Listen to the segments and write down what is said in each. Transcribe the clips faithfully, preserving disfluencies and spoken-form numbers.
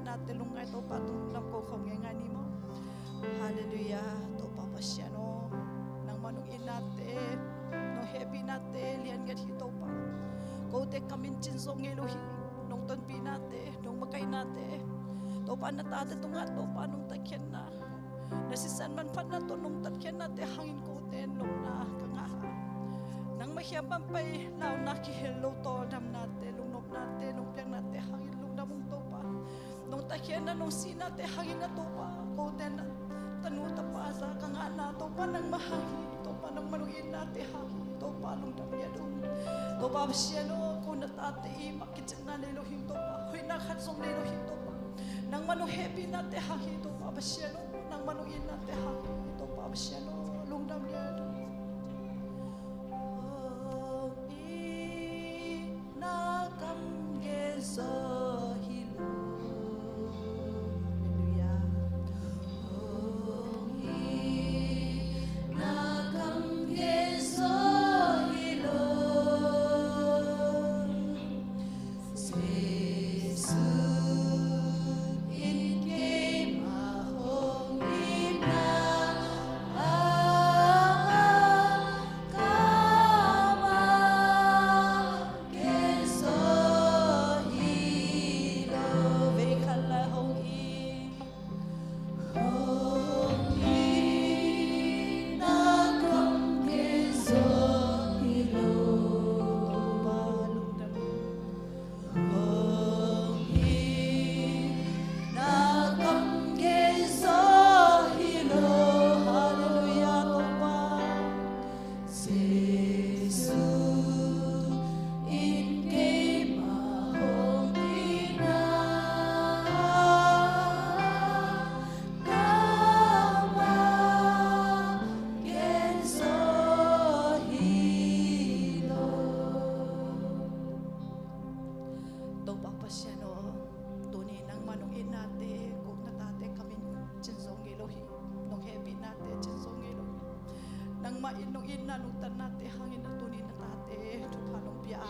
nate lungngai Topa tung lungdam ko khawm ngeingai ni maw? Halleluiah. Topa Pasian aw, nangmah nong itnate, nong hehpihnate lian ngiat hi Topa. Kote kam in cin zo ngei lo hi. Nong tonpihnate, nong makaihnate, Topa na tate tungah Topa nong tatkhiatna, na sisan manphatna tawh nong tatkhiatnate hangin kote nopna ka ngah a, nangmah kiang pan pai launa kihel lo tawldamnate, lungnopnate nong piaknate hangin lungdam ung Topa. Nong tatkhiatna nong sihnate hangin a Topa, kote na tanu tapa za ka ngahna Topa nangmah hang hi. Topa nangmah nong itnate hang hi. Topa lungdam ngiat ung. Topa Pasian aw, ko na tate i mah kiciamna nei lo hi Topa, hoihna khat zong nei lo hi Topa. Nangmah nong hehpihnate hang hi Topa Pasian aw, nangmah nong itnate hang hi Topa Pasian aw, lungdam ngiat ung. Hong itna kam gen zaw hi lo. Halleluiah. Hong itna kam gen zaw hi lo. Jesu in keimah hong itna a, kamah gen zaw hi lo. Vei khat lai. Hong itna kam gen zaw hi lo. Topa lungdam. Hong itna kam gen zaw hi lo. Halleluiah Topa. Jesu in keimah hong itna kamah gen zaw hi lo. Topa Pasian aw, tuni nangmah nong itnate, ko na tate kam in cin zo ngei lo hi. Nong hehpihnate cin zo ngei lo hi. Nangmah in nong itna nong tatnate hangin a tuni na tate thupha nong pia a,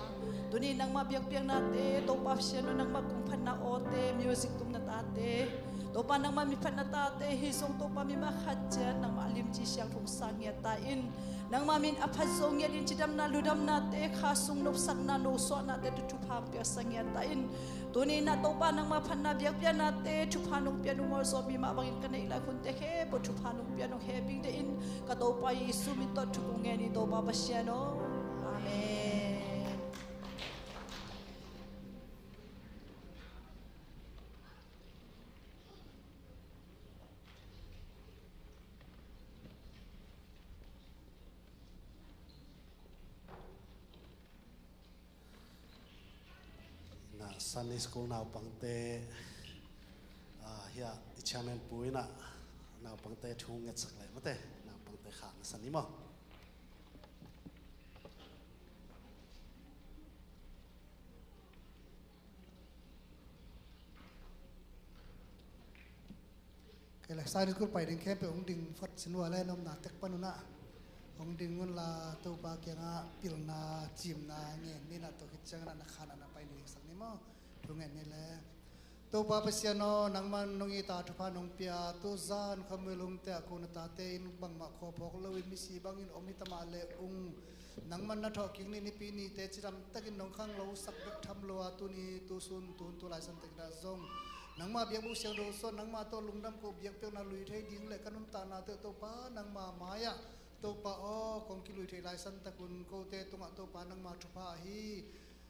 tuni nangmah biakpiaknate, Topa Pasian aw, nangmah kongphatna awte, music tumna tate, Topa nangmah miphatna tate, hih zong Topa mimal khat ciat nangmah a limci siangtho sang ngiat ta in, nangmah min a phat zo ngiat in cidamna ludamnate, kha sung nopsakna nosuahnate tawh thupha hong piaksak ngiat ta in, tuni na Topa nangmah phatna biakpiaknate thupha nong pia nong mawlzawhpih mah bangin ka neih lai hunte khempeuh thupha nong pia nong hehpih dingin ka Topa Jesu min tawh thu kong ngen hi Topa Pasian aw. Amen. Na Sunday School naupangte, ah, hiah i chairman pu in ah naupangte thu ngetsak leh mate, naupangte khah na san ni maw? Kei le Sunday School pai ding khempeuh hong ding phot sin uh a le, na omna tek pan un ah hong ding un la, Topa kiangah pilna cimna ngen ni na, tua khit ciangin ah na khan ah na pai ni ding sak ni maw? Thu ngen ni le. Topa Pasian aw, nangman nong it a thupha nong pia, tu zan khuamial hong tek a ko na tate in bangmah khuaphawk loin misi bangin om hi ta mah le ung. Nangman na thawhkik ni nipi nite cidam takin nong khanglo sak bek tham lo a, tuni tusun tun tu laisan takin ah zong nangma biakbuk siangtho suan, nangma tawh lungdam ko biakpiakna lui thei ding le ka nuntaknate Topa nangma mai-ah Topa aw kong kilui thei laisan takun kote tungah Topa nangma thupha ahi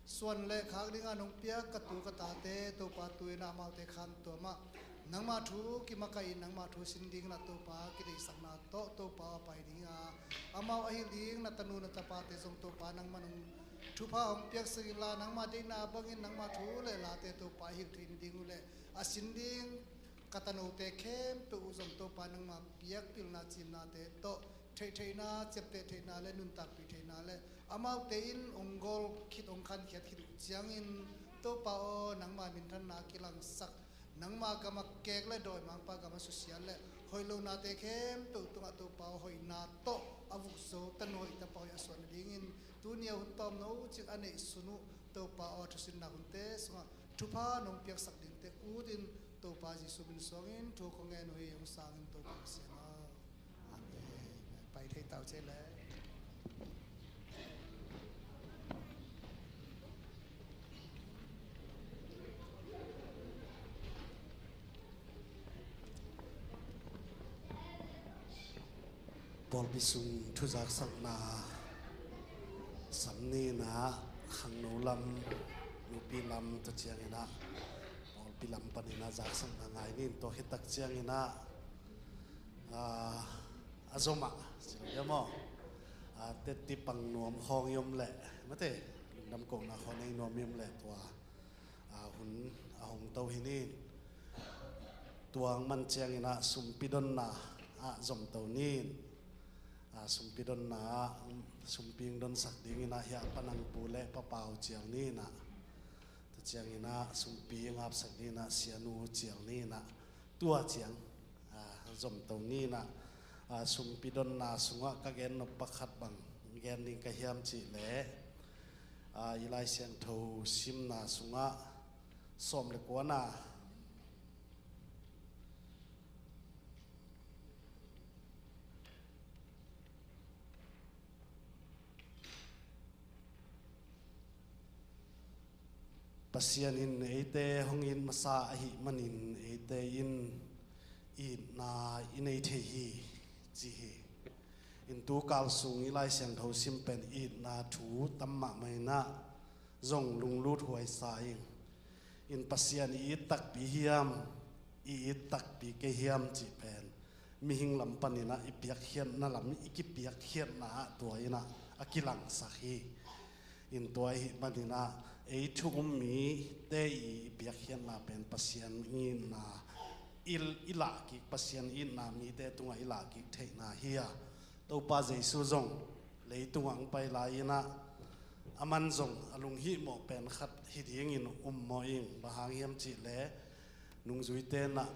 suan le khak dinga nong piak ka tu ka tate Topa tu-in ah amaute khantuam ah nangma thu kimakaih in nangma thu sin dingin ah Topa kideihsakna tawh Topa aw pai dinga amau a hilh ding na tanu na tapate zong Topa nangman hong thupha hong piaksak inla, nangma deihna bangin nangma thu le late Topa a hilh theih nading uh le a sin ding ka tanote khempeuh uh zong Topa nangma biakpilna cimnate tawh theihtheihna, ciapteh theihna le nuntakpih theihna le amaute in hong gawl khit hong khankhiat khit uh ciangin Topa aw nangma minthanna kilangsak, nangma gam a kek le dawimangpa gam a susia le hoih lonate khempeuh tungah Topa aw hoihna tawh a vukzo tanu hoih tapa hoih a suah nadingin tuni a hun tawmno cik a neihsun uh Topa aw thusinna hunte sungah thupha nong piaksak dingte utin Jesu min suangin thu kong ngen uh hi, hong sangin Topa Pasian aw. Amen. Pai thei tau cih le. Pawlpi sung thuzaksakna sam ni-in ah, khangno lam, nupi lam, tua ciangin ah pawlpi lam panin ah zaksakna ngai ni-in, tua khit tak ciangin ah, ah, a zom ah, ci lo hiam aw? Ah, tetti pang nuam khawng i om leh, mate, lungdam kohna khawng nei nuam i om leh tua, ah, hun a hong to hi ni-in, tua ahih man ciangin ah sumpi donna ah zom to ni-in, ah, sumpi donna ah, sumpi hong donsak dingin ah hih ah Pa Nang Pu le Pa Pau Cial ni-in ah, tua ciangin ah sumpi hong apsak dingin ah Sianu Cial ni-in ah, tua ciang, ah, zom to ni-in ah, ah, sumpi donna sungah ka gen nop pakhat bang gen ding ka hiam cih leh, ah, i Lai Siangtho simna sungah sawm le kuana, Pasian in eite hong it masa ahih manin eite in itna i nei thei hi, ci hi. In tu kal sung i Lai Siangtho sim pen itna thu tam mahmah in ah, zong lunglut huai sa ing. In Pasian i it takpi hiam, i it takpi kei hiam cih pen mihing lam panin ah i piakkhiatna lam, i kipiakkhiatna ah tua in ah a kilangsak hi. In tua ahih manin ah ei thu um mite i piakkhiatna pen Pasian itna i, i lahkik, Pasian itna mite tungah i lahkik theihna hi a, Topa Jesu zong leitungah hong pai lai-in ah, aman zong a lunghihmawh pen khat hi dingin um mawh ing. Bang hang hiam cih leh, nungzuite in ah,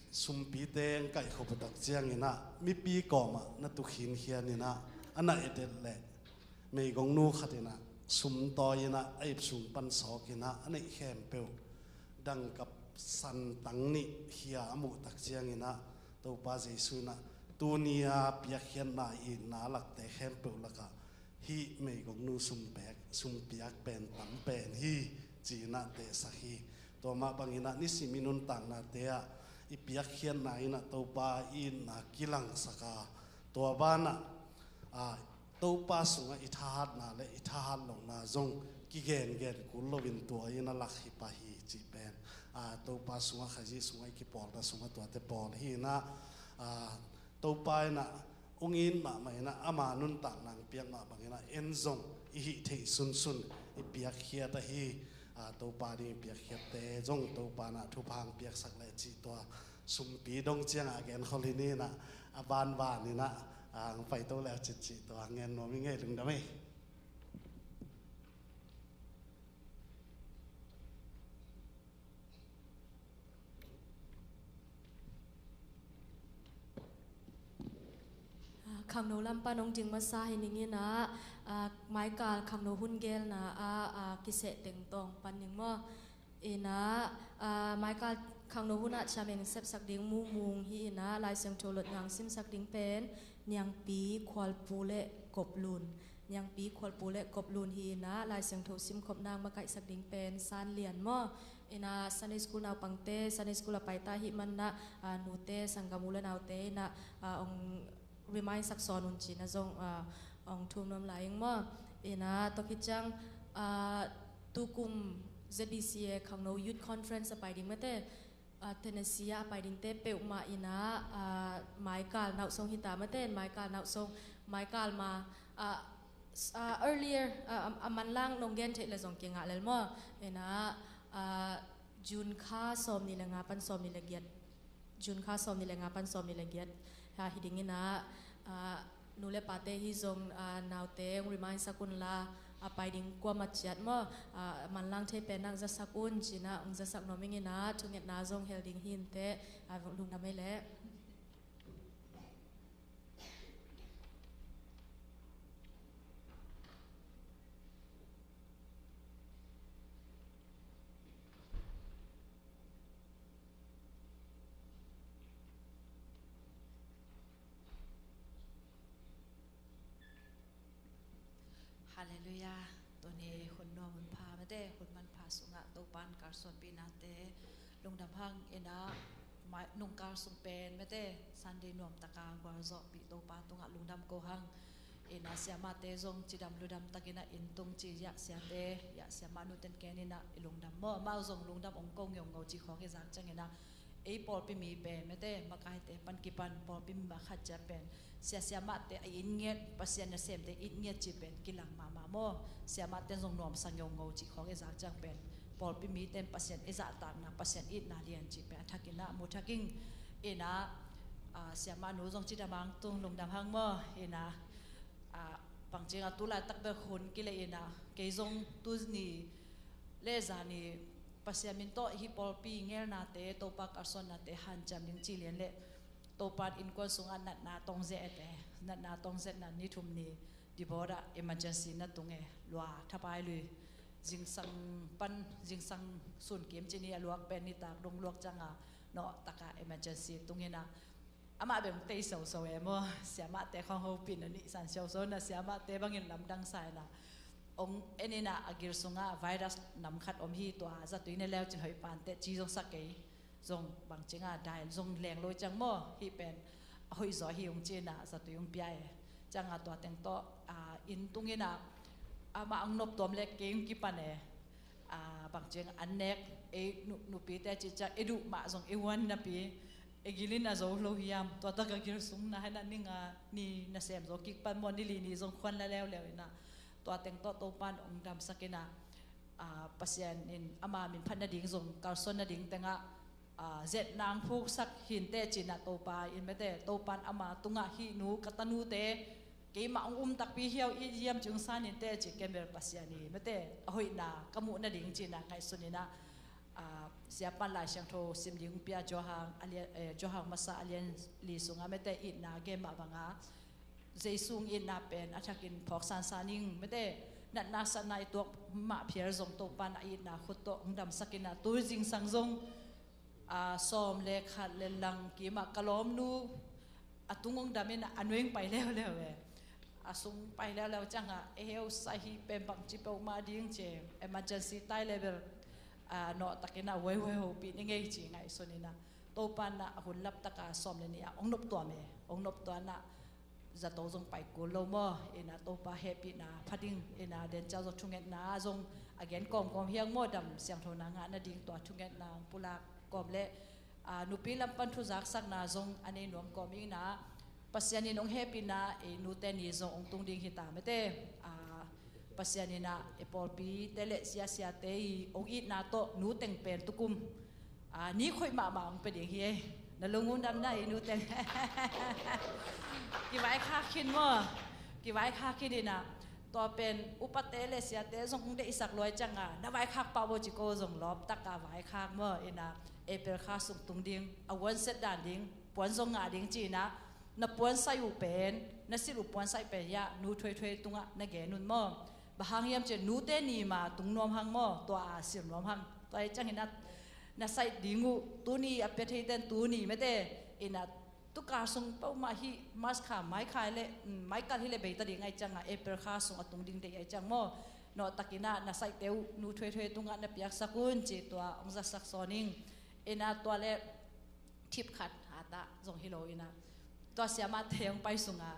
sumpite hong kaihkhop uh tak ciangin ah mipi kawmah na tu khinkhian in ah, a na et et leh meigongnu khat in ah sum tawi in ah a ip sung pan sawk in ah, a neih khempeuh dangkap san tang nih khia a muh tak ciangin ah, Topa Jesu in ah, tuni a piakkhiatna itna lakte khempeuh lakah hih meigongnu sum pek, sum piak pen tam pen hi, ci-in ah tehsak hi. Tua mah bangin ah nisim i nuntaknate ah i piakkhiatna in ah Topa itna kilangsak a, tua banah, ah, Topa sungah i thahatna le i thahat lohna zong kigengen kul loin tua in a lak hi pah hi cih pen, ah, Topa sungah, Khazih sungah i kipawlna sungah tuate pawl hi in ah, ah, Topa in ah hong it mahmah in ah, ama nuntakna hong piak mah bangin ah en zong i hih theih sunsun i piakkhiat ahi, ah, Topa ding i piakkhiatte zong Topa in ah thupha hong piaksak leh cih tua sumpi dong ciangah a genkhol hi ni in ah, a banban in ah, ah, hong paito le a citcih tua hong ngen nuam ing ei, lungdam ei. Ah, khangno lam pan hong ding masa hi ning in ah, ah, maikal khangno hun gelna ah, ah, kiseh teng tawng pan ning maw? In ah, ah, maikal khangno hun ah ciameng sepsak ding Mumung hi in ah, Lai Siangtho lotnga hong simsak ding pen Niangpi Khualpu le Koplun. Niangpi Khualpu le Koplun hi in ah, Lai Siangtho simkhopna hong makaihsak ding pen San Lian maw? In ah, Sunday School naupangte, Sunday School a paita ahih manin ah, ah, nute, sanggam u le naute in ah, ah, hong remind sak sawn un ci-in ah zong, ah, hong thum nuam lai ing maw? In ah, tua khit ciang, ah, tukum Z B C A khangno Youth Conference a pai ding mate, ah, Tennessee ah a pai dingte peuhmah in ah, ah, maikal nausong hi ta mate, maikal nausong, maikal ma, ah, s-, ah, earlier, ah, a, a manlang nong gen theih le zong kingah lel maw? In ah, ah, June kha sawmnih le nga pan sawmnih le giat, June kha sawmnih le nga pan sawmnih le giat, ah, hi ding in ah, ah, nu le pate hi zong, ah, naute hong remind sak un la, a pai ding kuamah ciat maw, ah, manlang thei pen ah hong zasak un ci-in ah hong zasak nuam ing in ah, thungetna zong hel ding hi inteh, ah, lungdam ei leh. Halleluiah. Tuni hun nuam hun pha mate, hun manpha sungah Topan kalsuanpih nate lungdam hang. Ina, nungkal sung pen mate, Sunday nuam taka gualzawhpih Topa tungah lungdam ko hang. Ina, siamate zong cidam ludam takinah inn tung ci, yah siate, yah siamah nuten keninah i lungdam maw, amau zong lungdam ong ko ngeungeu ci khawng i zak cianginah, ei pawlpi mi pen mate, makaite pan kipan pawlpi mi mah khat ciat pen, sia siamahte a it ngiat, Pasian nasemte it ngiat ci pen kilang mahmah maw. Siamahte zong nuamsa ngeungeu ci khawng i zak ciang pen, pawlpi miten Pasian i zahtakna, Pasian itna lian ci pen a thakinah mu thaking. Ina, siamah nu zong cidam hang tung lungdam hang maw. Ina, bangciang a tulaitak bek hun kile ina, kei zong tuni le zani Pasian min tawh hih pawlpi ngelnate, Topa kalsuannate hanciam ding ci lian le, Topan innkuan sungah natna tong zeh ete, natna tong zetna ni thum ni dibawdah emergency na tung e, lua thapai lui, zingsang pan, zingsang sunkim ci ni a luak pen nitak dong luak cianga nawhtaka emergency tung ina, amah beng tei soso e maw, siamahte khawng hopih na nihsan soso na, siamahte bangin lamdang sa ina, ong en ina a gil sungah virus nam khat om hi, tua zatui ne leu cin hoih pante ci zong sa kei, zong bangcianga dai zong leng lo ciang maw, hih pen a hoih zaw hi ung ci ina zatui ung pia e. Cianga tua teng tawh inn tung ina, amah ang nop tuam le kei ung kipan e. Bangciang an nek, ei nupite ci ciang i duh mah zong i huan napi, i gilin a zo lo hiam, tua taka gil sung na hena ni nga ni nasem zo kik pan maw, ni li ni zong khuan la leuleu ina, tua teng tawh Topan ong damsak ina, Pasian in ama min phat nading zong kalsuan nading tengah zet nang phuksak hinte cina Topa in mete, Topan ama tungah hih nu ka tanute keimah ong um takpi hiau i hiam ci ung san hinte ci, ken bel Pasian i mete a hoihna ka muh nading cina ngaihsun ina, siapan Lai Siangtho sim ding pia Johan a lian, Johan masa a lian li sungah mete itna gen mah banga, Jesu itna pen a thakin phawk sansan ing mete, natna satna i tuak mah phial zong Topan a itna khut tawh hong damsak ina, tu zingsang zong sawm le khat le lang kimah ka lawmnu a tung hong dam ina a nuing pai leuleu e. A sung pai leuleu cianga e heu sa hi pen bangci peuhmah ding ci, emergency tai level nawh takina huaihuai hopih ni ngei ci ngaihsun ina, Topan a hun laptaka sawm le nih a hong noptuam e, hong noptuam ina zato zong pai kul lo maw, ina Topa hehpihna pha ding, ina den ciau zong thungetna zong a gen kawmkawm hiang maw, dam siangthona ngah nading tua thungetna hong pulak kawm le, nupi lam pan thuzaksakna zong a nei nuam kawm ina, Pasian in hong hehpihna ei nute ni zong hong tung ding hita mete, Pasian ina e pawlpite le siasiate i hong itna tawh nu teng pen tukum ni khoih mahmah hong pia ding hi ei. Na lung uh nam na i nu teng kivaikhak khin maw, kivaikhak khin ina, tua pen upate le siate zong hong deihsak luai cianga na vaikhak pah bo ci ko zong lawptaka vaikhak maw, ina April kha sung tung ding, a huanset dan ding, puan zong ngah ding ci ina, na puan sai uh pen, na silh uh puan sai pen ya nu thuaithuai tungah na gen un maw. Bang hang hiam ci nute ni ma tung nuam hang maw, tua a silh nuam hang. Tua hi ciangin na sai ding uh tuni a pia thei ten tuni mete, ina tukal sung peuhmah hi March kha mai kha le, mai kal hi le beita ding ai cianga April kha sung a tung ding deih ai ciang maw. Nawh takina na saite uh nu thuaithuai tungah na piaksak un ci tua hong zatsak sawn ing. Ina tua le thip khat hata zong hi lo ina, tua siamahte hong pai sunga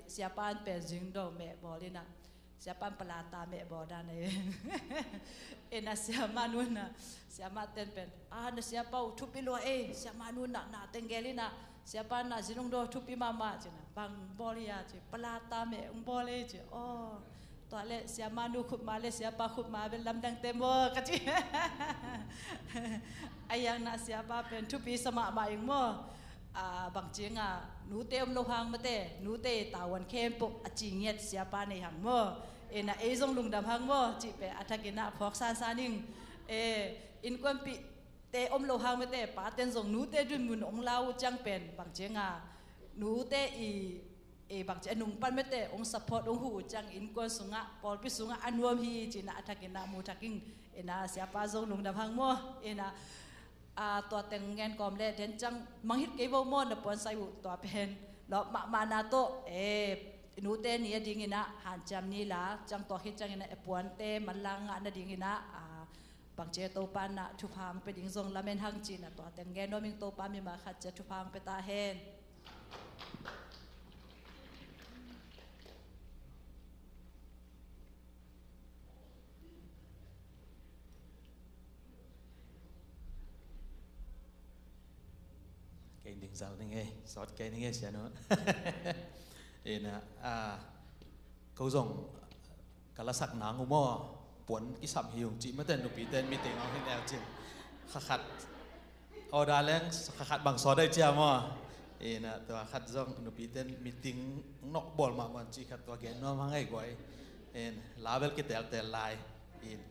siapan pen zingdo meh bawl ina, siapan palata meh bawl dan ei. Ina siamah nuna, siamah ten pen a na siapa uh thupi lua ei, siamah nuna na teng gel ina, siapa na zilungdo thupi mahmah cina, bang bawl ia ci, palata meh hong bawl ei ci. Aw, tua le siamah nu khutma le siapa khutma bel lamdangte maw ka ci. A iang na siapa pen thupi sa mahmah ing maw. Bangcianga nute om lo hang mete, nute tavuan khempeuh a ci ngiat siapa nei hang maw. Ina ei zong lungdam hang maw cih pen a thakinah phawk sansan ing. Innkuanpihte om lo hang mete, paten zong nute dunmun hong lau uh ciang pen bangcianga nute i ei bangci a nungpan mete hong support hong huh uh ciang innkuan sungah pawlpi sungah a nuam hi cinah a thakinah mu thaking. Ina siapa zong lungdam hang maw. Ina tua teng ngen kawm le den ciang manghit kei vo maw, na puansai uh tua pen lawp mahmahna tawh e i nute ni a dinginah hanciam ni la, ciang tua khit cianginah i puante manlang ngah nadinginah, a, bangci Topa inah thupha hong pia ding zong lamen hang cinah tua teng gen nuam ing. Topa mimal khat ciat thupha hong pia ta hen. Kei ding zal ning ei, sawt kei ning ei, sianu. Ina, ah, ko zong ka lasak nang uh maw, puan kisam hi ung cih mate, nupite in meeting hong hi leu cin. Kha khat, order leng kha khat bang sawt ai cia maw. Ina, tua khat zong nupite in meeting nokbawl mahmah cih khat tua gen nuam hang ei guai. In, label kiteltel lai. In,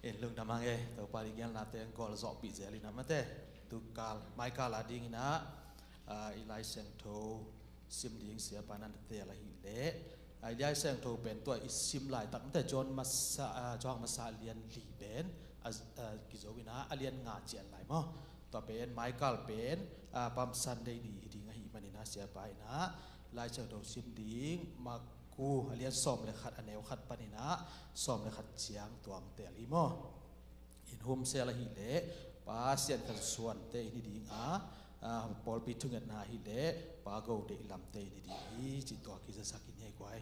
in, lungdam hang ei, Topa i gelnate hong gualzawhpih zel inah mate. Tukal, maikal a dinginah, ah, i Lai Siangtho sim ding siapa na teel ahih leh, ah, i Lai Siangtho pen tua i sim laitak mate, John masa, ah, John masa a lian li pen, ah, ah, kizo inah a lian nga cian lai maw. Tua pen, maikal pen, ah, Palm Sunday ni hi ding ahih maninah siapa inah Lai Siangtho sim ding, Marku a lian sawm le khat a neu khat paninah sawm le khat ciang tuang teel hi maw. In, humsel ahih leh Pa Sian Khan Suante in hi ding a, ah, pawlpi thungetna ahih leh Pa Go Deih Lamte in hi ding hi, cih tua kizasak in hi ei guai.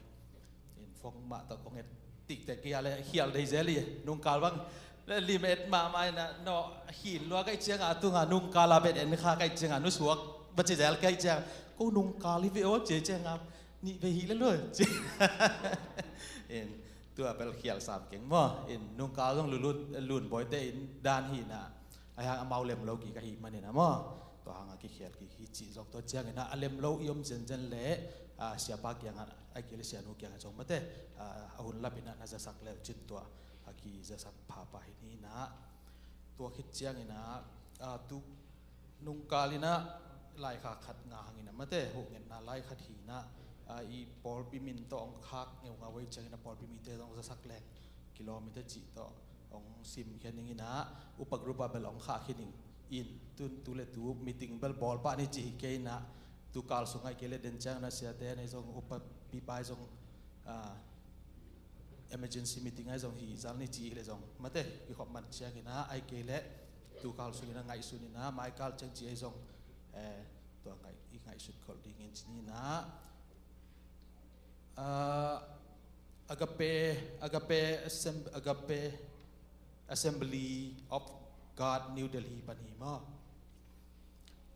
In, phone mah tawh kong et tiktek kia le khial dei zel hi, nungkal bang lim et mahmah inah, no, hin lua kaih cianga tunga nungkal a bet en kha kaih cianga nusuak ba ci zel kaih cianga, ko nungkal hi ve aw ci cianga, nih ve hi le lua ci. In, tua bel khial sam keng maw. In, nungkal zong lulun, lunbawite in dan hinah, a hang amau lem lo kik ahih maninah maw. Tua hang a kikhial kik hi cih zong tua cianginah a lem lo i om zenzen leh, ah, siapa kiangah, ai kei le sianu kiangah zong mate, ah, a hun lapinah na zasak leu cin tua a kizasak phapha hi ninah. Tua khit cianginah, ah, tu nungkal inah laikhak khat nga hanginah mate, huhngetna lai khat hinah, ah, i pawlpi min tawh hong khak ngeungau ei cianginah pawlpi mite zong zasak leng kilometer cih tawh hong sim khen ning inah, upa group ah bel hong khah khin ning. In, tun tu le tu meeting bel bawl pah ni ci hi kei inah, tukal sungah i kei le den cianginah siate nei zong, upa pipa ei zong, ah, emergency meeting ai zong hi zal ni ci hi le zong mate, i khop man cianginah ai kei le tukal sunginah ngaihsun inah maikal ciang ci ai zong, eh, tua ngaih, i ngaihsut kholh dingin ci ninah. Ah, Agape, Agape Assem-, Agape Assembly of God New Delhi pan hi maw.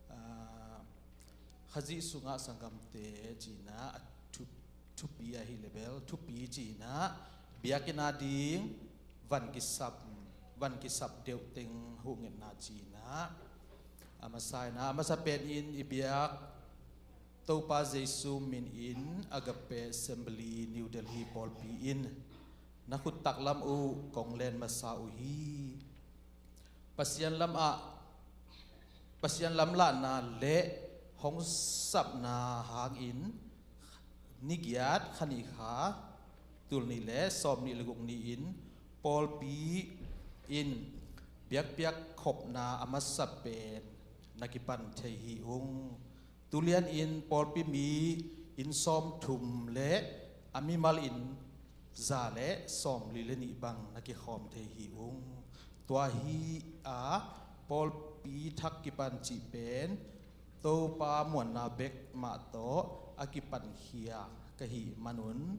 Ah, Khazih sungah sanggamte cinah a thu, thupi ahih leh bel, thupi cinah biakinn a ding van kisap, van kisap deuh teng huhngetna cinah. A masa inah, a masa penin i biak Topa Jesu minin Agape Assembly New Delhi pawlpi in na khut taklam uh kong len masa uh hi. Pasian lamah, Pasian lamlahna le hong sapna hangin nigiat kha nih kha, tul nih le sawm nih le guk ni-in pawlpi in biakpiak khopna a masa pen na kipan thei hi ung. Tulian in pawlpi mi inn sawmthum le a mimal inn za le sawmli le nih bang na kikhawm thei hi ung. Tua hi a, pawlpi thak kipan cih pen Topa muanna bek mah tawh a kipankhia ka hih manun,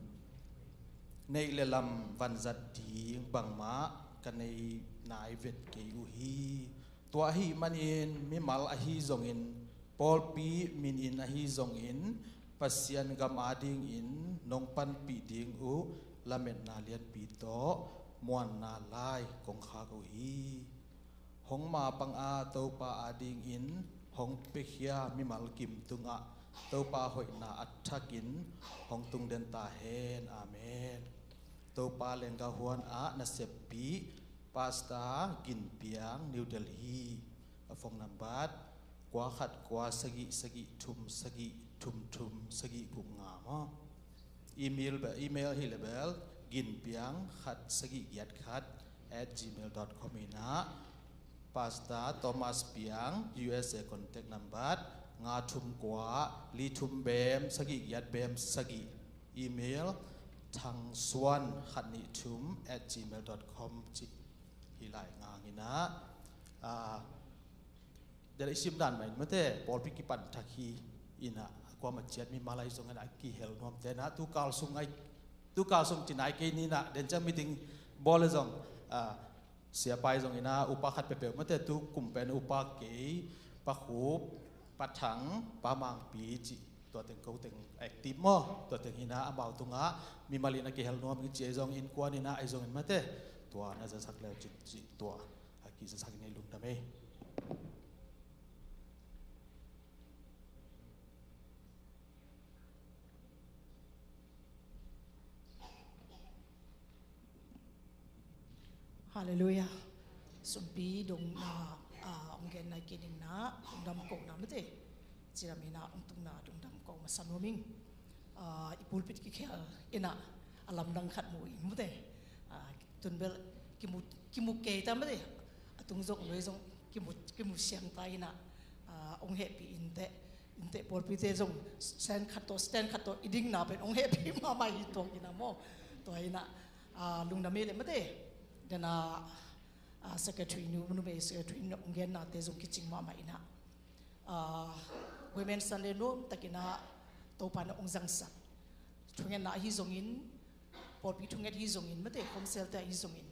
neih le lam vanzat ding bangmah ka nei nai vet kei uh hi. Tua ahih manin mimal ahi zongin, pawlpi minin ahi zongin, Pasian gam adingin nong panpih ding uh lametna lianpi tawh muanna lai kong khak uh hi. Hong mapang a Topa adingin hong piakhia mimal kim tungah Topa hoihna a thakin hong tungden ta hen. Amen. Topa lengga huan ah naseppi Pastor Gin Piang, New Delhi. A phone number kua khat kua sagih sagih thum sagih thum thum sagih guk nga maw. Email, email hi le bel, ginpiang khat sagih giat khat at gmail dot com hi na. Pastor Thomas Piang, U S A, contact number nga thum kua li thum bem sagih giat bem sagih. email thangsuan khat nih thum at gmail dot com cih hi lai ngang inah, ah, dela i sim dan mah in mate, pawlpi kipan thak hi inah, a kuamah ciat mimal ahi zongin a kihel nuamte inah, tu kal sung ai, tu kal sung ci nai kei ni inah, den ciang meeting bawl le zong, ah, siapa ahi zongin ah, upa khat peuhpeuh mate, tu kum pen upa kei, Pa Khup, Pa Thang, Pa Mangpi cih, tua teng ko teng active maw, tua teng hi inah, amau tungah mimal in a kihel nuam ing ci ahi zong, innkuan inah ahi zongin mate, tua na zasak leu cin cih tua a kizasak in, i lungdam ei. Halleluiah. Sumpi dongna, ah, hong genna i kining inah, lungdam kohna mate, cidam inah hong tungna lungdam ko masa nuam ing. Ah, i pulpit kikhel inah a lamdang khat mu ing mate. Ah, tun bel kimu, kimu kei ta mate. A tung zong, a nuai zong kimu, kimu siang ta inah, ah, hong hehpih inteh, inteh pawlpite zong stand khat tawh, stand khat tawh i dingna pen hong hehpih mahmah hi tuak inah maw. Tua inah, ah, lungdam ei le mate. Den a, ah, secretary nu, numei secretary nu hong gennate zong kicing mahmah inah, ah, Women Sunday nuam tak inah Topa in hong zangsak. Thungetna ahi zongin, pawlpi thunget hi zongin mate, home cell te ahi zongin,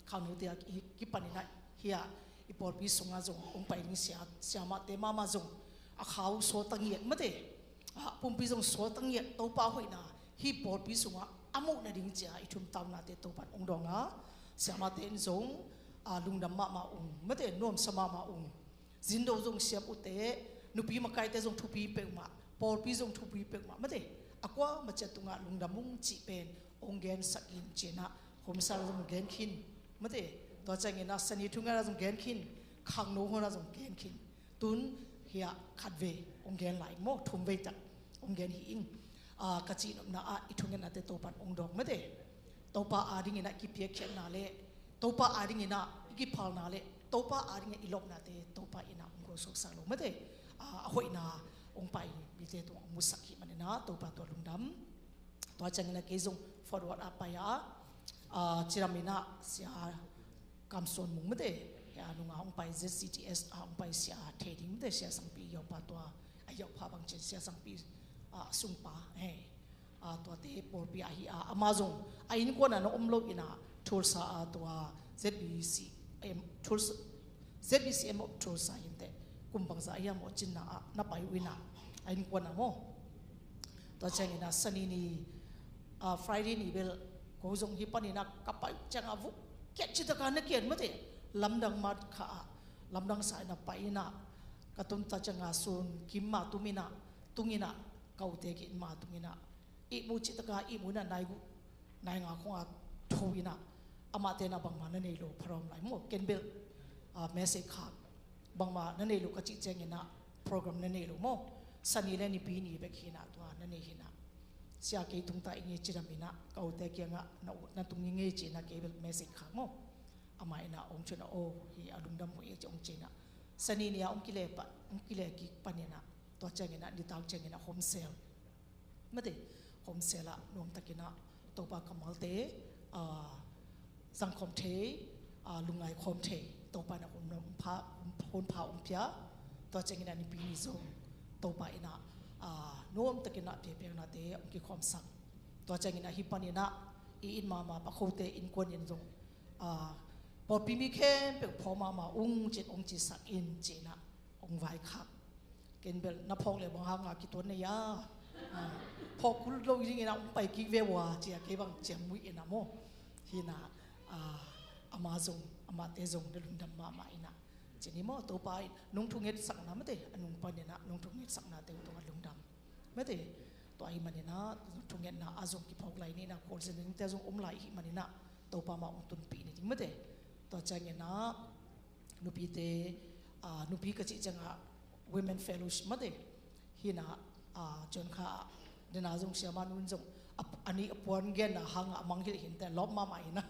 khangnote a ki, kipan inah, hia i pawlpi sungah zong hong pai ding sia, siamahte mahmah zong a khau suak ta ngiat mate, ah, pumpi zong suak ta ngiat, Topa hoihna hih pawlpi sungah a muh nading ci-a i thum taunate Topa in hong dawng a, siamahte in zong, ah, lungdam mahmah ung mate, nuamsa mahmah ung. Zindo zong siam uhte, nupi makaite zong thupi peuhmah, pawlpi zong thupi peuhmah mate. A kuamah ciat tungah lungdam ung cih pen hong gensak in ci inah, home cell zong gen khin mate. Tua ciang inah Sani thungetna zong gen khin, khangno hona zong gen khin. Tun hia khatvei hong gen lai maw, thumvei tak hong gen hi ing. Ah, ka cihnopna ah i thungetnate Topa in hong dawng mate. Topa ading inah kipiakkhiatna le, Topa ading inah i kiphalna le, Topa ading inah i lawpnate Topa inah hong gualsuaksak lo mate. Ah, a hoihna hong pai mite tungah hong musak hi man inah Topa tua lungdam. Tua ciang inah kei zong forward a pai a, ah, cidam inah Sia Kam Suan Mung mate, hia nungah hong pai, Z C T S ah hong pai, sia thei ding mate, Sia Sangpi Yaupa tua, a Yaupa bang cin, Sia Sangpi, ah, sungpa, hei. Ah, tuate pawlpi ah hi a, ama zong a innkuan ah na om lo inah, Tulsa ah tua Z B C M, Tulsa, Z B C M of Tulsa hi inteh, kum bangzah a hiam maw cinna ah na pai uh inah, a innkuan ah maw. Tua ciang inah Sani ni, ah, Friday ni bel ko zong hih pan inah ka pai uh ciangah vuk kiat, cih takah na kiat mate, lamdang mat kha ah, lamdang sa inah pai inah, ka tun ta ciangah sun kim ma tum inah, tung inah, ka ute ki inn ma tung inah, ihmu cih takah ihmu inah nai guk nai nga khong a tho inah, amahte inah bangmah na nei lo pha rawm lai maw, ken bel, ah, message khak, bangmah na nei lo ka cih ciang inah program na nei lo maw. Sani le Nipi ni bek hi inah tua na nei hi inah, sia kei tung ta ing e cidam inah, ka ute kiangah na, na tung ing e ci inah kei bel message khak maw. Amah inah hong ciah inah, oh, hi a lungdam uh e ci hong ci inah, Sani ni ah hong kile pa, hong kile kik pan inah, tua ciang inah nitak ciang inah home cell mate, home cell ah nuam tak inah Topa kammalte, ah, zangkhawm thei, ah, lungngai khawm thei, Topa inah hun pha, hun pha hong pia. Tua ciang inah Nipi ni zong Topa inah, ah, nuam tak inah piakpiaknate hong kikhawmsak. Tua ciang inah hih pan inah i inn mahmah, Pa Khote innkuan in zong, ah, pawlpi mi khempeuh phawk mahmah ung ci-in hong cisak in ci inah hong vaikhak. Ken bel na phawk le bang hanga kituan na hia, ah, phawk kul lo ding inah hong pai kik ve ua ci-a kei bang ciam muih inah maw. Hi inah, ah, ama zong, amahte zong na lungdam mahmah inah. Ci ni maw, Topa in nong thungetsakna mate, a nung pan inah nong thungetsaknate uh tungah lungdam mate. Tua ahih man inah nong thungetna ah zong kiphawk lai ni inah, Kawlzin dingte zong om lai ahih man inah Topa mah hong tunpih ni ding mate. Tua ciang inah nupite, ah, nupi ka cih ciangah Women Fellowship mate. Hi inah, ah, cion kha ah, dena zong siamah nu in zong, a, a nih a puan genna hangah a mangngilh hi inteh, lawp mahmah hi inah.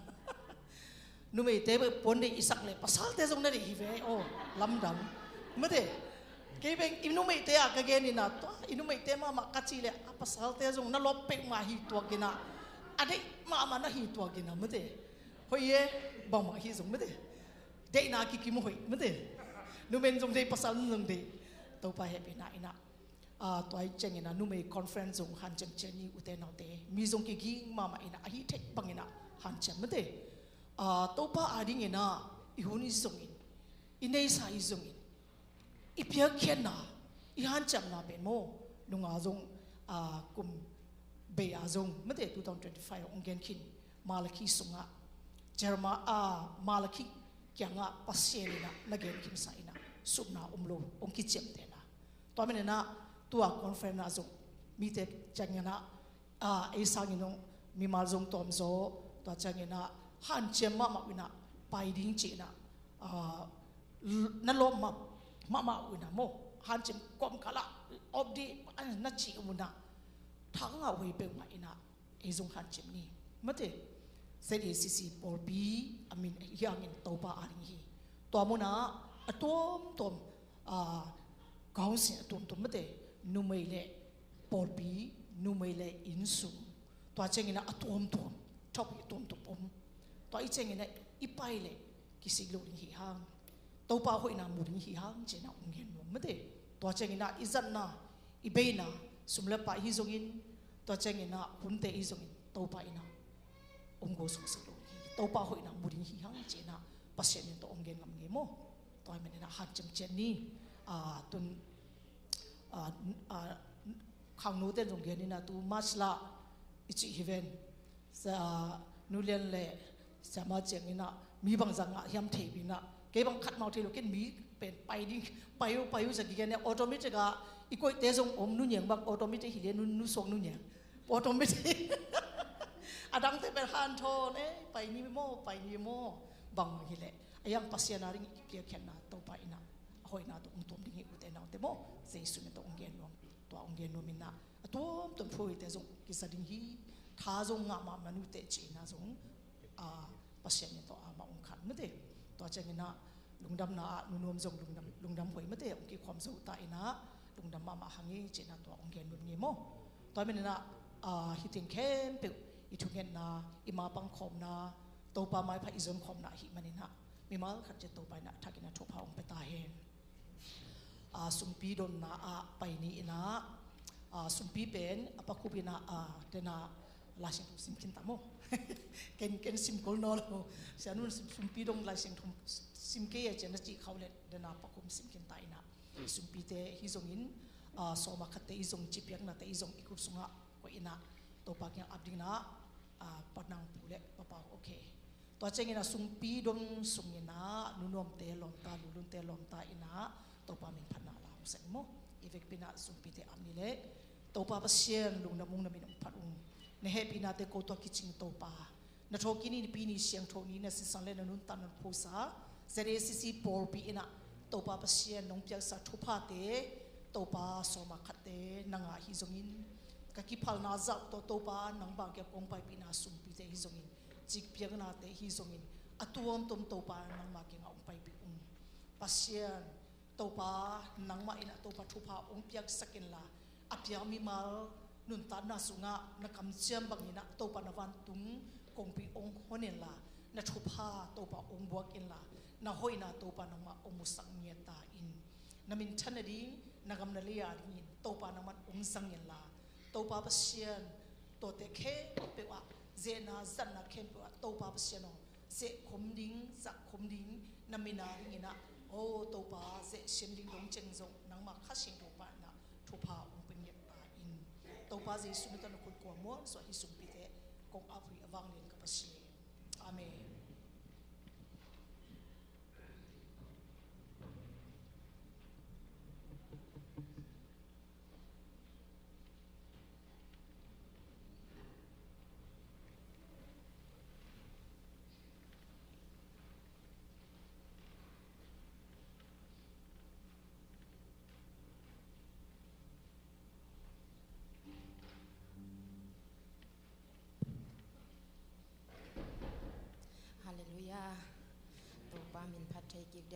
Numeite puan deih i sak leh pasalte zong na deih hi ve, aw, lamdang mate. Kei beng i numeite ah ka gen in ah, tua i numeite mahmah ka cih leh a pasalte zong na lawp peuhmah hi tuak in ah, a deih mahmah na hi tuak in ah, mate. Hoih e, bangmah hi zong, mate. Deihna kikim hoih, mate. Numei zong deih, pasal zong deih. Topa hehpihna in ah, ah, tua hi ciangin ah numei conference zong hanciam ciat ni, ute naute. Mi zong kiging mahmah in ah, a hih theih bangin ah hanciam, mate. Ah, Topa adingin ah i hun i zongin, i neihsa i zongin, i piakkhiatna, i hanciamna pen maw, nunga zong, ah, kum bei a zong, mate, two thousand twenty-five hong gen khin, Malakhi sungah, Jeremiah, ah, Malakhi kiangah Pasian in ah na gen khinsa in ah, supna om lo, hong kiciamtehna. Tua manin ah tua conference ah zong mite ciangin ah, ah, ei sangin zong mimal zong tawm zaw, tua ciangin ah hanciam mahmah uh in ah pai ding ci in ah, ah, l-, na lawp mah, mahmah uh in ah maw, hanciam kawmkal ah op dih, ah, na cih uh in ah, thangah huai peuhmah in ah ei zong hanciam ni, mate. Z A C C pawlpi a min hi hangin Topa ading hi. Tua munah a tuamtuam, ah, council a tuamtuam, mate, numei le pawlpi, numei le innsung, tua ciangin ah a tuamtuam, topic a tuamtuam om. Tua i ciangin ah i pai leh kisik lo ding hi hang, Topa hoihna mu ding hi hang ci in ah hong gen nuam, mate. Tua ciangin ah i zatna, i beina, sum le pai hi zongin, tua ciangin ah hunte hi zongin, Topa in ah hong gualzawhsak lo ding hi, Topa hoihna mu ding hi hang ci in ah Pasian in tawh hong gen ngam ngei maw. Tua hi manin ah hanciam ciat ni, ah, tun, ah, ah, khangnote in zong gen in ah, tu March lah i cih hi ven. Sa-, Nu Lian le Siama ciangin ah mi bangzah ngah hiam thei uh in ah, kei bang khat mah thei lo, ken mi pen pai ding, pai uh, pai uh sa kigen e, automatic ah i koihte zong om, Nu Niang bang automatic hi le, Nu, Nu Suak, Nu Niang automatic. A dangte pen hanthawn, eh, pai ni maw, pai ni maw, bang hi le. A yang Pasian ading i piakkhiatna Topa in ah a hoihna tawh hong tuam ding hi, ute naute maw. Jesu min tawh hong gen nuam, tua hong gen nuam in ah, a tuamtuam thu hoihte zong kisa ding hi, tha zong ngah mahmah un teh ci in ah zong, ah, Pasian min tawh amah hong khan, mate. Tua ciangin ah lungdamna ah Nu Nuam zong lungdam, lungdam huai, mate, hong kikhawm zo ta in ah lungdam mahmah hang hi ci in ah tua hong gen nuam ngei maw. Tua hi manin ah, ah, hih teng khempeuh i thungetna, i mapang khawmna, Topa maipha i zon khawmna ahih manin ah mimal khat ciat Topa in ah a thak in ah thupha hong pia ta hen. Ah, sumpi donna ah pai ni in ah, ah, sumpi pen a pakhup in ah, ah, dena Laisiangtho sim khin ta maw. Ken, ken sim kul nawn lo. Sia Nun sim, sumpi dong Laisiangtho sim kei a ci a na cih khak leh dena pakhup sim khin ta in ah, sumpite hi zongin, ah, sawm a khatte hi zong, cihpiaknate hi zong i khut sungah koih in ah Topa kiang ap ding in ah, ah, Pa Nang Pu le Pa Pau, okay. Tua ciangin ah sumpi dong sungin ah Nu Nuamte lawmta, Nu Lunte lawmta in ah Topa min phatna la hong sak maw. I vekpi in ah sumpite ap ni leh, Topa Pasian, lungdam ung, na min hong phat ung. Na hehpihnate ko tawh kicing Topa, na thawhkik ni, na pi ni, siangtho ni, na sisan le na nuntak na phusa Z A C C pawlpi in ah Topa Pasian, nong piaksa thuphate, Topa, sawm a khatte nang a hi zongin, ka kiphalna zah tawh Topa nangmah kiang kong paipihna sumpite hi zongin, cikpiaknate hi zongin, a tuamtuam Topa nangmah kiangah hong paipih ung. Pasian, Topa, nangmah in ah Topa thupha hong piaksak inla, a piak mimal nuntakna sungah na kamciam bangin ah Topa na vantung kongpi hong hon inla, na thupha Topa hong buak inla, na hoihna Topa nangmah hong musak ngiat ta in. Na minthan nading, na gam na lei a dingin Topa nangmah hong zang inla, Topa Pasian, tuate khempeuh ah, zehna zatna khempeuh ah Topa Pasian aw, zeh khum ding, zah khum ding, na min a dingin ah, aw Topa, zeh siam ding dong ceng zong nangmah Kha Siangtho pa in ah thupha hong pia ngiat ta in. Topa Jesu min tawh na khut kua muansuah hih sumpite kong ap uh hi, a vanglian ka Pasian. Amen.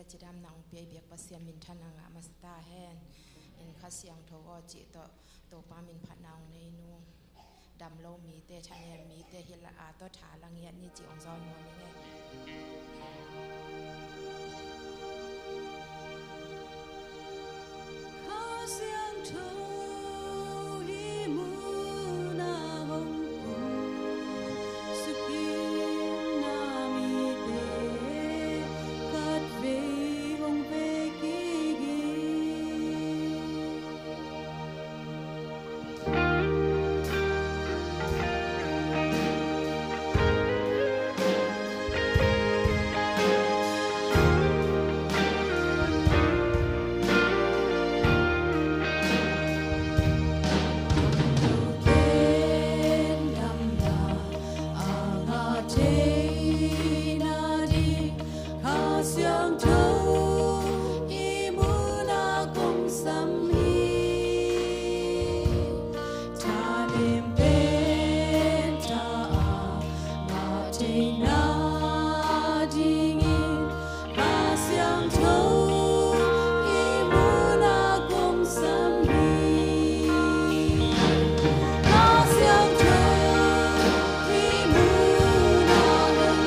Cidamna hong pia i biak Pasian minthanna ngah masa ta hen. In Kha Siangtho aw cih tawh Topa min phatna hong nei nu. Dam lo mite, thanem mite hi la a tawh tha la ngiat ni cih hong zawn maw ni nge. Kha Siangtho i munah hong kum, suk in na mite, khat vei hong vei kik in. Khen damna a ngah theihna ding Kha Siangtho i munah kong sam hi. Thanem pen tha a ngah theihna dingin Kha Siangtho i munah kong sam hi. Kha Siangtho i munah hong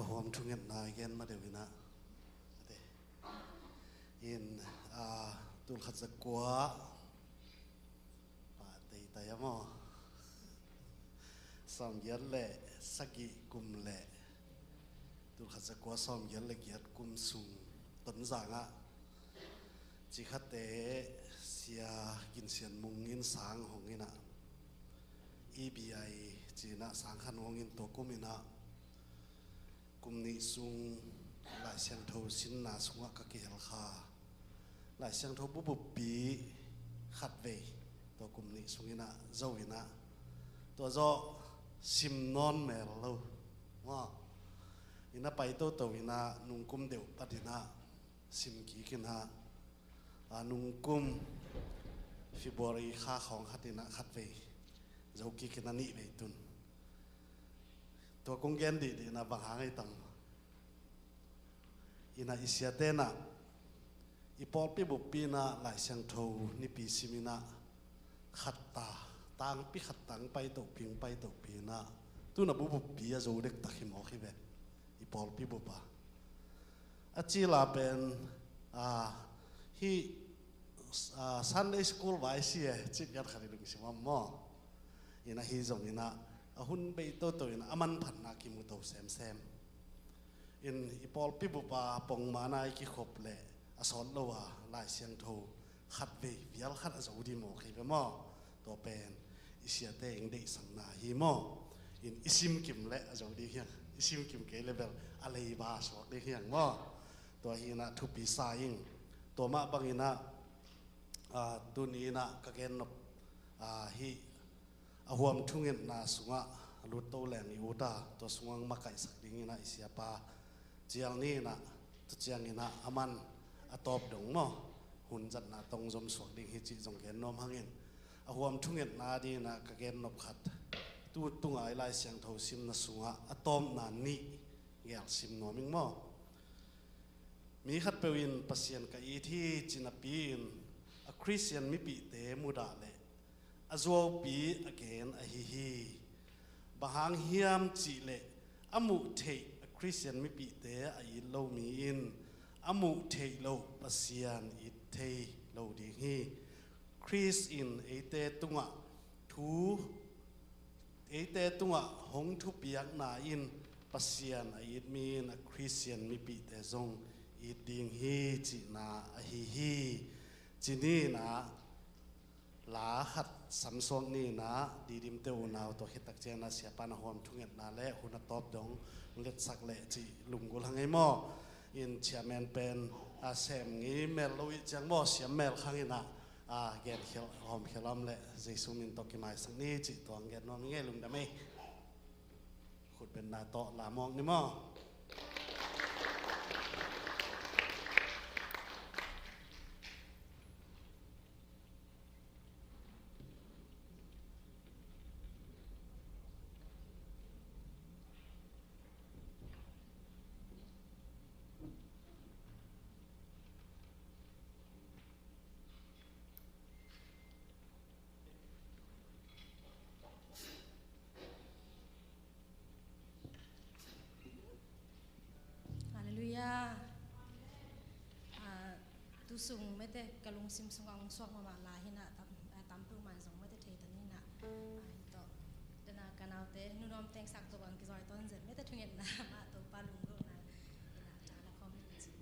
A huam thungetna i gen ma deuh inah, in, a, tulkhat zakua pa teitai a maw, sawmgiat le sagih kum le tulkhat zakua sawmgiat le giat kum sung Tonzang ah cikhate Sia Gin Sian Mung in sang hong inah, E B I Ci-in ah sang khat hong in tua kum in ah kum nih sung Lai Siangtho simna sungah ka kihel kha. Lai Siangtho bupbuppi khatvei tua kum nih sung in ah zo in ah tua zawh sim nawn mel lo. Maw, in ah pai toto in ah nungkum deuh pat in ah sim kik in ah, a, nungkum February kha khawng khat in ah khatvei zo kik in ah nih vei tun. Tua kong gen dihdih in ah bang hang ei tam? In ah i siate in ah i pawlpi buppi in ah Lai Siangtho nipi sim in ah khat ta, tangpi khat tang pai topi, pai topi in ah tu in ah bupbuppi a zo dektak hi mawk hi ve. I pawlpi bup ah a cil a pen, a, hih, a, Sunday school vai si e, cih pian khat i lungsim ah maw. In ah ahi zongin ah a hun bei toto in ah a manphatna kimu to semsem. In i pawlpi bup ah pongmawhna i kikhop leh a sawt lo a Lai Siangtho khatvei vial khat a zo ding mawk hi ve maw. Tua pen i siate in deihsakna hi maw. In i simkim leh a zo ding hi hang, i simkim kei leh bel a leiba suak ding hi hang maw. Tua hi in ah thupi sa ing. Tua mah bangin ah, a, tuni in ah ka gen nop, a, hih a huam thungetna sungah a lut to leng i ut a, tua sungah makaihsak dingin ah i siapa Cial Ni in ah, tua ciangin ah aman a tawp dong maw, hun zatna tawh zom suak ding hi cih zong gen nuam hangin, a huam thungetna dingin ah ka gen nop khat, tu tunga i Lai Siangtho simna sungah a tawpna nih gel sim nuam ing maw. Mi khatpeuh in Pasian ka it hi ci napi-in a Khristian mipihte mudah leh a zuaupi a gen ahi hi. Bang hang hiam cih leh a muh theih a Khristian mipihte a it lo mi in a muh theih loh Pasian it thei lo ding hi. Khrist in eite tungah thu, eite tungah hong thupiakna in Pasian a it mi in a Khristian mipihte zong it ding hi cihna ahi hi. Ci ni in ah la khat samsuak ni in ah Didimte unau tua khittak ciangin ah siapa in a huam thungetna leh hun a tawp dong letsak leh cih lunggulh hang ei maw. In chairman pen a sem ngei mel lo ih ciang maw, siam mel khang in ah, a, gen khial, hawm khial om leh Jesu min tawh kimaisak ni cih tua hong gen nuam ing ei, lungdam ei. Khutbetna tawh la mawk ni maw. Halleluiah. Ah, tu sung mete ka lungsim sungah hong suak mahmah la hi in ah tam, ah, tam peuhmah in zong mete thei ta ni in ah, ah, hi tawh. Dena ka naute Nu Nuam Teng Sak tawh bang kizawitawn zen mete thungetna mah Topa lunggulhna in ah cang a khawm in ci zong.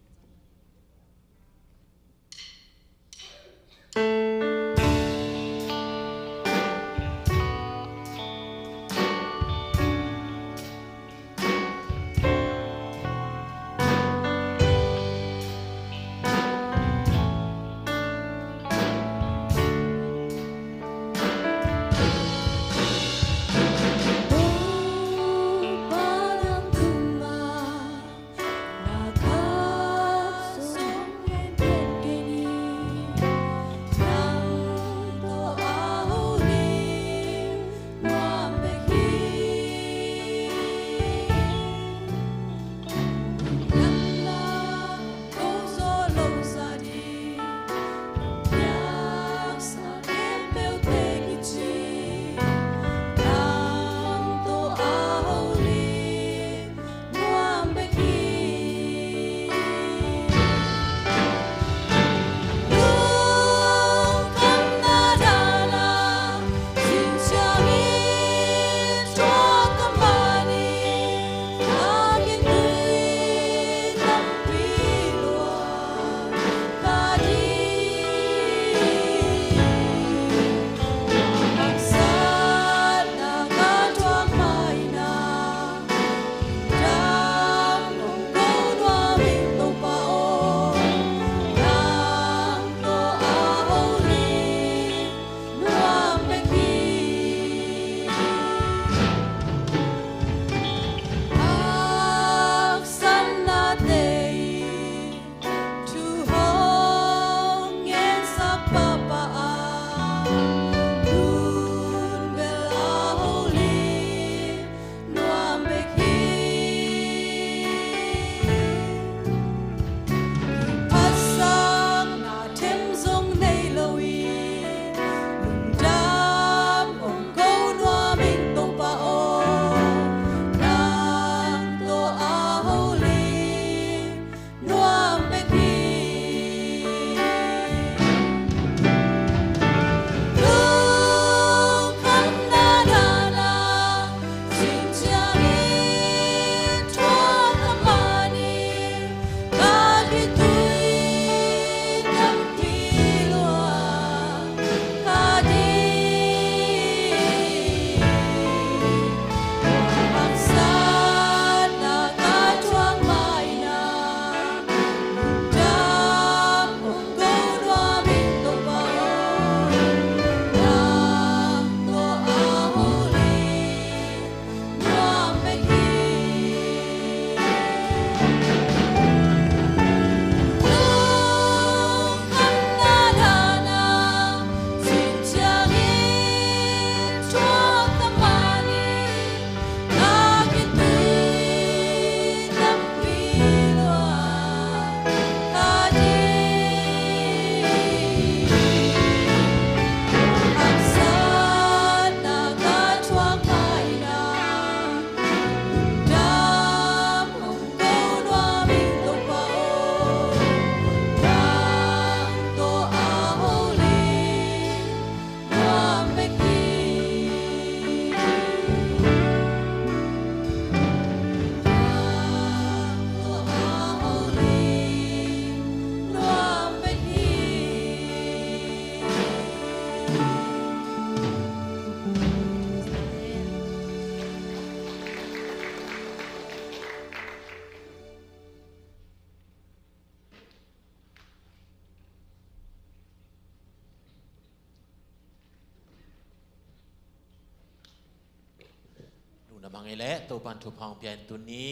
Ei le Topan thupha hong pia in tuni,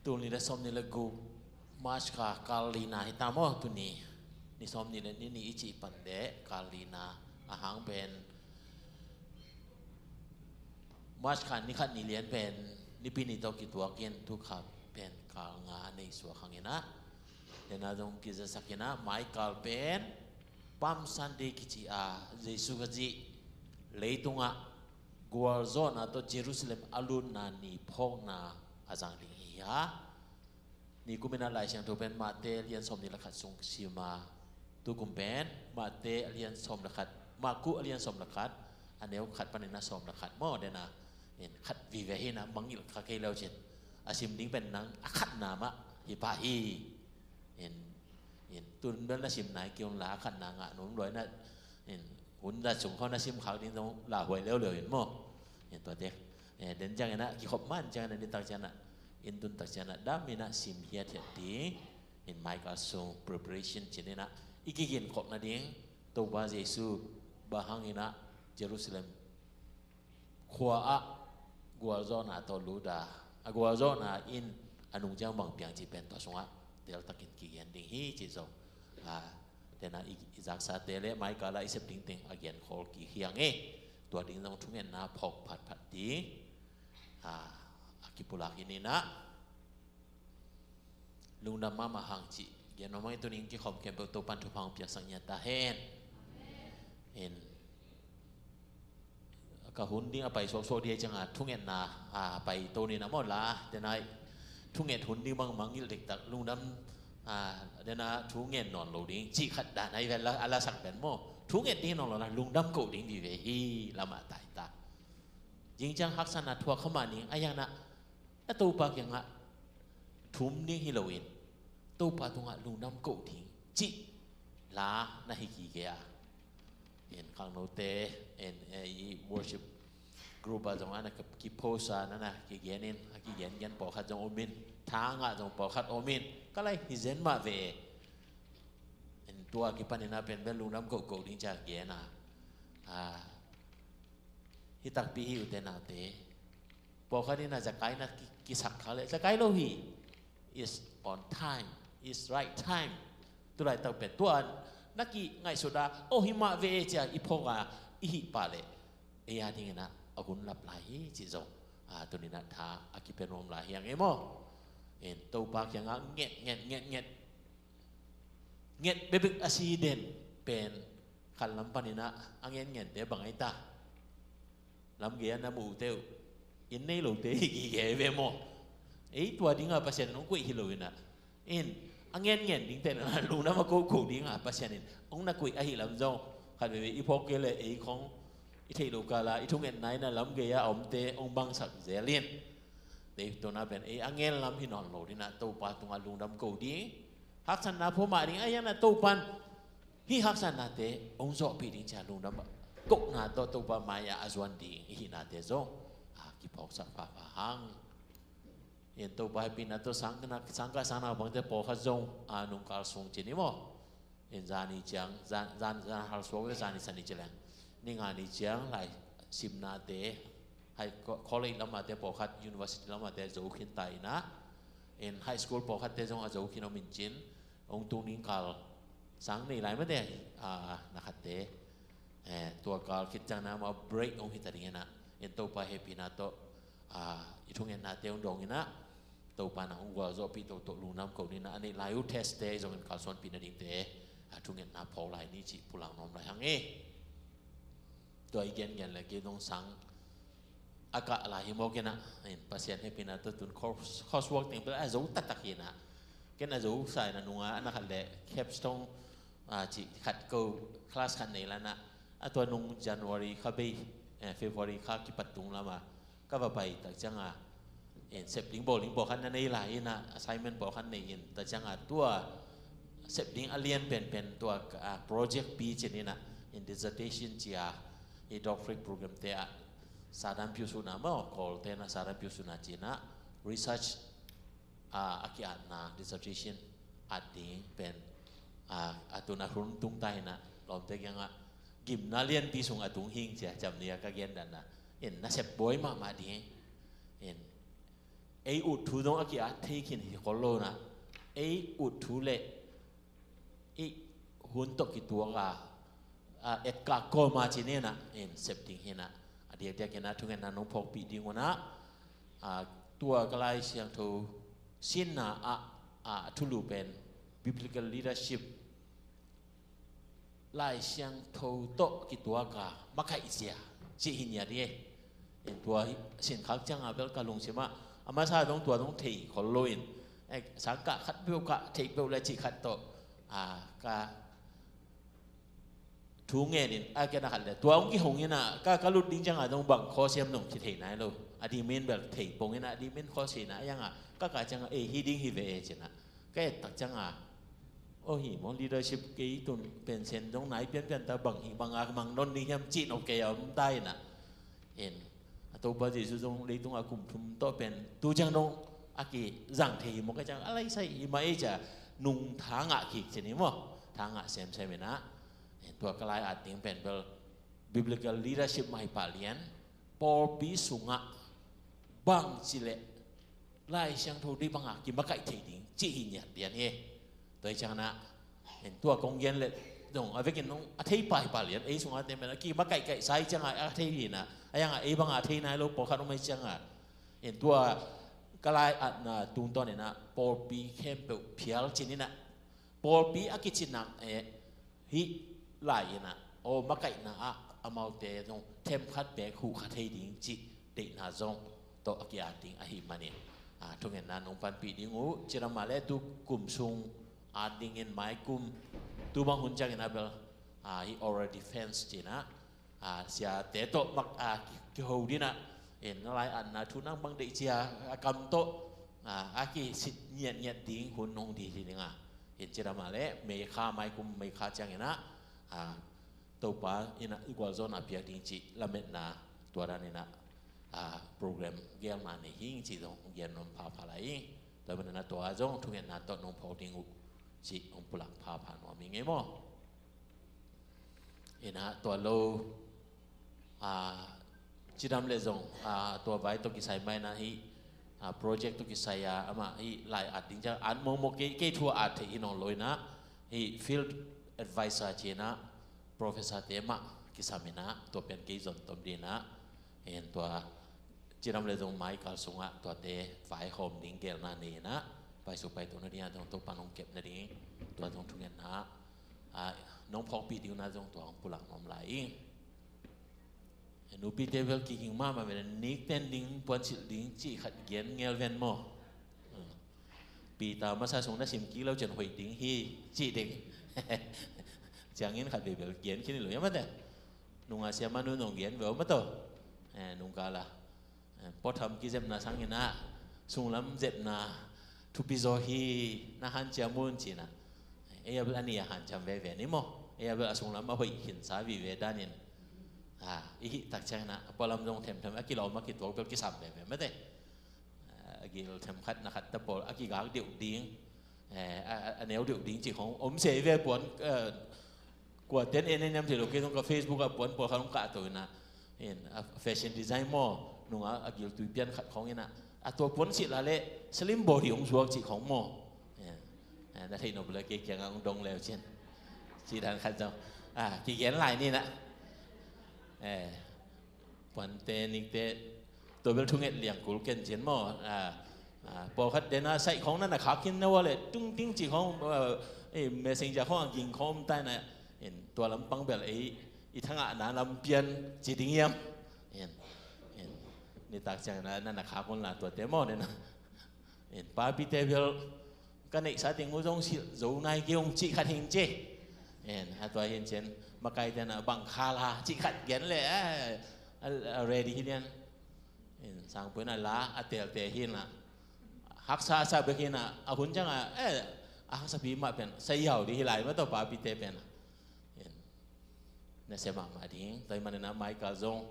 tul nih le sawm nih le guk, March kha kal lina hi ta maw tuni. Ni sawm nih le ni nih i cih pan le kal lina a hang pen March kha ni khat ni lian pen Nipi ni tawh kituak in tu kha pen kal nga a nei suak hang in ah. Dena zong kizasak in ah, mai kal pen Palm Sunday kici a, Jesu ka cih leitungah gualzawhna tawh Jerusalem a lutna ni phawkna a zang ding hi a. Ni kum in ah Lai Siangtho pen Mate a lian sawm nih le khat sung sim a, tu kum pen Mate a lian sawm le khat, Marku a lian sawm le khat, a neu khat panin a sawm le khat maw, dena in khat vive hi in ah, mangngilh kha kei leu cin. A sim ding pen nang a khatna mah hi pah hi. In, in tun bel na sim nai kei un la, a khatna ngah nuam lua in ah, in hun zat sung khawng na sim khak ding zong lauhuai leuleu in maw. In tuate, eh, den ciang in ah, kikhop man ciang in ah, nitak ciang in ah, in tun tak ciang in ah, dam in ah sim hiathiat ding. In mai kal sung preparation ci-in ah, i kiginkhop nading Topa Jesu bang hang in ah Jerusalem khua ah gualzawhna tawh lut a, a gualzawhna in a nungciang bang piang cih pen tua sungah teltakin kigen ding hi cih zong, a, dena i, i zaksate le mai kal ah i sep ding teng a genkhawl kik hi hang e. Tua ding zong thungetna phawk phatphat ding, a, a kipulak hi in ah. Lungdam mahmah hang cih gen mahmah ing. Tuni in kikhawm khempeuh Topan thupha hong piaksak ngiat ta hen. In, ka hun ding a pai suaksuak ding ahih ciangin thungetna a pai to ni in ah maw, la, dena thunget hun ding bang mangngilh dektak, lungdam, a, dena thu ngen nawn lo ding cih khat dan ahi ven la, a lasak pen maw. Thunget ding nawn lo in ah lungdam koh ding vive hi lamah tai ta. Zing ciang haksatna thuak kha mah ning, a iang ah a Topa kiangah thum ding hi loin Topa tungah lungdam koh ding cih la na hi kik e a. In khangnote, in, eh, i worship group ah zong a na ki-, kipost a, na na kigen in, a kigengen pawlkhat zong om in, tha ngah zong pawlkhat om in, ka lai hi zen mah ve. In tua kipan in ah pen bel lungdam koh koh ding ci-a gen a. A, hi takpi hi ute naute. Pawlkhat in ah Zakai na ki-, kisak kha leh, Zakai lo hi. It's on time. It's right time. Tulaitak pen tua na kingaihsut a, aw hi mah ve ci-a i phawk a, i hih pah leh, ei a ding in ah a hun lap lai hi cih zong, a, tuni in ah tha a kipia nuam lai hi hang e maw. In Topa kiangah nget, nget, nget, nget. Nget bekbek a si den pen khat lam pan in ah a ngenngen te bang ahi ta. Lam gei ah na muh uh teh uh, inn nei lote hi kik e ve maw. Ei tua ding a Pasian in hong koih hi lo in ah. In, a ngenngen ding teh na lungdam a koh koh ding a Pasian in hong na koih ahih lam zong, khat veivei i phawk kei leh ei khawng i theih loh kal a i thungetna in ah lam gei ah a omte hong bangsak zel in. Dei, tua na pen ei a ngen lam hi nawn lo ding in ah Topa tungah lungdam koh ding. Haksatna pho mah ding, a iang ah Topan hih haksatnate hong zawhpih ding ci-a lungdam a kohna tawh Topa mai-ah a zuan ding i hihnate zong, a, kiphawksak phapha hang. In Topa hehpihna tawh sang, sangkah sangnaupangte pawlkhat zong, a, nungkal sung ci ni maw. In zani ciang, zan, zan, zan hal suak ve, zani sani ci leng. Ni nga ni ciang lai simnate, hai ko-, college lamate pawlkhat, university lamate a zo khin ta in ah. In high school pawlkhatte zong a zo khin om in cin. Hong tung ding kal sang nei lai mate, a, na khatte. Eh, tua kal khit ciang na mah break hong hi ta ding in ah. In Topa hehpihna tawh, a, i thungetnate hong dawng in ah. Topa na hong gualzawhpih tawh tawh lungdam koh ni in ah. A neih lai uh test te zong in kalsuanpih nadingte, a, thungetna phawk lai ni cih pulak nuam lai hang e. Tua i gengen le kei dong sang a kah lai hi mawk in ah, in Pasian hehpihna tawh tun course, coursework teng bel a zo taktak hi in ah. Ken a zo sa in ah nung a, a na khat le capstone, a, cih khat ko class khat nei lai in ah. A tua nung January kha bei, eh, February kha kipat tung lam a ka va pai tak ciang a, in sep ding bawl ding pawlkhat na nei lai in ah, assignment pawlkhat nei in tak ciang a tua sep ding a lian penpen tua, a, project pi ci-in in ah, in dissertation ci-a, i doctorate program te ah, sadan piu suna maw, Kawlte na sadan piu suna ci-in ah, research, a, a ki-atna dissertation at ding pen, a, a tun a hun tung ta hi in ah, lawmte kiangah gimna lianpi sung a tung hing ci-a, ciamnuih a ka gen dan a, In nasep buai mahmah ding. In ei ut thu dong a ki-at thei khin hi khol lo na. Ei ut thu le ei hun tawh kituak a, a, etkak kawm a ci ni na, in sep ding hi na. A diakdiak in a thungetna nong phawkpih ding un a, a, tua ka Lai Siangtho sinna ah, a, thulu pen biblical leadership, Lai Siangtho tawh kituak a makaih zia cih hi ngiat hi. In tua hi, sin khak ciang a bel ka lungsim ah a masa dong tua dong thei khol lo in, eh, sang kah khat peuh kah thei peuh le cih khat tawh, a, ka thu ngen in a, kei na khat le tua hong kihong in a, ka, ka lut ding ciang a dong bang khaw siam dong ci thei nai lo. A ding min bel thei pong in a, a ding min khaw si na, a yang a ka, ka ciang a, eh, hi ding hi ve e ci na. Ka et tak ciang a, oh, hi maw, leadership kei tun pension dong nai pianpian ta, bang hi bang a mang non ding hiam cih nop kei a om ta in a. In a Topa Jesu zong leitung a kum thum tawh pen tu ciang dong a kizang thei hi maw, ka ciang a lai sai hi mah ei ci a, nung tha ngah kik ci ni maw, tha ngah semsem in a. In tua ka lai at ding pen bel biblical leadership mah hi pah lian, pawlpi sungah bang ci leh Lai Siangtho deih bang a kimakaih thei ding cih hi ngiat lian hi. Tua hi ciang na, in tua kong gen le dong a vekin nong a thei pah hi pah lian, ei sungah te men a kimakaih kaih sa hi ciang a, a thei hi na, a yang a ei bang a thei nai lo pawlkhat om hi ciang a. In tua ka lai atna tungtawn in a pawlpi khempeuh phial cin in a, pawlpi a kici nak eh, hih lai in a, aw makaihna ah amaute zong themkhat beek huh kha thei ding cih deihna zong tawh a ki-at ding ahih manin, a, thungetna nong panpih ding uh, cidam a le tu kum sung at dingin mai kum tu bang hun ciangin a bel, a, hih oral defense ci in a, a, siate tawh mak, a, ki, kiho ding a, in lai atna thu nang bang deih cia a kam tawh, a, a kisit ngiatngiat ding hun nong di hi ding a. In cidam a le May kha, mai kum May kha ciangin a, a, Topa in a gualzawhna piak ding cih lametna tua dan in a, a, program gelna nei hing cih zong gen nuam phapha lai ing. Tua manin a tua zong thungetna tawh nong phawk ding uh cih hong pulak phapha nuam ing ei maw. In a tua lo, a, cidam le zong, a, tua vai tawh kisai mai na hih, a, project tawh kisai a, amah hih lai at ding ciang at mawkmawk kei, kei thu a at theih hi nawn lo in a, hih field advisor ci in a, professor te mah kisam in a, tua pen kei zon tom ding in a, in tua cidam le zong mai kal sungah tuate vaihawm ding gelna nei in a, paisuk paito nading a zong Topa nong kep nading, tua zong thungetna, a, nong phawkpih ding uh na zong tua hong pulak nuam lai ing. Nupite bel kiging mahmah ven, nik ten ding, puansilh ding cih khat gen ngel ven maw. Peter masa sung na sim kik lo cian hoih ding hi cih ding. Ciangin khat vei bel gen khin hi lo hiam a te. Nunga siamah nu nong gen ve om a to. Eh, nungkal a, eh, pawtham kizepna sangin a, sunglam zepna thupi zaw hi, na hanciam un ci in a. Ei a bel a ni a hanciam veve ni maw. Ei a bel a sunglam a hoih khinsa vive danin, a, i hih tak ciangin a, a pualam zong themthem a kilawm a kituak bel kisam veve mate. A gil themkhat na khat ta pawl a kigak deuh ding, eh, a, a, a neu deuh ding cih khong om se ve puan, eh, kua ten en en niam thei lo kei zong ka Facebook a puan pawl khat hong kah to in a, in a fashion design maw, nunga a gil tui pian khat khong in a, a tua puan silh a le slim body hong suak cih khong maw. Eh, eh, na theih nop le kei kiangah hong dong leu cin. Cih dan khat zong, a, kigen lai ni na. Eh, puante nikte, tua bel thunget liang kul ken cin maw. A, a, pawlkhat den a saih khong na na khak khin na ua le tungting cih khong, a, eh, messenger khong a ging khong om tai na, in tua lampang bel ei i thangahna lam pian ci ding hiam. In, in, nitak ciang na, na na khak un la tuate maw den a. In, papite bel ka neihsa teng uh zong silh zo nai kei ung cih khat hing ci. En, a tua hin cin, makaite na bang kha la cih khat gen le, a, a, a ready hi lian. En, sangpui na la a telte hi na, haksa sa bek hi na, a hun ciang a, eh, a haksa pi mah pen sa yau di hi lai mah tawh papite pen. En, na sia mahmah ding. Tua hi manin a mai kal zong,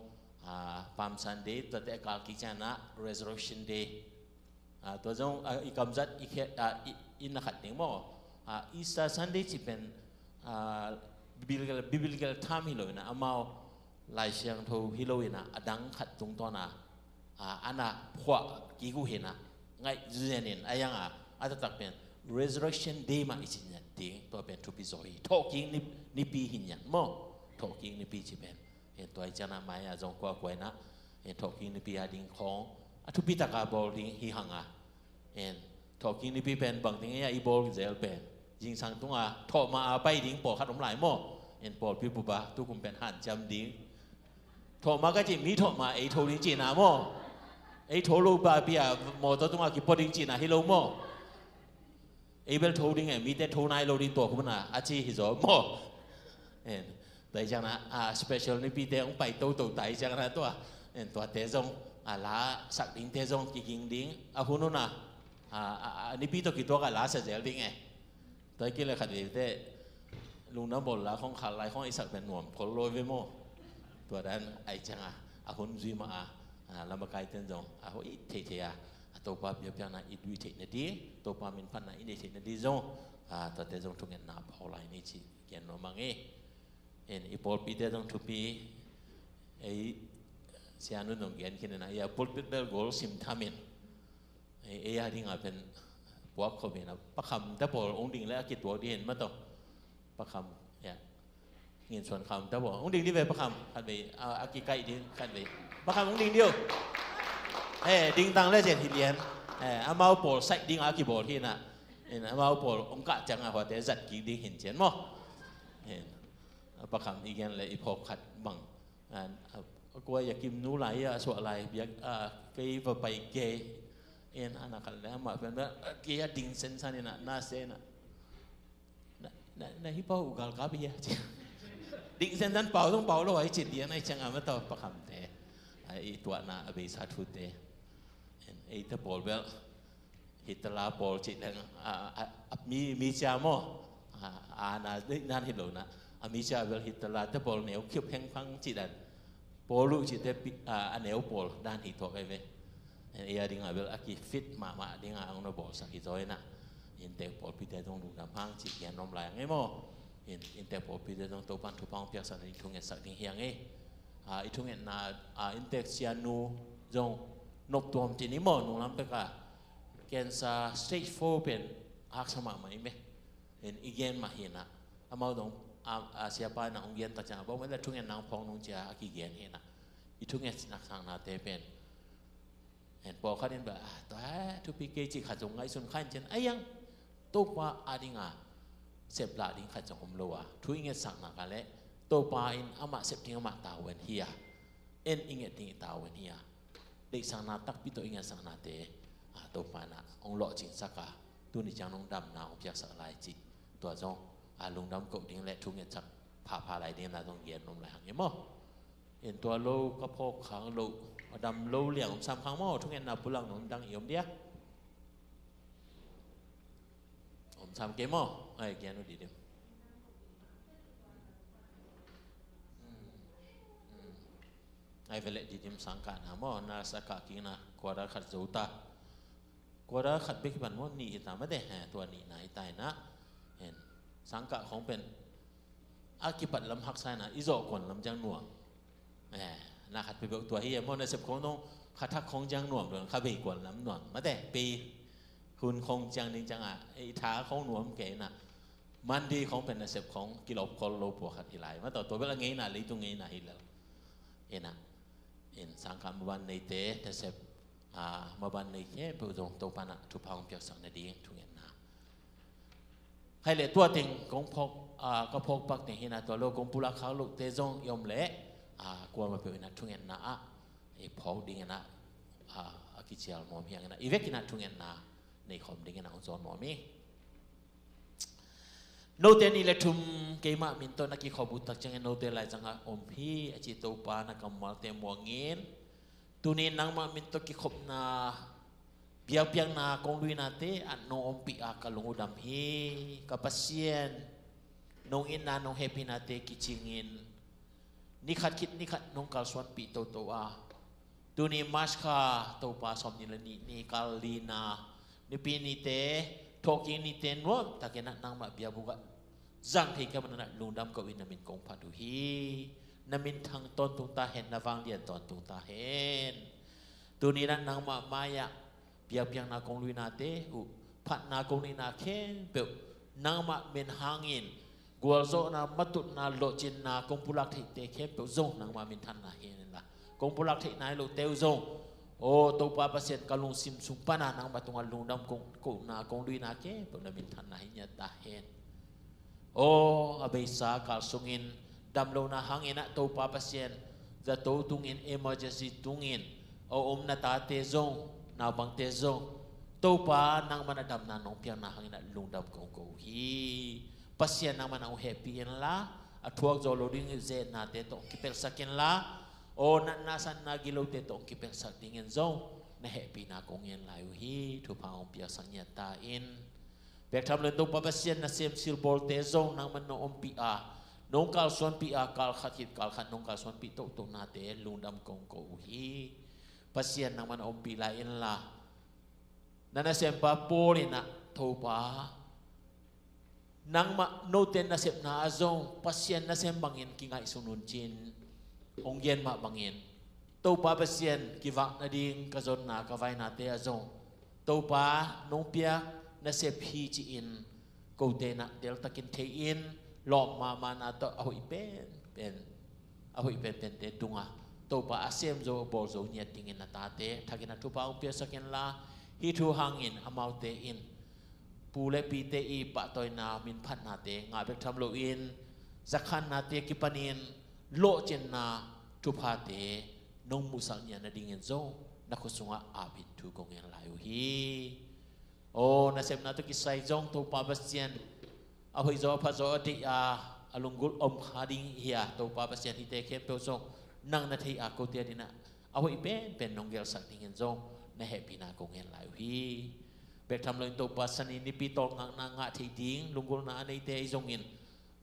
a, Palm Sunday, tuate a kal kik ciang na Resurrection Day. A, tua zong, a, i kamzat i khe, a, i, i na khat ding maw. A, Easter Sunday ci pen, a, biblical, biblical term hi lo in a, amau Lai Siangtho hi lo in ah, a dang khat tungtawn a, a, a na phuah kik uh hi in ah, ngaih zen in a yang a, a taktak pen Resurrection Day mah i ci ngiat ding, tua pen thupi zaw hi. Thawhkik ni, nipi hi ngiat maw. Thawhkik nipi ci pen. Hen, tua i ciang a mai a zong kuakua in ah, hen, thawhkik nipi a ding khawng a thupi taka bawl ding hi hang a. En, thawhkik nipi pen bang ding a i bawl zel pen, zingsang tung a thawh ma a pai ding pawlkhat om lai maw. En, pawlpi bup a tukum pen hanciam ding. Thawh ma ka cih mi thawh ma ei tho ding cihna maw. Ei tho lo pa pi a mawtaw tung a kipua ding cihna hi lo maw. Ei bel tho ding e, mite tho nai lo ding tua khum na a ci hi zaw maw. En, tua i ciang na, a, special nipite hong pai toto ta i ciang na tua. En, tuate zong, a, la sak dingte zong kiging ding. A hun hun a, a, a, a, nipi tawh kituak a la sa zel ding e. Tua i kile khat vei te, lungdam bawl la khong khal lai khong i sak pen nuam khol lo ve maw. Tua dan a i ciang a, a hun zui ma a, a, lamakai ten zong, a, hoih thei thei a, a Topa biakpiakna i duih theih na di, Topa min phatna i nei theih na di zong, a, tuate zong thungetna pau lai ni ci gen nuam mang e. En, i pawlpite zong thupi, ei, Sia Nu zong gen khin na, i a pulpit bel gol sim tham in. Ei, ei a ding a pen puak khawm in a, Pa Kham te pawl ong ding le a kituak di hen ma tawh. Pa Kham, ya. Ngin Suan Kham te pawl ong ding di ve Pa Kham, khat vei, a, a kikaih ding, khat vei. Pa Kham ong ding di o. He, ding tang le zet hi lian. He, amau pawl saih ding a kibawl hi na. En, amau pawl ong kah ciang a huate zat kik ding hin cian maw. He, Pa Kham i gen le i phawk khat bang. A, a, kua ya kim nu lai a suah lai biak, a, kei va pai kei. En, a na khat le amah pen, a, kei a ding sensan in a, na se na. Na, na, na hi pau u galkap hi a ci. Ding sensan pau zong pau lo a i cin lian a i ciang a ma tawh Pa Kham te. A, i tuahna a beisa thute. En, ei te pawl bel. Hitler pawl cih leng, a, a, a, mi, mi cia maw? A, a, na, nan hi lo na. A mi cia bel Hitler te pawl neu khiup heng phang cih dan. Pawl uh cih te pi, a, a neu pawl dan hi tuak ai ve. Ei a ding a bel a ki fit mahmah ding a ang no bawl sak hi zaw ina. Inntek pawlpite zong lungdam hang cih kian om lai ang ei maw? In, inntek pawlpite zong Topan thupha hong piaksak na ding thungetsak ding hi ang ei. A, i thungetna, a, inntek sianu zong nop tuam cin i maw, nunglam pek a. Cancer stage four pen haksa mahmah i me. En i gen mah hi na. Amau dong, a, a siapa na ong gen tak ciang a bawk mah le thungetna ong phawk nung cia a kigen hi na. I thungetna saknate pen. En pawlkhat in ba, a, tua, thupi kei cih khat zong ngaihsun kha in cin a yang. Topa a ding a, sep lah ding khat zong om lo a. Thu i ngetsakna ka le, Topa in amah sep ding amah tavuan hi a. En i nget ding i tavuan hi a. Deihsakna takpi tawh i ngetsaknate, a, Topa in a hong lawhcingsak a, tuni ciang nong damna hong piaksak lai cih. Tua zong, a, lungdam koh ding le thungetsak phapha lai ding na zong gen om lai hang hi maw? En tua lo ka phawk khang lo, a dam lo liang om sam khang maw, thungetna pulang nong dang i om dia. Om sam kei maw? Ai, gen uh didim. Hmm. Hmm. Ai, vele didim sangkah na maw, na sakah kik na, quarter khat zo ta. Quarter khat bek hi pan maw, nih hi ta mate, he, tua nih na hi ta hi na. Hen. Sangkah khong pen. A kipat lam haksa hi na, i zawh kuan lam ciang nuam. Eh, na khat peuhpeuh tua hi e maw, nasep khong nong kha thak khong ciang nuam lo, kha vei kuan lam nuam. Mate, pei hun khong ciang ding ciang a, i tha khong nuam kei na. Monday khong pen nasep khong kilawp khol lo pua khat hi lai. Ma tawh tua bel a ngeina, leitung ngeina hi lel. Ina, in sangkah maban neite, nasep, a, maban nei khempeuh zong Topa na thupha hong piaksak na ding thungetna. Khai le tua teng kong phawk, a, ka phawk pak teng hi na tua lo kong pulak khak loh te zong i om le, a, kuamah peuh in a thungetna ah i phawk ding in a, a, a kicial mawm hi ang in a, i vek in a thungetna nei khawm ding in a hong zawn mawm hi. Note nih le thum keimah min tawh na kikhop uh tak ciangin note laizang ah om hi a ci Topa na kammalte muang in, tuni nangmah min tawh kikhopna biakpiakna kong luinate ah nong ompih a ka lung uh dam hi. Ka Pasian, nong itna nong hehpihnate kicingin ni khat khit ni khat nong kalsuanpih toto a, tuni March kha Topa sawmnih le nih ni kal lina nipi nite, thawhkik nite nuamtakin ah nangmah biakbuk ah zang thei ka manun ah lungdam ko in na min kong phat uh hi. na minthang tawntung ta hen, na vanglian tawntung ta hen. Tuni-in ah nangmah mai-ah biakpiakna kong luinate uh, phatna kong neihna khempeuh nangmah min hangin gualzawhna, matutna, lawhcinna kong pulak theihte khempeuh zong nangmah minthanna hi inla, kong pulak theihna hi lote uh zong, aw Topa Pasian, ka lungsim sung pana nangmah tungah lungdam kong kohna, kong luina khempeuh na minthanna hi ngiat ta hen. Aw, a beisa kal sungin damlohna hangin ah Topa Pasian, zato tungin, emergency tungin a om na tate zong, naupangte zong, Topa nangmah na damna nong piakna hangin ah lungdam kong ko uh hi. Pasian nangmah na hong hehpih inla, a thuak zo lo ding zehnate tawh hong kipelsak inla, aw natna satna gilote tawh hong kipelsak dingin zong na hehpihna kong ngen lai uh hi. Thupha hong piaksak ngiat ta in. Bek tham loin Topa Pasian, nasem silbawlte zong nangmah nong ompih a, nong kalsuanpih a, kal khat khit kal khat nong kalsuanpih tohtohnate lungdam kong ko uh hi. Pasian nangmah na ompih lai inla, na nasempa Paul in ah, Topa, nangmah note nasepna ah zong Pasian nasem bangin kingaihsun un ci-in hong gen mah bangin, Topa Pasian, kivak nading ka zonna, ka vainate ah zong Topa nong piak nasep hi ci-in kote in ah teltakin thei-in, lawp mahmahna tawh a hoih penpen, a hoih penpente tungah Topa a sem zo, a bawl zo ngiat dingin na tate thakin ah thupha hong piaksak inla, hih thu hangin amaute in pu le pite i pahtawina, minphatnate ngah bek tham loin, zakhannate kipanin lawhcinna thuphate nong muhsak ngiat nadingin zong na khut sungah ap-in thu kong ngen lai uh hi. Aw, nasepna tawh kisai zong Topa Pasian, a hoih zaw, a pha zaw, a deih a, a lunggulh om kha ding hi a, Topa Pasian, hihte khempeuh zong nang na thei a, kote adingin ah a hoih penpen nong gelsak dingin zong na hehpihna kong ngen lai uh hi. Bek tham loin Topa, Sani nipi tawlngakna ngah theih ding lunggulhna a neite ahi zongin,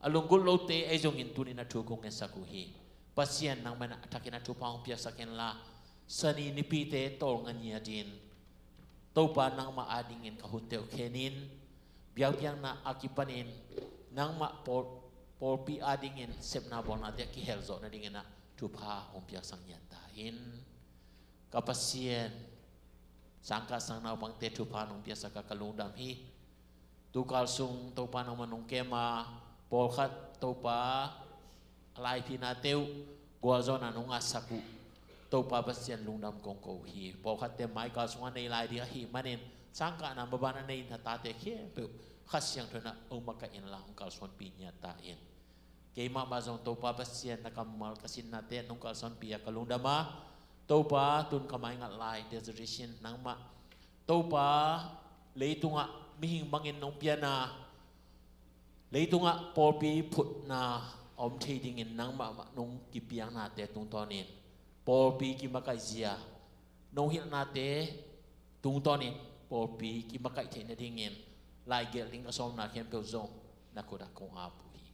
a lunggulh lote ahi zongin tuni-in ah thu kong ngetsak uh hi. Pasian nangmah in ah a thakin ah thupha hong piaksak inla, Sani nipite tawlnga ngiatin Topa nangmah adingin ka hunte uh khenin, biakpiakna a kipanin nangmah pawl, pawlpi adingin sepna bawlnate a kihel zawh nadingin ah thupha hong piaksak ngiat ta in. Ka Pasian, sangkah sangnaupangte thupha nong piaksak a ka lungdam hi. Tukal sung Topa nangmah nong kem a, pawlkhat Topa a laiphinate uh gualzawhna nong ngahsak uh, Topa Pasian, lungdam kong ko uh hi. Pawlkhatte mai kal sungah nei lai ding ahih manin, sangkahna maban a nei na tate khempeuh Kha Siangtho in ah hong makaih inla, hong kalsuanpih ngiat ta in. Keimah mah zong Topa Pasian, na kammal ka sinnate nong kalsuanpih a ka lungdam a, Topa, tun ka maingat lai, Desert Vision nangmah, Topa, leitungah mihing bangin nong pian a, leitungah pawlpi phutna a om thei dingin nangmah mah nong kipiaknate tungtawnin pawlpi kimakaihzia, nong hilhnate tungtawnin pawlpi kimakaih theih nadingin laigelh ding a sawmna khempeuh zong na khut ah kong ap uh hi.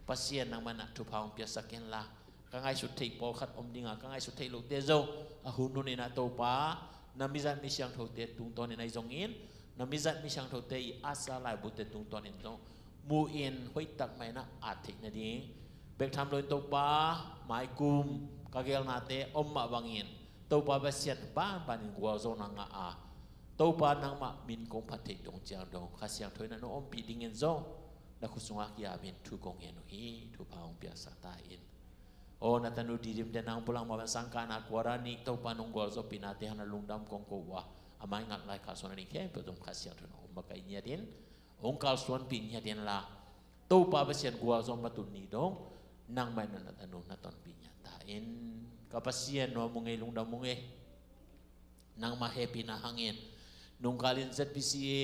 Pasian, nangmah in ah thupha hong piaksak inla, ka ngaihsut theih pawlkhat om ding a, ka ngaihsut theih lote zong a hun hun in ah Topa, na mizat mi siangthote tungtawnin ahi zongin, na mizat mi siangthote i atsa laibute tungtawnin zong mu-in hoihtak mah in ah at theih nading, bek tham loin Topa, maikum ka gelnate om mah bangin, Topa Pasian, banbanin gualzawhna ngah a, Topa, nangmah min kong phat theih dong ciang dong Kha Siangtho in ah nong ompih dingin zong na khut sungah ki-apin thu kong ngen uh hi. Thupha hong piaksak ta in. Aw, na tanu Didimte nang pulak mah bang sangkahna kuara nih Topa nong gualzawhpihnate hang na lungdam kong ko uh a, a maingat lai kalsuan a ding khempeuh zong Kha Siangtho in ah hong makaih ngiatin, hong kalsuanpih ngiat inla, Topa Pasian, gualzawh matut ni dong nangmah in ah na tanu na tonpih ngiat ta in. Ka Pasian, nuam ung ei, lungdam ung ei. Nangmah hehpihna hangin nungkalin Z B C A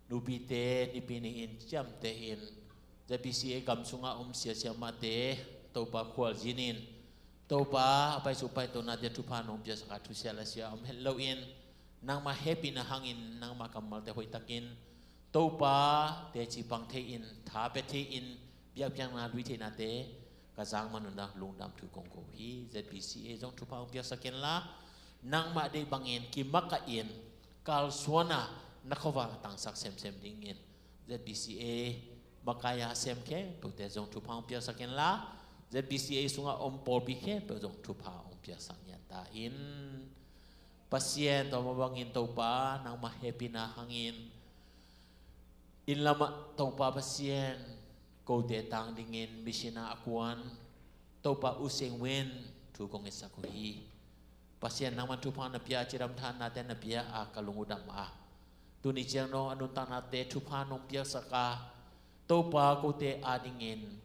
nupite nipi ni-in ciamteh in, Z B C A gam sungah om sia siamahte Topa khualzinin, Topa, a paisuh paitohnate thupha nong piaksak a, thusia lasia om het loin, nangmah hehpihna hangin nangmah kammalte hoihtakin Topa, teci pang thei-in, tha pia thei-in, biakpiakna lui theihnate ka zang man un ah lungdam thu kong ko uh hi. Z B C A zong thupha hong piaksak inla, nangmah deih bangin kimakaih in, kalsuan a, na khuaval a tangsak semsem dingin Z B C A makai a sem khempeuhte zong thupha hong piaksak inla, Z B C A sungah om pawlpi khempeuh zong thupha hong piaksak ngiat ta in. Pasian, tua mah bangin Topa, nangmah hehpihna hangin inn lamah Topa Pasian, kote tang dingin mission ah a kuan Topa U Seng Win thu kong ngetsak uh hi. Pasian, nangman thupha na pia, cidam thahatnate na pia a ka lung uh dam a, tuni ciang dong a nuntaknate thupha nong piaksak a, Topa, kote adingin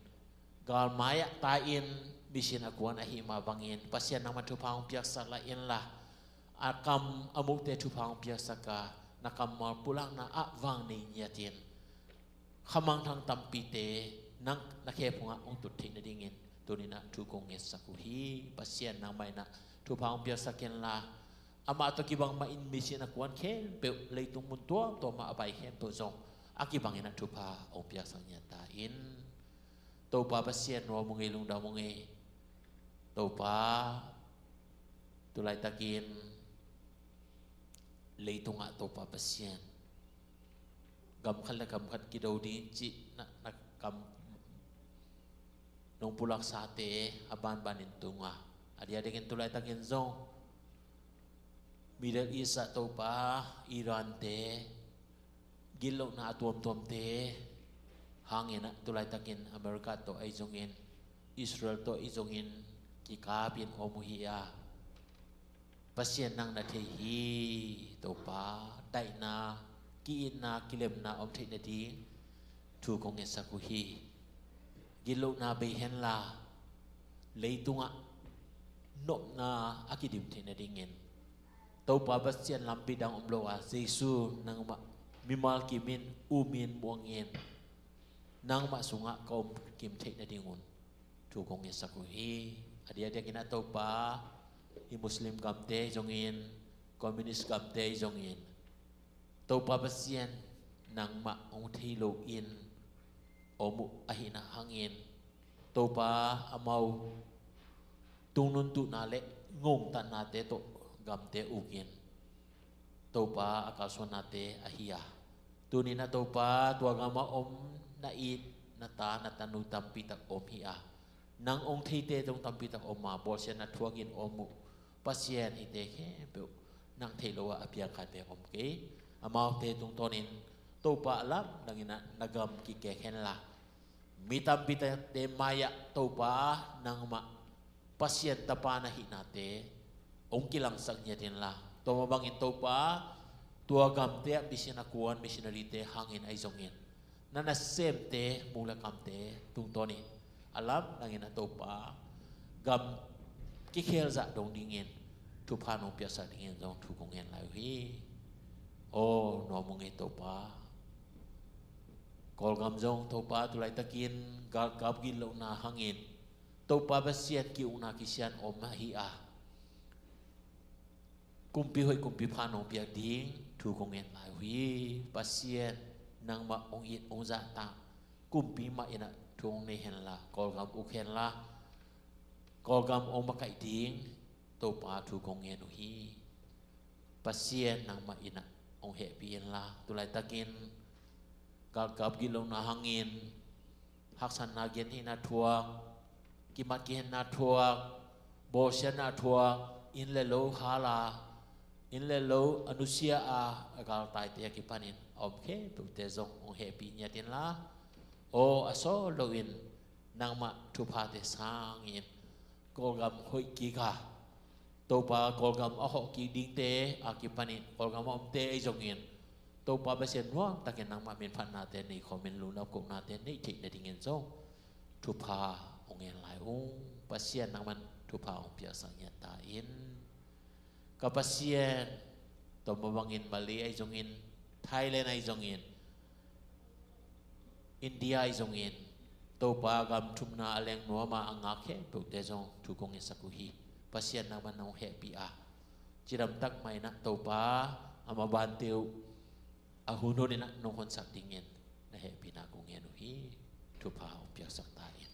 galmai ah tai-in mission a kuan ahih mah bangin Pasian, nangman thupha hong piaksak la inla, a kam a mukte thupha hong piaksak a, na kammal pulakna ah vang nei ngiatin khamangthang tampite nang na khe phungah hong tut theih nadingin tuni-in ah thu kong ngetsak uh hi. Pasian, nangmah in ah thupha hong piaksak inla, amah tawh kibang mah in mission a kuan khempeuh, leitung mun tuamtuam ah a pai khempeuh zong a kibangin ah thupha hong piaksak ngiat ta in. Topa Pasian, nuam uh ngei, lungdam uh ngei. Topa, tulaitakin leitungah Topa Pasian, gam khat le gam khat kido ding cih na, na kam nong pulaksate a banbanin tung a, a diakdiakin tulaitakin zong Middle East ah Topa, Iran te, gitlohna a tuamtuamte hangin ah tulaitakin America tawh ahi zongin, Israel tawh ahi zongin kikapin om uh hi a, Pasian, nang na thei hi. Topa, daihna, ki-itna, kilemna om theih nading thu kong ngetsak uh hi. Gitlohna bei henla, leitungah nopna a kidim theih nadingin Topa Pasian, lampi dang om lo a, Jesu nangmah mimal kimin, umin, muangin nangmah sungah ka om kim theih nadingun thu kong ngetsak uh hi. A diakdiakin ah Topa, hih Muslim gamte zongin, Communist gamte zongin, Topa Pasian, nangmah hong thei loin om uh ahihna hangin, Topa, amau tungnun tuhna le ngongtatnate tawh gamte ukin Topa a kalsuannate ahi a, tuni-in ah Topa, tua gamah om na it na ta, na tanu tampi tak om hi a, nang hong theite zong tampi tak om a, bawlsiatna thuakin om uh. Pasian, hihte khempeuh nang theih loh ah a piang khat bek om kei. Amaute tungtawnin Topa, a lamdangin ah na gam kikek henla, mi tampite mai-ah Topa, nangmah Pasian Tapa na hihnate hong kilangsak ngiat inla, tua mah bangin Topa, tua gamte ah mission a kuan missionary-te hangin ahi zongin, na nasemte, muk le kamte tungtawnin a lamdangin ah Topa, gam kikhel zah dong dingin thupha nong piaksak dingin zong thu kong ngen lai uh hi. Aw, nuam uh ngei Topa. Kawlgam zong Topa, tulaitakin galkap gitlohna hangin Topa Pasian, ki-ukna kisian om ahi a, kumpi hoih, kumpi pha nong piak ding thu kong ngen lai uh hi. Pasian, nangmah hong it hong zahtak kumpi mah in ah thu hong nei henla, Kawlgam uk henla, Kawlgam hong makaih ding Topa, thu kong ngen uh hi. Pasian, nangmah in ah hong hehpih inla, tulaitakin galkap gitlohna hangin haksatna, gentheihna thuak, kimat kihenna thuak, bawlsiatna thuak, inn le lo hal a, inn le lo a nusia a, a galtaite a kipanin a om khempeuhte zong hong hehpih ngiat inla, aw, a sawt loin nangmah thuphate sangin Kawlgam hoih kik a, Topa, Kawlgam a hawh kik dingte a kipanin Kawlgam a omte ahi zongin, Topa Pasian, nuamtakin nangmah minphatnate nei khawmin, lungdam kohnate neih theih nadingin zong thupha hong ngen lai ung. Pasian, nangman thupha hong piaksak ngiat ta in. Ka Pasian, tua mah bangin Malay ahi zongin, Thailand ahi zongin, India ahi zongin, Topa, gam thumna a leng nuam a a ngak khempeuhte zong thu kong ngetsak uh hi. Pasian, nangman nong hehpih a, cidamtak mah in ah Topa, a mabante uh a hunhun in ah nong honsak dingin na hehpihna kong ngen uh hi. Thupha hong piaksak ta in.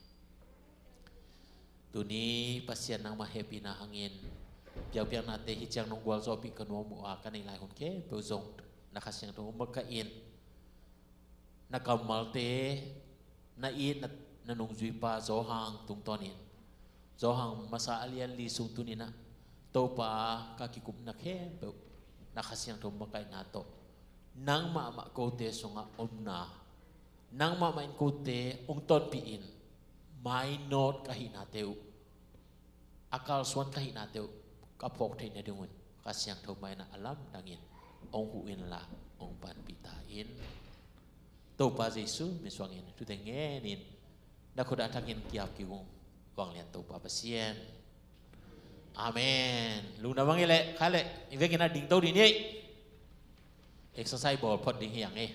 Tuni Pasian, nangmah hehpihna hangin piakpiaknate hih ciang nong gualzawhpih ka nuam uh a, ka neih lai hun khempeuh zong na Kha Siangtho hong makaih in, na kammalte, na it na, na nungzuipa Johan tungtawnin, Johan masa a lian li sung tuninah, Topa, ka kikupna khempeuh na Kha Siangtho makaihna tawh nang mahmah kote sungah omna, nang mahmah in kote hong tonpih in, mainawt ka hihnate uh, a kalsuan ka hihnate uh ka phawk theih nadingun Kha Siangtho mah inah a lamdangin hong huh inla hong panpih ta in. Topa Jesu min suangin thute ngenin na khut a thakin kiap kik ung, vanglian Topa Pasian. Amen. Lungdam hang ei leh, kha leh i vekin a dingto dih ni ei. Exercise bawl phot ding hi hang ei.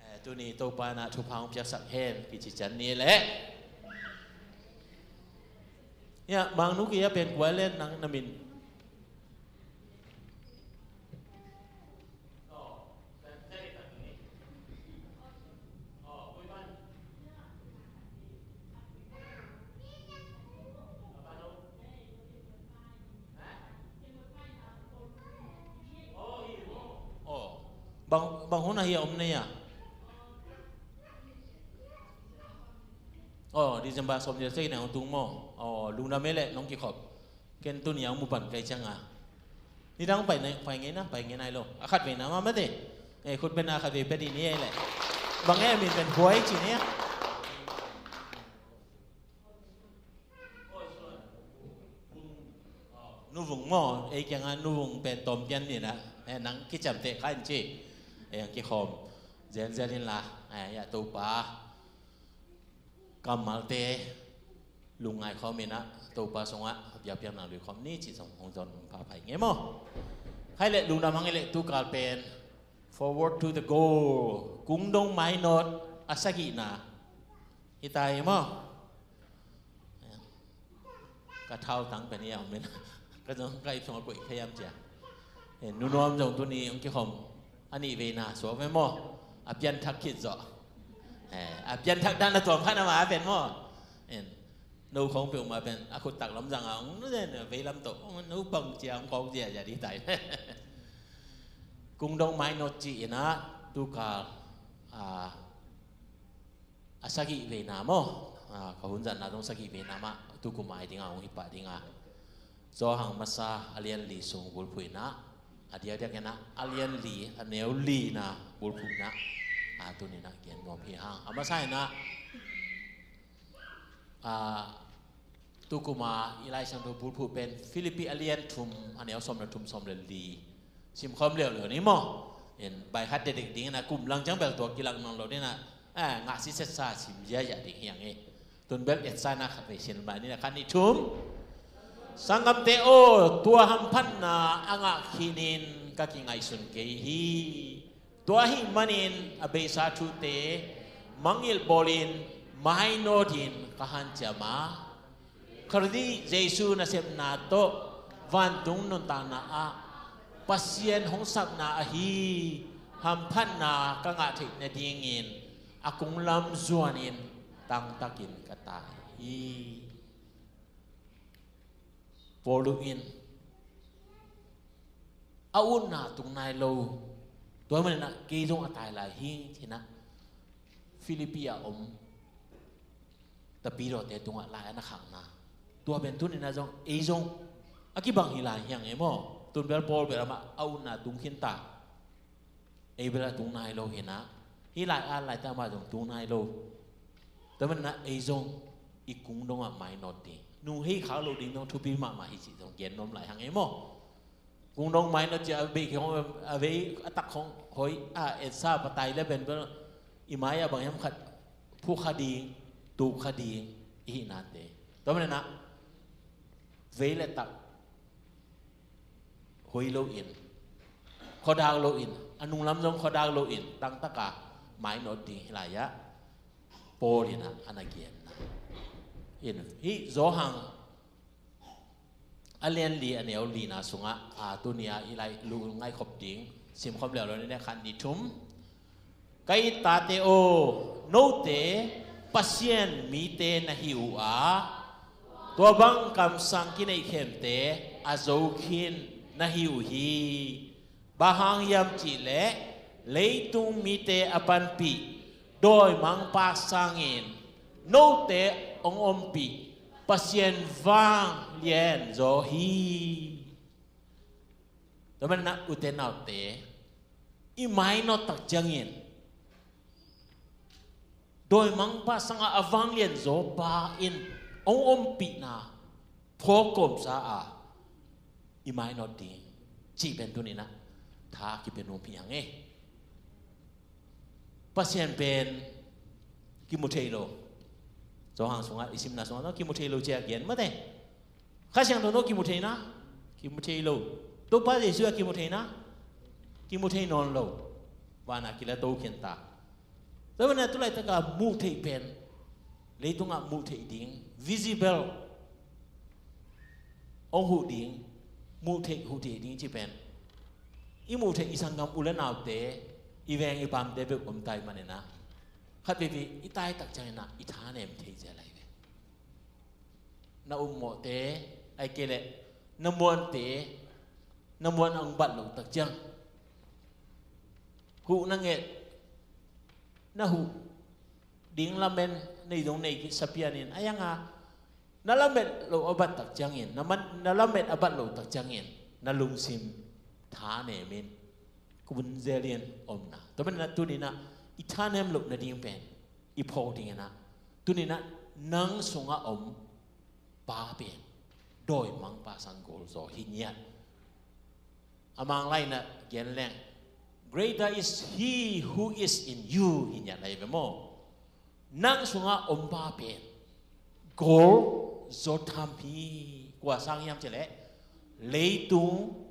Eh, tuni Topa inah thupha hong piaksak hen kici cian ni leh. Ya, Mangnu kiang pen kua leh nang na min. Aw, bang, bang hun ahi a om na hia? Aw, December sawmnih le sagihna hong tung maw? Aw, lungdam ei leh nong kikhop. Ken tuni a hong mu pan ka hih cianga, nidang pai ngei na, pai ngei nai lo. A khatvei na mah mate. Eh, khut beng a khatvei pia dih ni ei leh. Bang ei a min pen Huai ci ni a. Nu Vung maw, ei kiangah Nu Vung pen tawm pian ni na. Eh, nang kiciamteh kha in ci. Eh, kikhawm zenzel inla. Eh, ya Topa kammalte lungngai khawm inah Topa sungah biakpiakna lui khawm ni cih zong hong zon pha phai ngei maw? Khai leh lungdam hang ei leh tukal pen Forward to the Goal, Kungdong Mainawt a sagihna hi ta hi maw? Ka thautang pen i a om in ka zong ka ip sungah koih kha hiam cia. Eh, Nu Nuam zong tuni hong kikhawm a nih veina suak ve maw? A pianthak khit zawh. Eh, a pianthak dan a tuam khat a ma pen maw? En, no khawng peuh mah pen a khuttak lamzang a hong nu zen veilam tawh hong no pang cia hong khawng zia zia dih tai. Kungdong Mainawt ci inah tukal, ah, a sagih veina maw? Ah, ka hun zatna zong sagih veina mah tukum ai dinga hong hi pah dinga. Johan masa a lian li sung bulphuh inah a diakdiak inah a lian li a neu lina bulphuh inah, ah, tuninah gen nuam hi hang. A masa inah, ah, tukuma i Lai Siangtho bulphuh pen Philippi a lian thum a neu sawm le thum, sawm le li. Simkhawm leuleu ni maw? En, bai khat dedek ding inah kum lang ciang bel tua kilak nawn lo ding inah, ah, ngah sisetsa sim ziazia ding hi hang ei. Tun bel etsa inah khatvei sin mah ni inah khat nih thum. Sanggamte aw, tua hamphatna a ngah khinin ka kingaihsun kei hi. Tua ahih manin a beisa thute mangngilh bawlin mainawtin ka hanciam a, Khazih Jesu nasepna tawh vantung nuntakna ah Pasian hong sakna ahi hamphatna ka ngah theih nadingin a kunglam zuanin tangtakin ka tai hi. Paul in a utna tung nai lo. Tua maninah kei zong a tai lai hi cinah Philippi a om tapidawte tungah lai a na khakna. Tua pen tuninah zong ei zong a kibang hi lai hiang ei maw? Tun bel Paul bel amah a utna tung khinta. Ei bel a tung nai lo hinah hih lai a laite amah zong tung nai lo. Tua maninah ei zong i kungdongah mainawt ding, nung hei khak loh ding zong thupi mahmah hi cih zong gen nuam lai hang ei maw? Kungdong mainawt cih a bei khong a vei a tak khong hoi a etsa patai le benbel i mai-ah bang hiam khat phukha ding, tukha ding i hihnate. Tua maninah vei le tak hoi loin, khuadak loin, a nunglam zong khuadak loin, tangtaka mainawt ding hi lai-ah Paul in ah a na genna. In, hih Johan a lian li a neu lina sungah, a, tuni-a i lai lungngaih khop ding, simkhop leuleu ni, khat, nih, thum. Ka it tate aw, note Pasian mite na hi uh a, tua bang kamsang kineih khempeuhte a zo khin na hi uh hi. Bang hang hiam cihleh, leitung mite a panpih dawimangpa sangin note hong ompih Pasian vanglian zaw hi. Tua manin ah, ute naute, i mainawt tak ciangin dawimangpa sangah a vanglian zawpa in hong ompihna phawk kawmsa a i mainawt ding cih pen tuni-in ah tha kipia nuam hi hang e. Pasian pen kimu thei lo. Johan sungah, i simna sungah, no, kimu thei lo ci-a gen mate. Kha Siangtho no kimu thei na, kimu thei lo. Topa Jesuh a kimu thei na, kimu thei nawn lo. Van a kila to khin ta. Tua manin ah tu laitaka muh theih pen, leitungah muh theih ding, visible, hong huh ding, muh theih huh theih ding cih pen, i muh theih i sanggam u le naute, i veng i pamte bek om ta ahih manin ah, khat veivei i tai tak ciangin ah i thanem thei zel lai ve. Na upmawhte, ahih kei leh na muante, na muan a hong bat loh tak ciang, huh na nget, na huh ding lamen nei zong nei kisa pianin, a iang a na lamet loh a bat tak ciangin, na man, na lamet a bat loh tak ciangin, na lungsim thanemin kun zelin omna. Tua manin ah tuni-in ah i thanem loh nading pen, i phawk dingin ah, tuni-in ah nang sungah om pa pen dawimangpa sang gol zaw hi ngiat. A Manglai in ah gen leng, "Greater is he who is in you," hi ngiat lai ve maw. Nang sungah om pa pen gol zaw tham hi. Kua sang hiam cih leh, leitung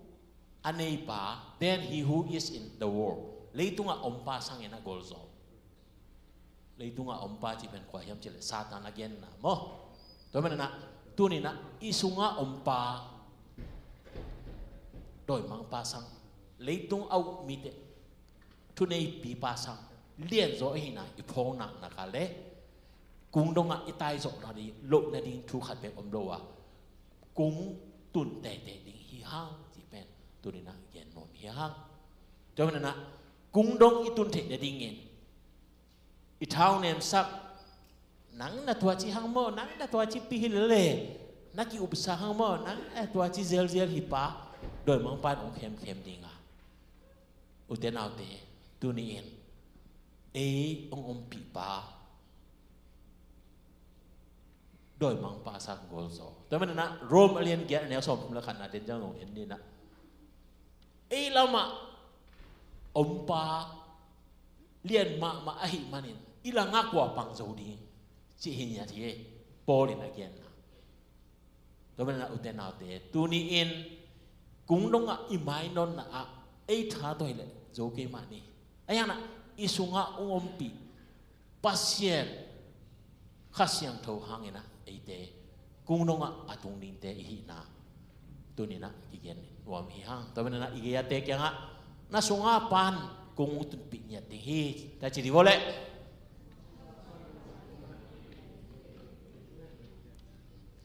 a neipa, than he who is in the world. Leitungah om pa sangin ah gol zaw. Leitungah om pa cih pen kua hiam cih leh Satan a genna maw. Tua manin ah tuni-in ah i sungah om pa dawimangpa sang, leitung a uh mite thuneipipa sang lianzaw ahihna i phawk naknak leh, kung dongah i tai zawh nading, loh nading thu khat bek om lo a, kung tun teitei ding hi hang cih pen tuni-in ah gen nuam hi hang. Tua manin ah kung dong i tun theih nadingin i thaunemsak, nang na tuaci hang maw, nang na tuaci pi hi lele, na ki-upsa hang maw, nang na tuaci zelzel hi pa, dawimangpa in hong khemkhem ding a. Ute naute, tuni-in ei hong ompihpa dawimangpa sang gol zaw. Tua manin ah Rom a lian giat a neu sawmthum le khatna den ciang zong en ni in ah, ei lamah ompa lian mahmah ahih manin i langah kua pang zo ding cih hi ngiat hi, Paul in a genna. Tua manin ah ute naute, tuni-in kung dongah i mainawtna ah ei tha tawh hileh zo kei mah ni. A iang ah i sungah hong ompih Pasian Kha Siangtho hangin ah eite kung dongah a tung dingte i hihna tuni-in ah kigen nuam hi hang. Tua manin ah i gei-ate kiangah, na sungah pan kung tunpih ngiat ding hi, ta ci dih vawleh.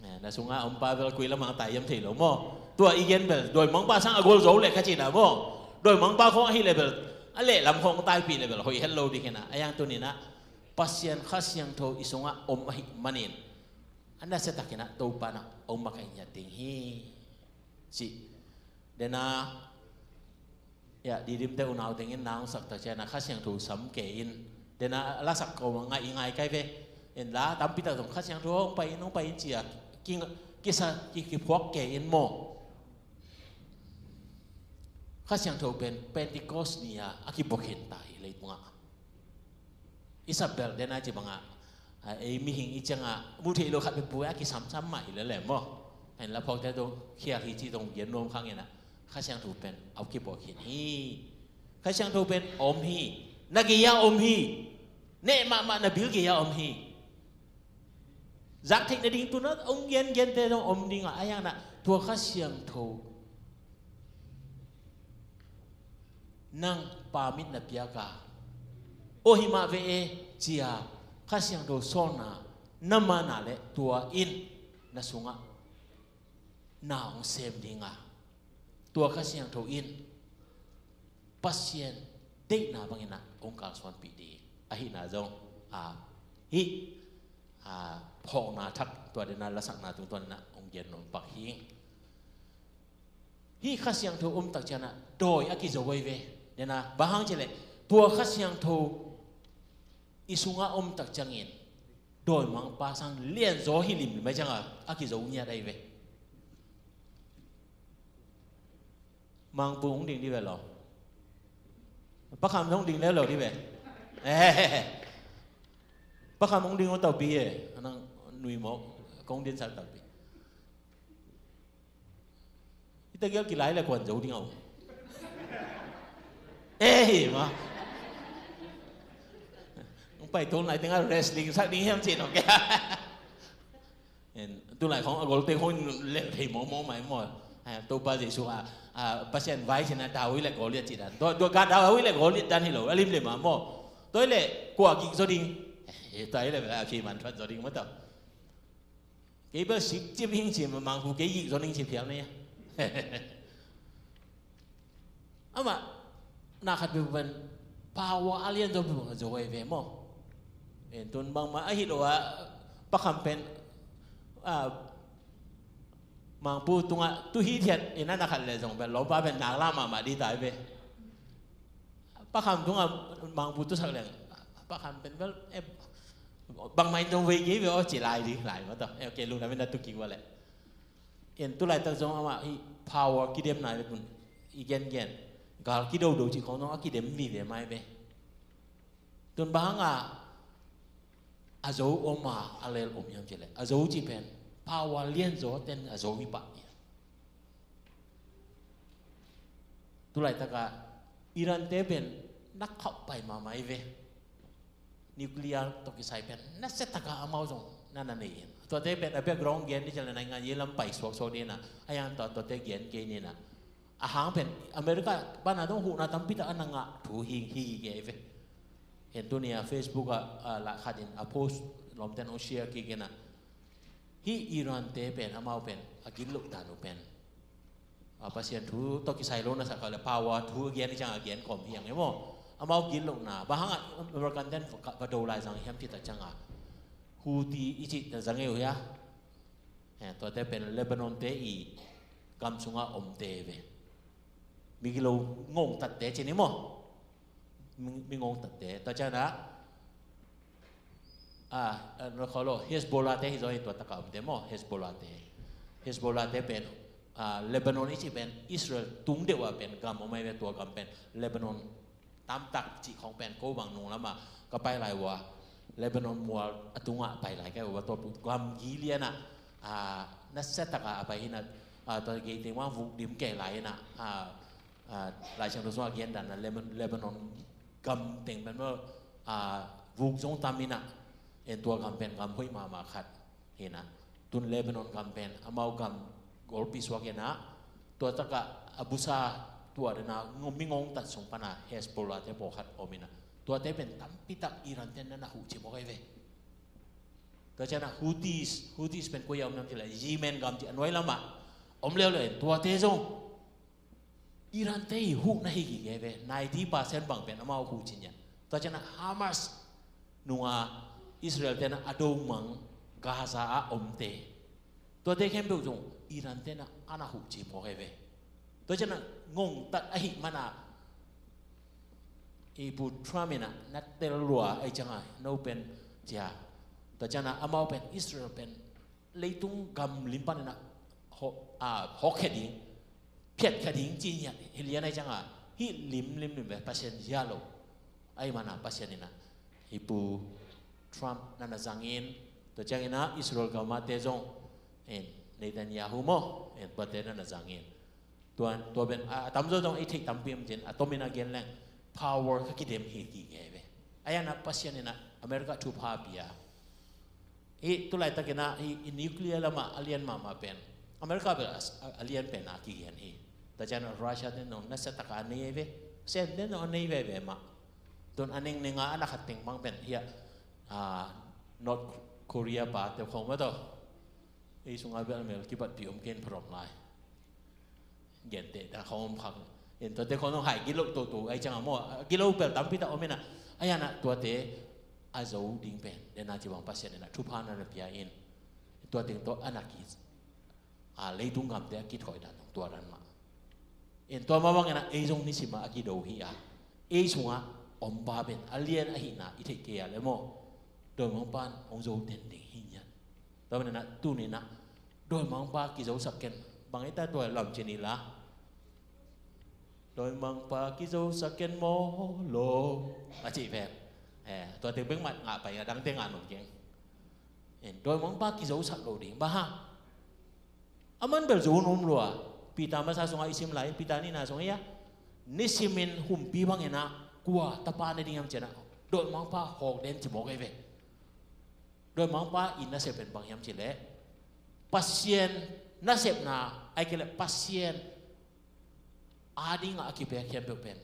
Eh, na sungah om pa bel koi lamang tai hiam thei lo maw. Tua i gen bel dawimangpa sang a gol zaw leh kha cihna maw. Dawimangpa khawng ahih leh bel, a lehlam khawng taipih leh bel hoih het lo ding hi na. A iang tuni-in ah Pasian Kha Siangtho i sungah om ahih manin, a nasia takin ah Topa in ah hong makaih ngiat ding hi, ci. Dena, ya, Didimte unau tengin na hong sak tak ciangin ah Kha Siangtho sam kei in. Dena, a lasak ko mah ngai, i ngai kai ve. In la tampi tak zong Kha Siangtho hong pai in, hong pai in ci-a ki, kisa, ki, kiphuak kei in maw. Kha Siangtho pen Pentecost ni-a a kibuak khin ta hi leitungah. I sap bel dena ci bangah, a, ei mihing i ciangah muh theih lo khat bek bu a kisamsam mah hi lele maw. Hen, laphawkte zong khial hi ci zong gen nuam khang inah, Kha Siangtho pen a kipuak khin hi. Kha Siangtho pen om hi. Na gei-a om hi. Neh mahmah na bil gei-a om hi. Zak theih nading tun a hong gengente zong om ding a, ahi hang inah tua Kha Siangtho nang permit na piak a, aw hi mah ve e, ci-a Kha Siangtho sawlna na man a leh tua in na sungah na hong sem ding a, tua Kha Siangtho in Pasian deihna bang inah hong kalsuanpih ding ahihna zong, a, hih, a, phawkna thak tua dena lasakna tungtawn inah hong gen nuam pak hi. Hih Kha Siangtho om tak ciangin ah dawi a kizo ahi ve. Dena bang hang cih leh tua Kha Siangtho i sungah om tak ciangin dawimangpa sang lianzaw hi limlim ahi ciangin a kizo ngiat ahi ve. Mangpu hong ding dih ve lo. Pa Kham hong ding leuleu dih ve. Pa Kham hong ding hong taupi e. Nang nui mawk kong din sak taupi. Hita gial kilai le kuan zo ding au. Eh, ma. Hong pai tong lai tengah wrestling sak ding hiam cih nong kia. En, tu lai khong a gol teng khong lel thei maw maw mai maw. Ai, Topa Jesu a, a, Pasian vai sin a David le Goliath cih dan. Tua, tua ka David le Goliath dan hi lo, a limlim a maw. Tua le kua gik zo ding. Eh, tua le a phi man thuat zo ding maw tau. Kei bel sik cip hing cip, Mangpu kei yik zo ning cip hiam ne. Amah na khat bek pen power a lian zo bek zo ei ve maw. En tun bangmah a hi lo a, Pa Kham pen, a, Mangpu tungah tu hithiat in a na khat le zong pen lawmpa pen nak la mahmah dih ta ei ve. Pa Kham tungah Mangpu tusak leng, Pa Kham pen bel, eh, bangmah in zong vei kei ve aw ci lai dih lai maw tawh. Eh, ok, lungdam in a tu kik ua leh. En tu laitak zong amah hih power kidemna i tun i gengen. Gal kidodo cih khong zong a kidem vive mai ve. Tun bang hang a, a zo om a, a lel om hiam cih leh, a zo cih pen power lianzaw ten a zo hi pah hi. Tu laitak a Iran te pen na khauh pai mahmah hi ve. Nuclear tawh kisai pen nasia tak a amau zong na na nei in. Tuate pen a background gen ni cih leh naingan ye lam pai suaksuak ni na. A yang tua, tuate gen kei ni na. A hang pen America pana zong huhna tampi tak a na ngah thu hi, hi kei ve. En tuni a Facebook ah, ah, lah khat in a post lawmten hong share kik in a. Hih Iran te pen amau pen a gitloh dan uh pen, a, Pasian thu tawh kisai lo na sak kha le power thu a gen i ciang a gen khawm hi ang e maw. Amau gitlohna bang hang a American ten va do lai zang hiam cih tak ciang a Houthi i cih ta zang e uh hia. Eh, tuate pen Lebanon te i gam sungah omte ve. Mi gilo ngongtatte ci ni maw. Mi, mi ngongtatte. Tua ciang a, a, a, na khaw lo, Hezbollah te hi zaw hi tua taka omte maw, Hezbollah te. Hezbollah te pen, a, Lebanon i cih pen Israel tung deuh a pen gam om ahi ve, tua gam pen Lebanon tamtak cih khong pen ko bang nung lam a ka pai lai ua Lebanon mual a tungah pai lai ka hi ua tua gam gi lian a, a, nasia tak a a pai hi na, a, tua gei teng mah vuk dim kei lai hi na, a, a, Lai Siangtho sungah a gen dan a Lebanon, Lebanon gam teng pen maw, a, vuk zong tam hi na, en tua gam pen gam hoih mahmah khat hi na. Tun Lebanon gam pen amau gam golpi suak hi na, tua tak a a busa tua dena ngom, mi ngongtat sung pan a Hezbollah te pawlkhat om hi na. Tuate pen tampi tak Iran ten na na huh ci mawk ahi ve. Tua ciang a Houthis, Houthis pen koi a om nam ci la Yemen gam ci a nuai lam ah om leuleu in tuate zong Iran te i huh na hi gige ve, ninety percent bang pen amau huh ci nian. Tua ciang a Hamas nung a Israel ten a do mang Gaza a omte, tuate khempeuh zong Iran ten a na huh ci mawk ahi ve. Tua ciang a ngongtat ahih man a i Pu Trump in a na tel lua ahi ciang a no pen cia. Tua ciang a amau pen Israel pen leitung gam lim pan in a hawk, a, hawkkhia ding, phiatkha ding ci niat hi lian ahi ciang a hih limlim lim ve Pasian zia lo. Ahih man a Pasian in a i Pu Trump na na zang in, tua ciang in a Israel gam a te zong in Netanyahu maw, en, tuate na na zang in. Tua, tua pen a, a tamzaw zong i theih tampi om cin, a tomin a gen leng power ka kidem hi kigei ve. A iana Pasian ina America thupha pia. Hi tulaitakin a hi i nuclear lama a lian mahmah pen America bel a, a, a lian pen a kigen hi. Tua cian Russia den zong nasia taka a nei ve. Sen den zong a nei veve mah. Tun a nengnenga a na khat teng bang pen hi a, a, North Korea pa te khong mah tawh. Ei sunga bel mel kibatpih om ken pharom lai. Gente da khawm khak. En tuate khawm hai gilo toto ai cianga maw. Gilo bel tampi ta om ina. Ai ana tuate a zo ding pen dena ci bang Pasian ina thupha na na pia in. Tuate to ana ki a leitung gamte a kithoih dan tua dan mah. En tua mah bang ina ei zong nisima a kido hi a. Ei sunga om pa pen a lian ahina i theih kei a le maw. Doi mong pan ong zo den ding hi nian. Tua pen ina tuni ina Doi mangpa kizosak ken. Bang ita tua lam cini la. Doi mangpa kizosak ken maw lo. A cih pen. Eh, tua teng bek mat ngah pai a dang teng a nom keng. Eh, doi mangpa kizosak lo ding. Ba ha. Aman bel zo nom lua. Peter masa sunga i sim lai. Peter nina sunga ia. Nisimin humpi bang ina. Kua tapa na ding am cina. Doi mangpa hok den ci mawk ai ve. Doi mangpa i nasep pen bang hiam cileh Pasian nasepna ai kileh Pasian adinga a kipia khempeuh pen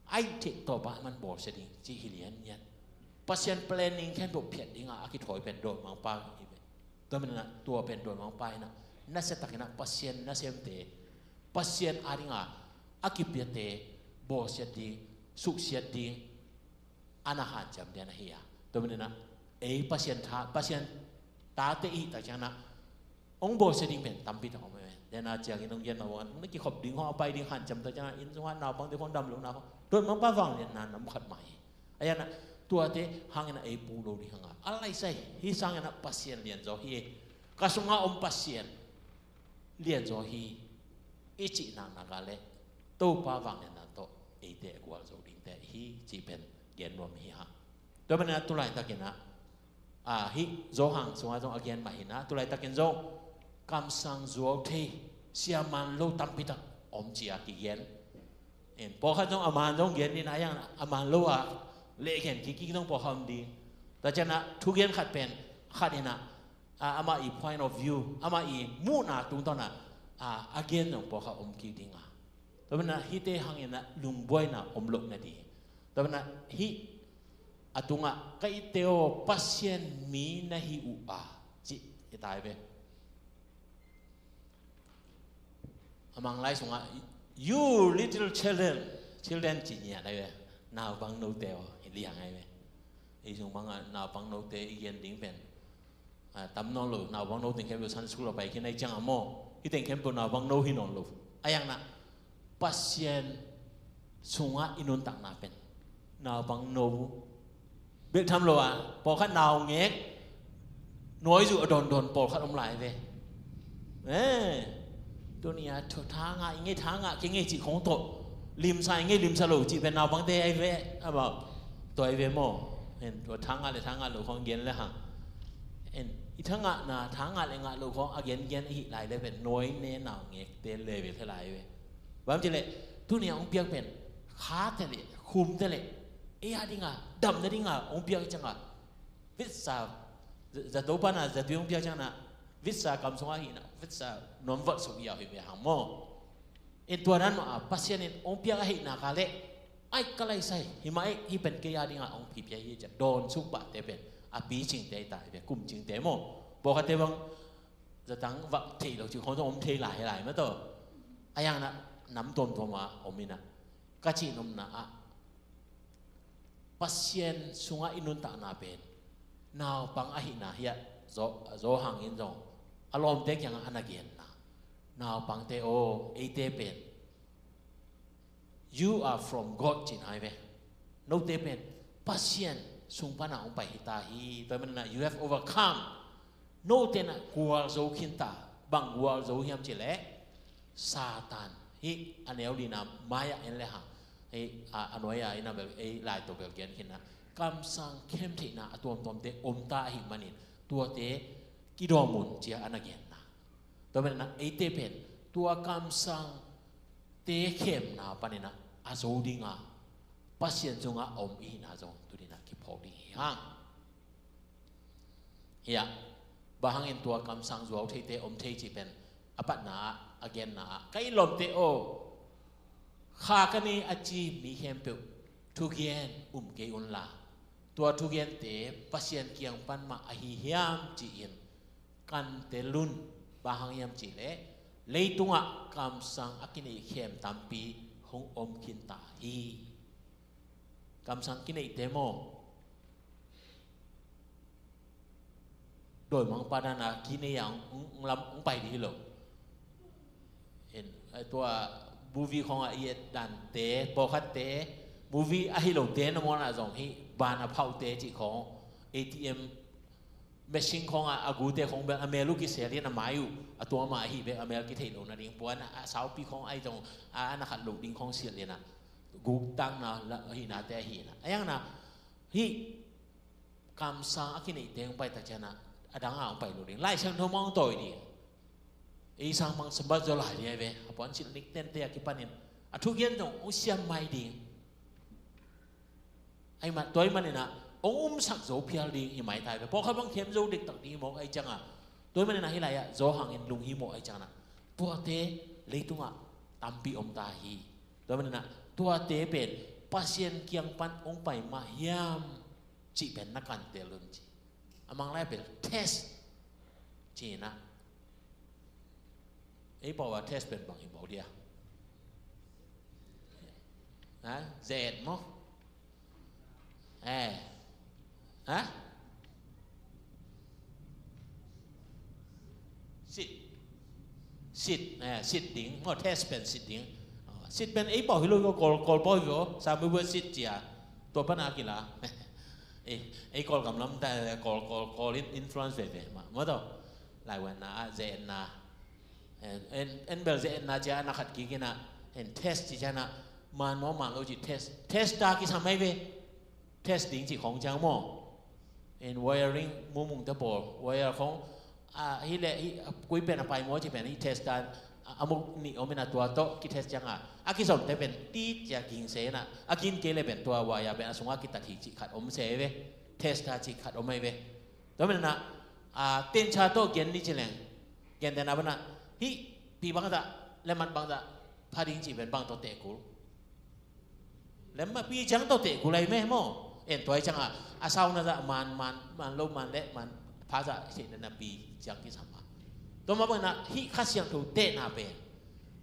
ai theih tawpa man bawlsia ding ci hi lian nian. Pasian planning khempeuh phiat dinga a kithawi pen doi mangpa hi pen. Tua pen ina tua pen doi mangpa ina nasia takina Pasian nasemte Pasian adinga a kipiate bawlsiat ding suksiat ding ana hanciam den ahi a. Tua manin ah ei Pasian tha Pasian tate i hih tak ciangin ah hong bawlsia ding pen tampi tak om e. Den a ciangin hong gen mah bangin na kikhop ding hong a pai ding hanciam tak ciangin ah inn sungah naupangte khong dam lohna khong doi mangpa vangliatna nam khat mah hi. Ahi zongin ah tuate hangin ah ei pu lo ding hang a a laisai hi sangin ah Pasian lianzaw hi. Ka sungah om Pasian lianzaw hi i cih naknak a le Topa vangliatna tawh eite a gualzo dingte hi cih pen gen nuam hi hang. Tua manin ah tulaitakin ah a hih Johan sungah zong a gen mah hi na tulaitakin zong kamsang zuau thei siaman lo tampi tak om ci a kigen. En pawlkhat zong a man zong gen ding a yang a man lo a lehgen kikik zong pawlkhat om ding. Tua ciangin ah thugen khat pen khat in ah a, amah i point of view amah i muhna tungtawn ah a, a gen zong pawlkhat om kik ding a. Tua manin ah hihte hangin ah lungbuaina om loh na ding. Tua manin ah hih a tungah ka itte aw Pasian mi na hi uh a cih hi tai ve. A Manglai sungah you little children, children ci ngiat ai ve. Naupang note aw hi liang ai ve. Ei sung bangah naupang note i gen ding pen a tam nawn lo naupang no teng khempeuh Sunday school a pai khin ai ciang a maw. Hih teng khempeuh naupang no hi nawn lo. Ahi zongin ah Pasian sungah i nuntakna pen naupang no bek tham lo a pawlkhat naungek nuai zuh a dawndawn pawlkhat om lai ve. Eh, tuni a tha ngah i ngei tha ngah kei ngei cih khong tawh limsa i ngei limsa lo cih pen naupangte ai ve a bau. Tua ai ve maw. En tua tha ngah le tha ngah lo khong gen le hang. En i tha ngahna tha ngah le ngah lo khong a gengen ahih lai le pen nuai ne naungekte level thei lai ve. Bang ci le tuni a hong piak pen khate le khumte le ei a dinga damna dinga hong piak cianga vitsa zato pana zatui hong piak ciangin ah vitsa kam sungah hihna vitsa nuam vat suk i a hih ve hang maw. En tua nan mah a Pasian in hong piak ahih nak a leh ai ka laisai hi mah eh hih pen kei a dinga hong pipia hi ciah dawn suk pahte pen a picingte i ta hi ve kumcingte maw. Pawlkhatte bang zatang vak theih lo cih khong zong om thei lai hi lai mah tawh. Ahi zongin ah nam tuamtuam a om in ah ka cih nopna ah Pasian sungah i nuntakna pen naupang ahihna hiah Zo- Zohang in zong a lawmte kiangah a na genna naupangte aw eite pen you are from God cih nai ve. Note pen Pasian sung pana hong pai hi ta hi. Tua manin ah you have overcome. Note na gualzo khin ta bang gualzo hiam cih leh Satan hih a neu lina mai-ah en le hang hih a, a nuai-a ina bel ei lai tawh bel gen khin na kamsang khem theihna a tuamtuamte om ta ahih manin tuate kidawm un cia a na genna. Tua manin ah eite pen tua kamsangte khemna panin ah a zo ding a, Pasian sungah a om i hihna zong tuni-in ah kiphawk ding hi hang. Hiah, bang hangin tua kamsang zuau theite om thei cih pen a patna ah, a genna ah, ka it lawmte aw, kha ka nei a ci mi khempeuh thugen um kei unla, tua thugente Pasian kiang pan mah ahi hiam ci-in kan tel un. Bang hang hiam cih leh leitungah kamsang a kineih khem tampi hong om khinta hi. Kamsang kineihte maw, dawimangpa dan a kinei a hong, hong lam hong pai ding hi lo. En, tua movie khawngah i et dante, pawlkhatte, movie ahi lote nangawn ah zong hih ban a phauhte cih khawng, A T M machine khawngah a gute khawng bel a mel uh kisel in a mai uh a tua mah ahi bek a mel kitheih loh nading puan a, a saupi khawng ahi zong a, a na khat loh ding khawng silh in a guktakna la, ahihnate ahi in a, a iang na hih kamsang a kineihte hong pai tak ciangin a dang a hong pai lo ding. Lai Siangtho mah hong tawi ding. Ei sang mang sambat zaw lai ding ahi ve. A puan silh nik tente a kipanin a thugen zong hong siam mai ding. Ahi man, tua ahi manin ah hong umsak zo phial ding hi maitai ve. Pawlkhat bang khem zo dektak ding hi mawk ahi ciangin a, tua ahi manin ah hih lai-ah Johan in lunghimawh ahi ciangin a, tuate leitungah tampi om ta hi. Tua ahi manin ah tuate pen Pasian kiang pan hong pai mah hiam cih pen na kan tel un ci. A Mang lai pen test ci-in ah, ei pau a test pen bang hi mawk dia? Ha? Zet maw? Eh. Ha? Sit. Sit. Eh, sit ding. Maw, test pen sit ding. Sit pen ei pau hi lo, Kawl, Kawl pau hi lo. Sa mui bua sit cia. Tua pan a kila. Ei, ei Kawl gamlam ta, Kawl, Kawl, Kawl in influence veve. Maw, maw tawh. Lai wan na, zet na. En, en, en bel zet na cia na khat kik in a, en test ci cia na, man maw man lo ci test. Test ta kisam mai ve. Test ding ci khawng ciang maw. En wiring mumung te pawl, wire khawng, a, hi le, hi, a, kui pen a pai maw ci pen, hi test ta, a, a muk nih om in a tua tawh, ki test ciang a. A kizom te pen, ti cia ging se in a. A ging kei le pen tua wire pen, a sung a kitat hi ci khat om se ve. Test ta ci khat om mai ve. Tua manin ah, a, tencha tawh gen ni ci leng. Gen den a ban ah, hih pi bangzah, lemmat bangzah, pha ding ci pen bang tawh teh kul. Lemmat pi ciang tawh teh kul ahi meh maw. En tua ahi ciang a, a sauna zah man, man, man lo man le, man pha zah seh den a pi ciang kisam a. Tua mah ban ah, hih Kha Siangtho tehna pen.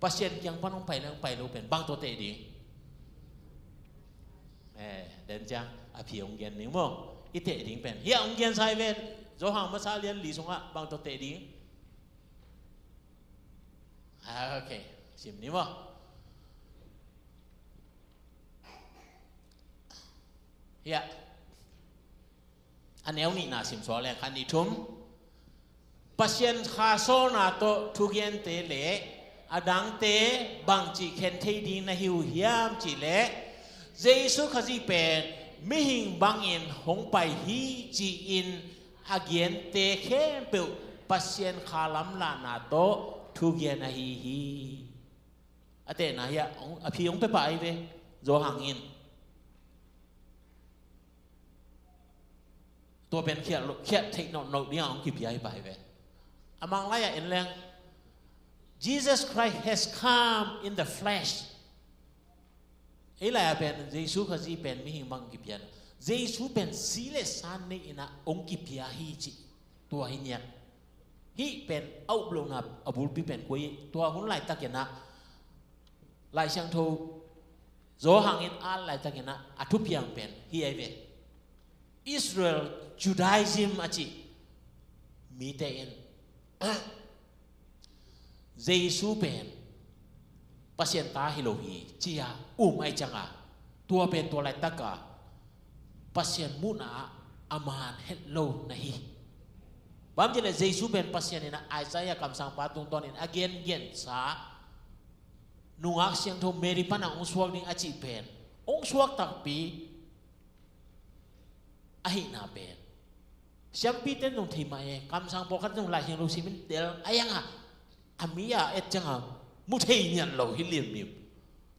Pasian kiang pan hong pai le hong pai lo pen, bang tawh teh ding. Eh, den ciang a phi hong gen ding maw. I teh ding pen. Hiah hong gen sai ven. Johan masa lian li sungah bang tawh teh ding. Ah, ok. Sim ni maw. Hiah. A neu nihna sim suak leng khan i thum. Pasian kha sawlna tawh thugente le a dangte bangci khen thei ding na hi uh hiam cih leh, Jesu Khazih pen mihing bangin hong pai hi ci-in a gente khempeuh Pasian kha lamlahna tawh thugen ahi hi. A tehna hiah a phi hong pia pah ahi ve. Johan in. Tua pen khiat lo, khiat theih nawnnawn ding a hong kipia hi pah hi ve. A Mang lai-ah en leng, Jesus Christ has come in the flesh. Ei lai-ah pen Jesu Khazih pen mihing bang kipia na. Jesu pen si le san nei in a hong kipia hi ci. Tua hi niat. Hih pen a up lohna a bulpi pen kua hi, tua hun laitakin a Lai Siangtho Johan in at laitakin a a thupiang pen hi ahi ve. Israel Judaism a cih mite in Jesu pen Pasian ta hi lo hi ci-a um ahi cianga, tua pen tua laitaka Pasian muhna ah a man het lo na hi. Bang hang hiam cih leh Jesu pen Pasian in a Isaiah kamsangpa tungtawnin a gengensa nungak siangtho Mary pana hong suak ding a cih pen hong suak takpi ahihna pen siampite in zong thei mah e, kamsang pawlkhat zong Lai Siangtho simin tel a, iang a A mi a et ciangah mu thei ngiat lo hi limlim.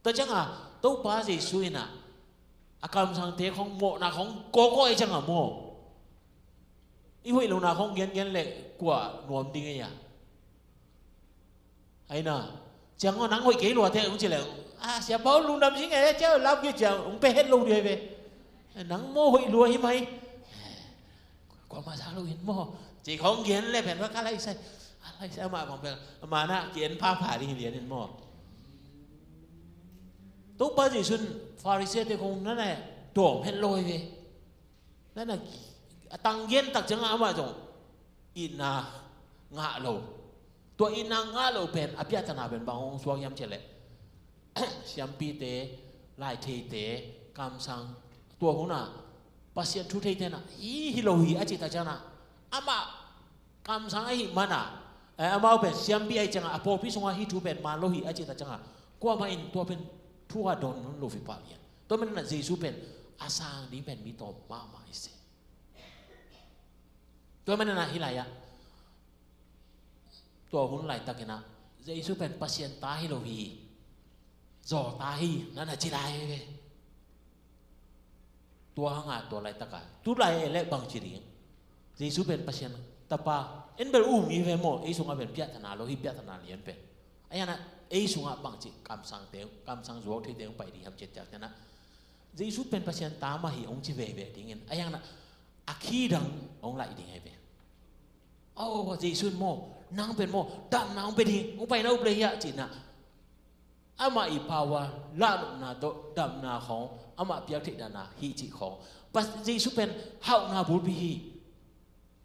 Tua ciangah Topa Jesu in ah a kamsangte khong mawhna khong kawkawi ciangah maw, i hoih lohna khong gengen leh kua nuam ding ei a. Aina, ciang aw nang hoih kei lua te hong ci leh, a, siapa aw lungdam sing e, ciang aw lap kei ciang hong pe het lo ding ei ve. Nang maw hoih lua hi mai. Kuamah za lo in maw, ci khong gen leh pen va ka laisai. A laisai amah bang pen amah na ki-en phapha ding hi lian in maw. Topa Jesu in Pharisee te khong na na tawm het lo hi ve. Na na a tang gen tak ciangah amah zong itna ngah lo. Tua itna ngah lo pen a piahtana pen bang hong suak hiam cih leh siampite, laitheite, kamsang, tua hunah Pasian thu theite na hi hi lo hi a cih tak ciangah amah kamsang ahih mana, eh, amau pen siampi ahih ciangah a pawlpi sungah hih thu pen man lo hi a cih tak ciangah kuamah in tua pen thu a don lo hi pah lian. Tua manah Jesu pen a sang ding pen mi tawm mahmah hi se. Tua manah hih lai-ah tua hun laitakinah Jesu pen Pasian ta hi lo hi, zaw ta hi, na na ci lai ve. Tua hangah tua laitaka tu lai e leh bangci ding? Jesu pen Pasian Tapa en bel um hi ve maw, ei sungah pen piahtana lo hi, piahtana lian pen. Ahi hanah ei sungah bangci kamsangte, kamsang zuau theite hong pai ding hiam cih tak ciangah Jesu pen Pasian ta mah hi hong ci veve dingin, ahi hanah a khi dang hong laih ding ahi ve. Aw, Jesu in maw, nang pen maw damna hong pia ding, hong pai na up leh hiah cinah amah i power, lahnopna tawh damna khawng amah piak theih dahna hih cih khawng. Jesu pen hauhna bulpi hi.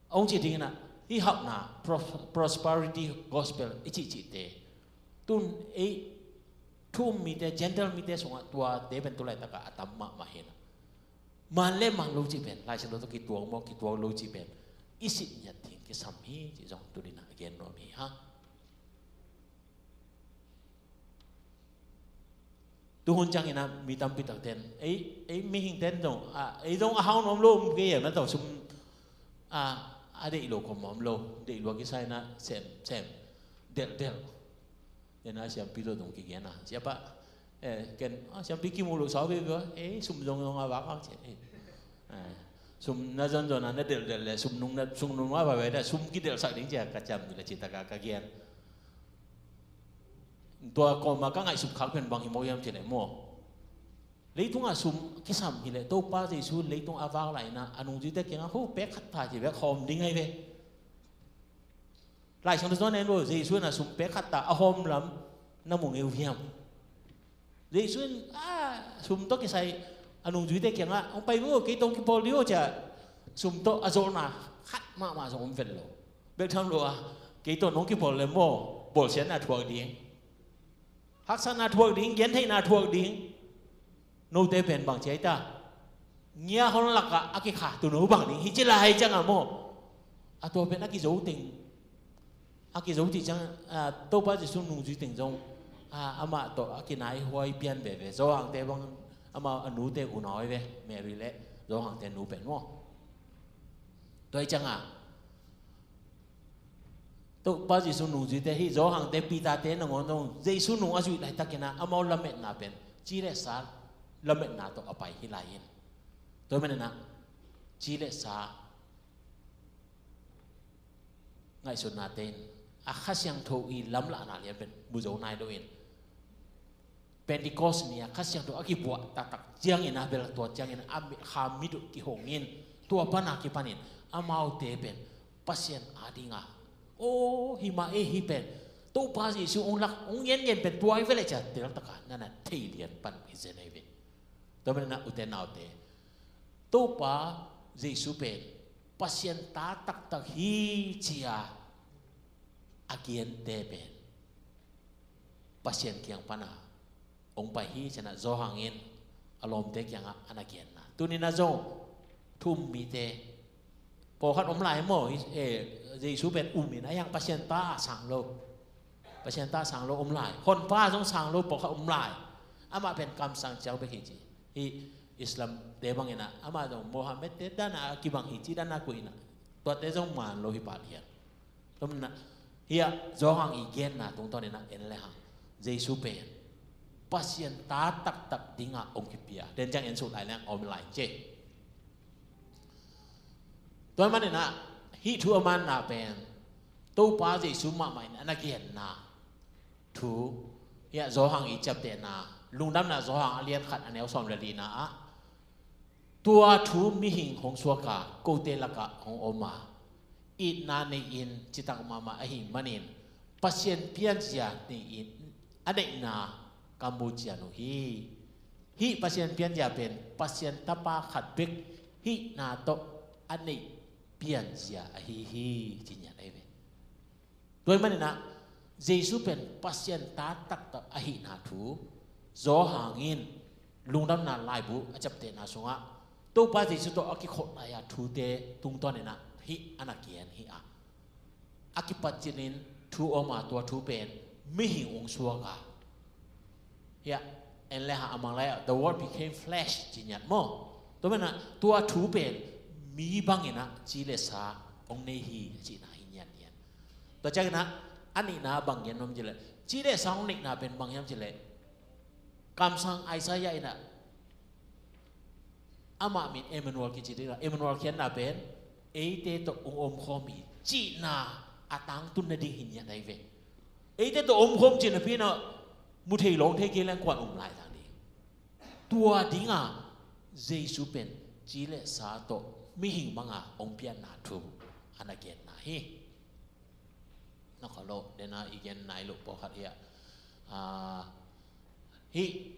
Hong ci dinginah hih hauhna, prosperity gospel i cihcihte tun ei thu-um mite, Gentile mite sungah tuate pen tu laitakah a tam mahmah hinah. Man le man lo cih pen Lai Siangtho tawh kituak maw, kituak lo cih pen i sih ngiat ding kisam hi cih zong tuninah a gen nuam hi hang. Tuhun cianginah mi tampi takten ei, ei mihingten zong a, ei zong a hau nuam lo om kei a, na tawh sum a, a deih lo khom om lo, deih lua kisai na sem sem delhdelh. Ena siampi lo dong kigen a, siapa, eh, ken a siampi kimu lo sau veve a, eh, sum zong zong a vak a ci, eh, sum na zonzon a na delhdelh le sum nung na, sum nung a va ve na sum kidelhsak ding ci a ka ciam ni le ci taka ka gen. Tua kawma ka ngaihsut khak pen bang hi maw hiam cih leh maw, leitungah sum kisam hileh Topa Jesu leitung a vak laina a nungzuite kiangah hu pek khat ta ci bek hawm ding ahi ve. Lai Siangtho tawh nen lo Jesu in a sum pek khat ta a hawm lam na mu ngei uh hiam? Jesu in a sum tawh kisai a nungzuite kiangah hong pai uh kei tawh hong kipawl ding uh ci a sum tawh a zawhna khat mahmah zong om vet lo. Bek tham lo a kei tawh nong kipawl le maw bawlsiatna thuak ding, haksatna thuak ding, gentheihna thuak ding. Note pen bang ci ai ta? Ngia hon lakah a kikha tuuno bang ding hi ci lai ciangah maw, a tua pen a kizo teng, a kizo cih ciang, a, Topa Jesu nungzui teng zong, a, amah tawh a kinai huai pian veve. Zohangte bang amah a nute unau ai ve, Mary le Zohangte nu pen maw. Tua hi ciangah Topa Jesu nungzuite hih Zohangte, Peter-te nangawn zong Jesu nung a zuih laitakinah amau lametna pen ci le sa lametna tawh a pai hi lai in. Tua hi maninah ci le sa ngaihsutnate in a Kha Siangtho i lamlahna lian pen mu zo nai lo in. Pentecost ni a Kha Siangtho a kibuah taktak ciangin a bel tua ciangin a mi, kha mit uh kihongin tua pana kipanin amaute pen Pasian adinga, aw, himah e, hih pen Topa Jesu hong lak hong ngengen pen tua i veleh cia teltaka nana thei lian pan hi zen ahi ve. Tua manina ute naute, Topa Jesu pen Pasian ta taktak hi cia a kiante pen Pasian kiang pana hong pai hi cianah Zawhang in a lawmte kiangah a na genna. Tunina zong thu-um mite pawlkhat om lai maw, eh, Jesu pen um in a hiang Pasian ta a sang lo, Pasian ta a sang lo om lai, honpa zong sang lo pawlkhat om lai. Amah pen kamsang ciau bek hi ci. Hih Islam te banginah amah zong Mohammed te dana a kibang hi ci dana kuinah tuate zong man lo hi pah lian. Tua manah Hiah Johan i genna tungtawn inah en le hang Jesu pen Pasian ta taktak dingah hong kipia. Den ciang en suk lai leng om lai ci. Tua maninah hih thu a manna pen Topa Jesu mahmah in a na genna thu, hiah Johan i ciaptehna, Lungdamna Johan a lian khat a neu sawm le lina ah, tua thu mihing hong suak a, kote lakah hong om a, itna nei-in citak mahmah ahih manin Pasian pianzia nei-in a neihna ka mu cian uh hi. Hih Pasian pianzia pen Pasian tapa khat bek hihna tawh a neih pianzia ahi hi, ci ngiat ahi ve. Tua ahih maninah Jesu pen Pasian ta taktak ahihna thu Johan in Lungdamna laibu a ciaptehna sungah Topa Jesu tawh a kikholh lai-a thute tungtawn inah hih a na gen hi a, a kipat cilin thu om a, tua thu pen mihing hong suak a, hiah en le hang a mang lai-ah, "The word became flesh," ci ngiat maw. Tua maninah tua thu pen mi banginah ci le sa hong nei hi, a cihna hi ngiat ngiat. Tua cianginah a nihna bang gen nuam cileh, ci le sa hong neihna pen bang hiam cileh, kamsang Isaiah inah amah min Emmanuel kici dingah, Emmanuel khiatna pen eite tawh hong omkhawm hi cihna a tangtun nading hi ngiat ahi ve. Eite tawh omkhawm cihna pi inah mu thei lawng thei kei leng kuan um lai zang ding. Tua dingah Jesu pen ci le sa tawh mihing banga hong pianna thu a na genna hi. Na kha lo, dena i gen nai lo pawlkhat hi a. Ah, hih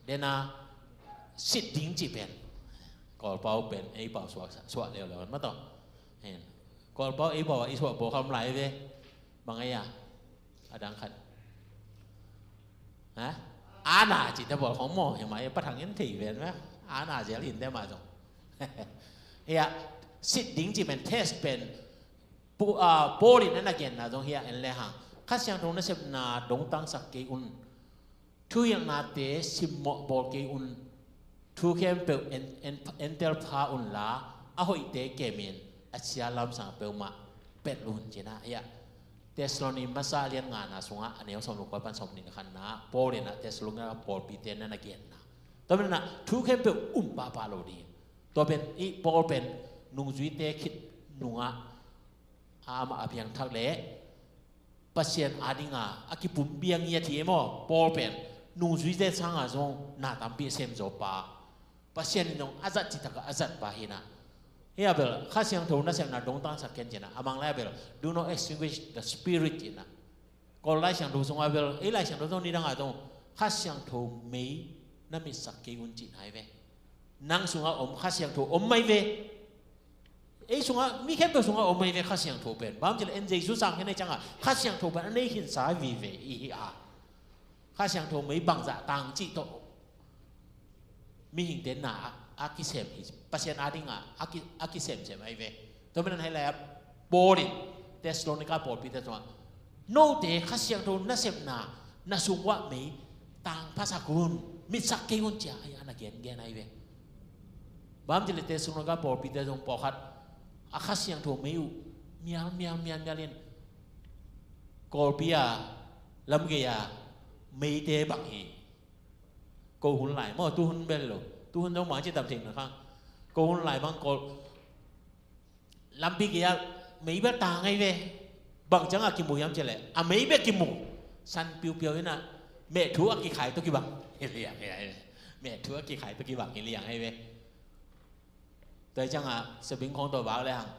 dena sit ding ci pen Kawlpau pen ei pau suak, suak leuleu an ma tawh. Hen. Kawlpau ei pau a i suak pawlkhat om lai ve. Bang ei a, a dang khat. Ha? Ana ci te bawl khong maw, hi mai, pa thang in thei ven ma. Ana zel in te ma zong. Hiah sit ding ci pen, test pen, Pu-, ah, Paul in a na genna zong hiah en le hang, Kha Siangtho nasepna dongtangsak kei un. Thuhilhnate simmawh bawl kei un. Thu khempeuh en, en, entel pha unla, a hoihte kemin a sia lamsang peuhmah pelh un, cina hiah. Thessaloni masa a lian ngana sungah a neu sawm lo kua pan sawm nih na khanna, Paul in a Thessalonika pawlpite na na genna. Tua maninah thu khempeuh um pahpah lo ding. Tua pen i Paul pen nungzuite khit nungah a amah a piangthak le Pasian adinga a kipumpiang ngiat hi e maw. Paul pen nungzuite sanga zong na tampi a semzaw pa, Pasian in zong a zat citak a zat pa hi na. Hi a bel Kha Siangtho nasepna dongtangsak ken cina, a mang lai a bel, "Do not extinguish the Spirit," cina. Kawl Lai Siangtho sungah bel, ei Lai Siangtho zong nidangah zong Kha Siangtho mei na mitsak kei un cihna hi ve. Nang sungah om Kha Siangtho om mai ve. Ei sungah, mi khempeuh sungah om mai ve Kha Siangtho pen. Bang hang cih leh en Jesu sang khin ei ciangah Kha Siangtho pen a nei khinsa vive i hi a. Kha Siangtho mei bangzah tang cih tawh mihingte na a, a kisem hi. Pasian adingah a ki, a kisemsem ahi ve. Tua manin hih lai-ah Paul in Thessalonika pawlpite tungah, "Note Kha Siangtho nasepna na sung uah mei tangphasak un, mitsak kei un," ci-a ahi a na gengen ahi ve. Bang hang cih leh Thessalonika pawlpite zong pawlkhat a Kha Siangtho mei uh mial, mial, mial, mial in, Kawlpi a, lamgei a meite bang hi. Ko hun lai maw, tu hun bel lo. Tu hun zong mah ci tam theng na khang. Ko hun lai bang Kawl lampi gei a mei bel tang ahi ve. Bang ciang a kimu hiam cih leh, a mei bel kimu. San piupiau in a, mehthu a kikhai tawh kibang hi liang hi ve. Mehthu a kikhai tawh kibang hi liang hi ve. Tua hi ciangah sabing khawng tawh vak le hang,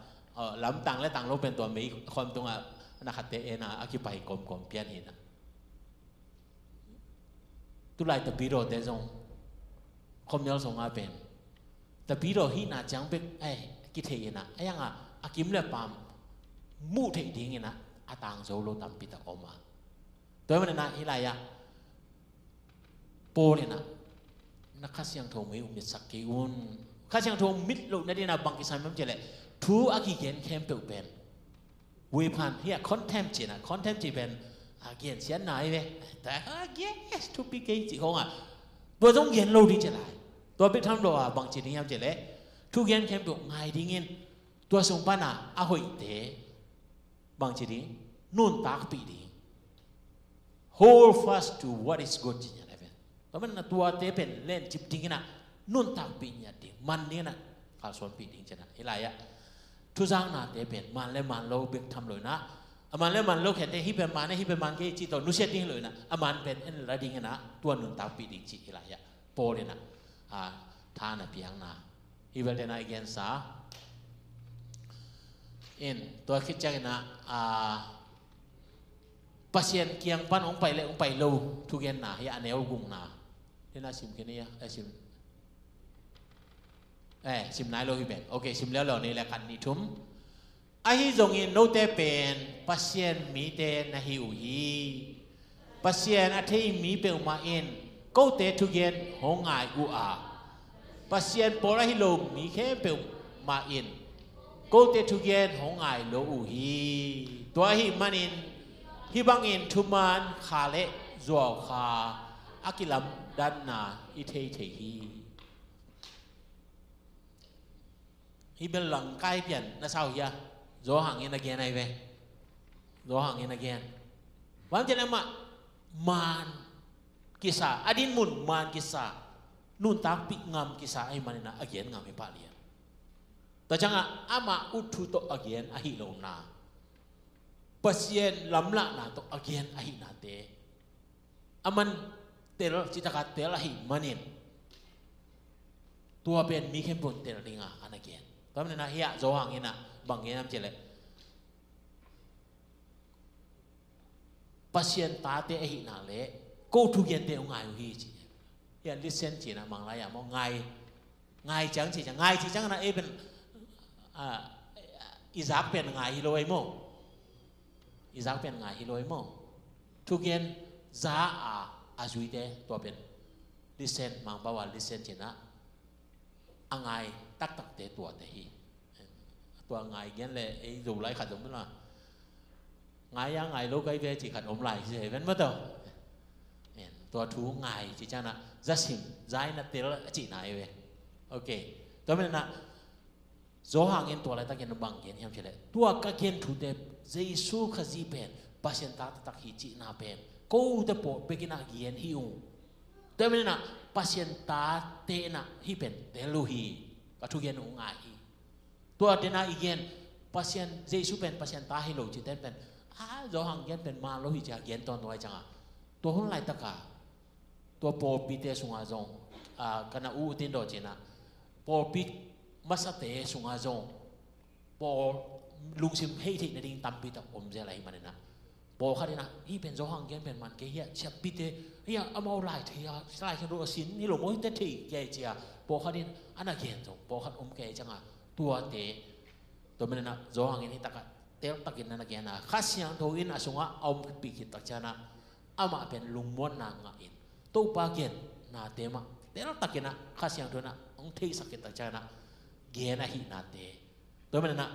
lamtang le tang lo pen tua mei khawm tungah na khatte en a, a kipai kawmkawm pian hi na. Tulai tapidaw te zong khuamial zong a pen tapidaw hihna ciang bek ai kithei in a, a yangah a kim le pam muh theih ding in a, a tang zo lo tampi tak om a. Tua hi manin a hih lai-ah Paul in a, "Na Kha Siangtho mei uh mitsak kei un." Kha Siangtho mit loh nading a bang kisam hiam cih leh thu a kigen khempeuh pen weapon hi a, contempt cih na, contempt cih pen a gensiatna hi ve. Ta a gen thupi kei cih khawng a, tua zong gen lo ding cih lai. Tua bek tham lo a bang ci ding hiam cih leh thugen khempeuh ngai dingin tua sung pan a a hoihte bangci ding, nuntakpih ding. Hold fast to what is good, ci ngiat ahi ve. Tua manin a tuate pen lencip ding in a nuntakpih ngiat ding, man ding in a kalsuanpih ding ci-in a, hih lai-ah thuzaknate pen man le man lo bek tham lo in a, a man le man lo khente hih pen man e, hih pen man kei ci tawh nusiat ding hi lo in a, a man pen en la ding in a, tua nuntakpih ding ci hih lai-ah Paul in a, a, tha na piakna. Hih belte na i gensa in, tua khit ciangin a, a, Pasian kiang pan hong pai le hong pai lo thugenna hi a, neu gukna. Hih na sim khin hi a, a sim. Eh, sim nai lo hi pen. Ok, sim leuleu ni le khat nih thum. Ahi zongin note pen Pasian mite na hi uh hi. Pasian a thei mi peuhmah in kote thugen hong ngai uh a, Pasian pawl ahi lo mi khempeuhmah in kote thugen hong ngai lo uh hi. Tua ahih manin hih bangin thuman kha le zuau kha a kilamdanna i thei thei hi. Hih bel langkai pian na sau hia? Johan in a gen ahi ve. Johan in a gen. Bang ci-in amah man kisa, a dinmun man kisa, nuntakpih ngam kisa ahih manin a gen ngam hi pah lian. Tua ciangah amah ut thu tawh a gen ahi lo na, Pasian lamlahna tawh a gen ahi nate, a man tel, citak a tel ahih manin tua pen mi khempeuh in tel ding a, a na gen. Tua manin a hiah Johan in a bang gen hiam cih leh, Pasian tate ahihna le ko thugente uh ngai uh hi ci. Hiah listen ci-in a Manglai ah maw, ngai, ngai ciang ci ciang, ngai ci ciang na ei pen, a, i zak pen ngai hi lo ei maw. I zak pen ngai hi lo ei maw. Thugen za a, a zuite tua pen listen, Mangpau a listen ci-in a, a ngai taktakte tuate hi. Tua ngai gen le ei Zolai khat zong mila, ngai a ngai lo kai ve ci khat om lai hi ven maw tawh. Tua thu ngai ci ciang a za sim, za in a tel a cihna ei ve. Ok. Tua manin a Johan in tua laitakin bang gen hiam cih leh, tua ka gen thute Jesu Khazih pen Pasian ta taktak hi cihna pen kote pawh bekin a gen hi ung. Tua manin a Pasian tate in a hih pen tel uh hi, ka thugen uh ngai hi. Tua den a i gen Pasian, Jesu pen Pasian ta hi lo cihte pen, a, Johan gen pen man lo hi ci a gen tawntung ahih ciang a, tua hun laitaka tua pawlpite sungah zong, a, ka na u Tin Daw ci-in a, pawlpi masate sungah zong pawl lungsim hei theih nading tampi tak om zel ahih manin a, pawlkhat in a, hih pen Johan gen pen man kei hi a, siampite, hih a, amau lai thei a, Lai Siangtho a sin hi lo maw, hihte thei kei ci a, pawlkhat in a na gen zong pawlkhat om kei ciang a, tuate, tua manin a Johan in hih tak a teltakin a na gen a, Kha Siangtho in a sungah a ompih khit tak ciang a, amah pen lungmuanna ngah in, Topa gennate mah teltakin a Kha Siangtho in a hong theisak khit tak ciang a, gen ahihnate. Tua manin a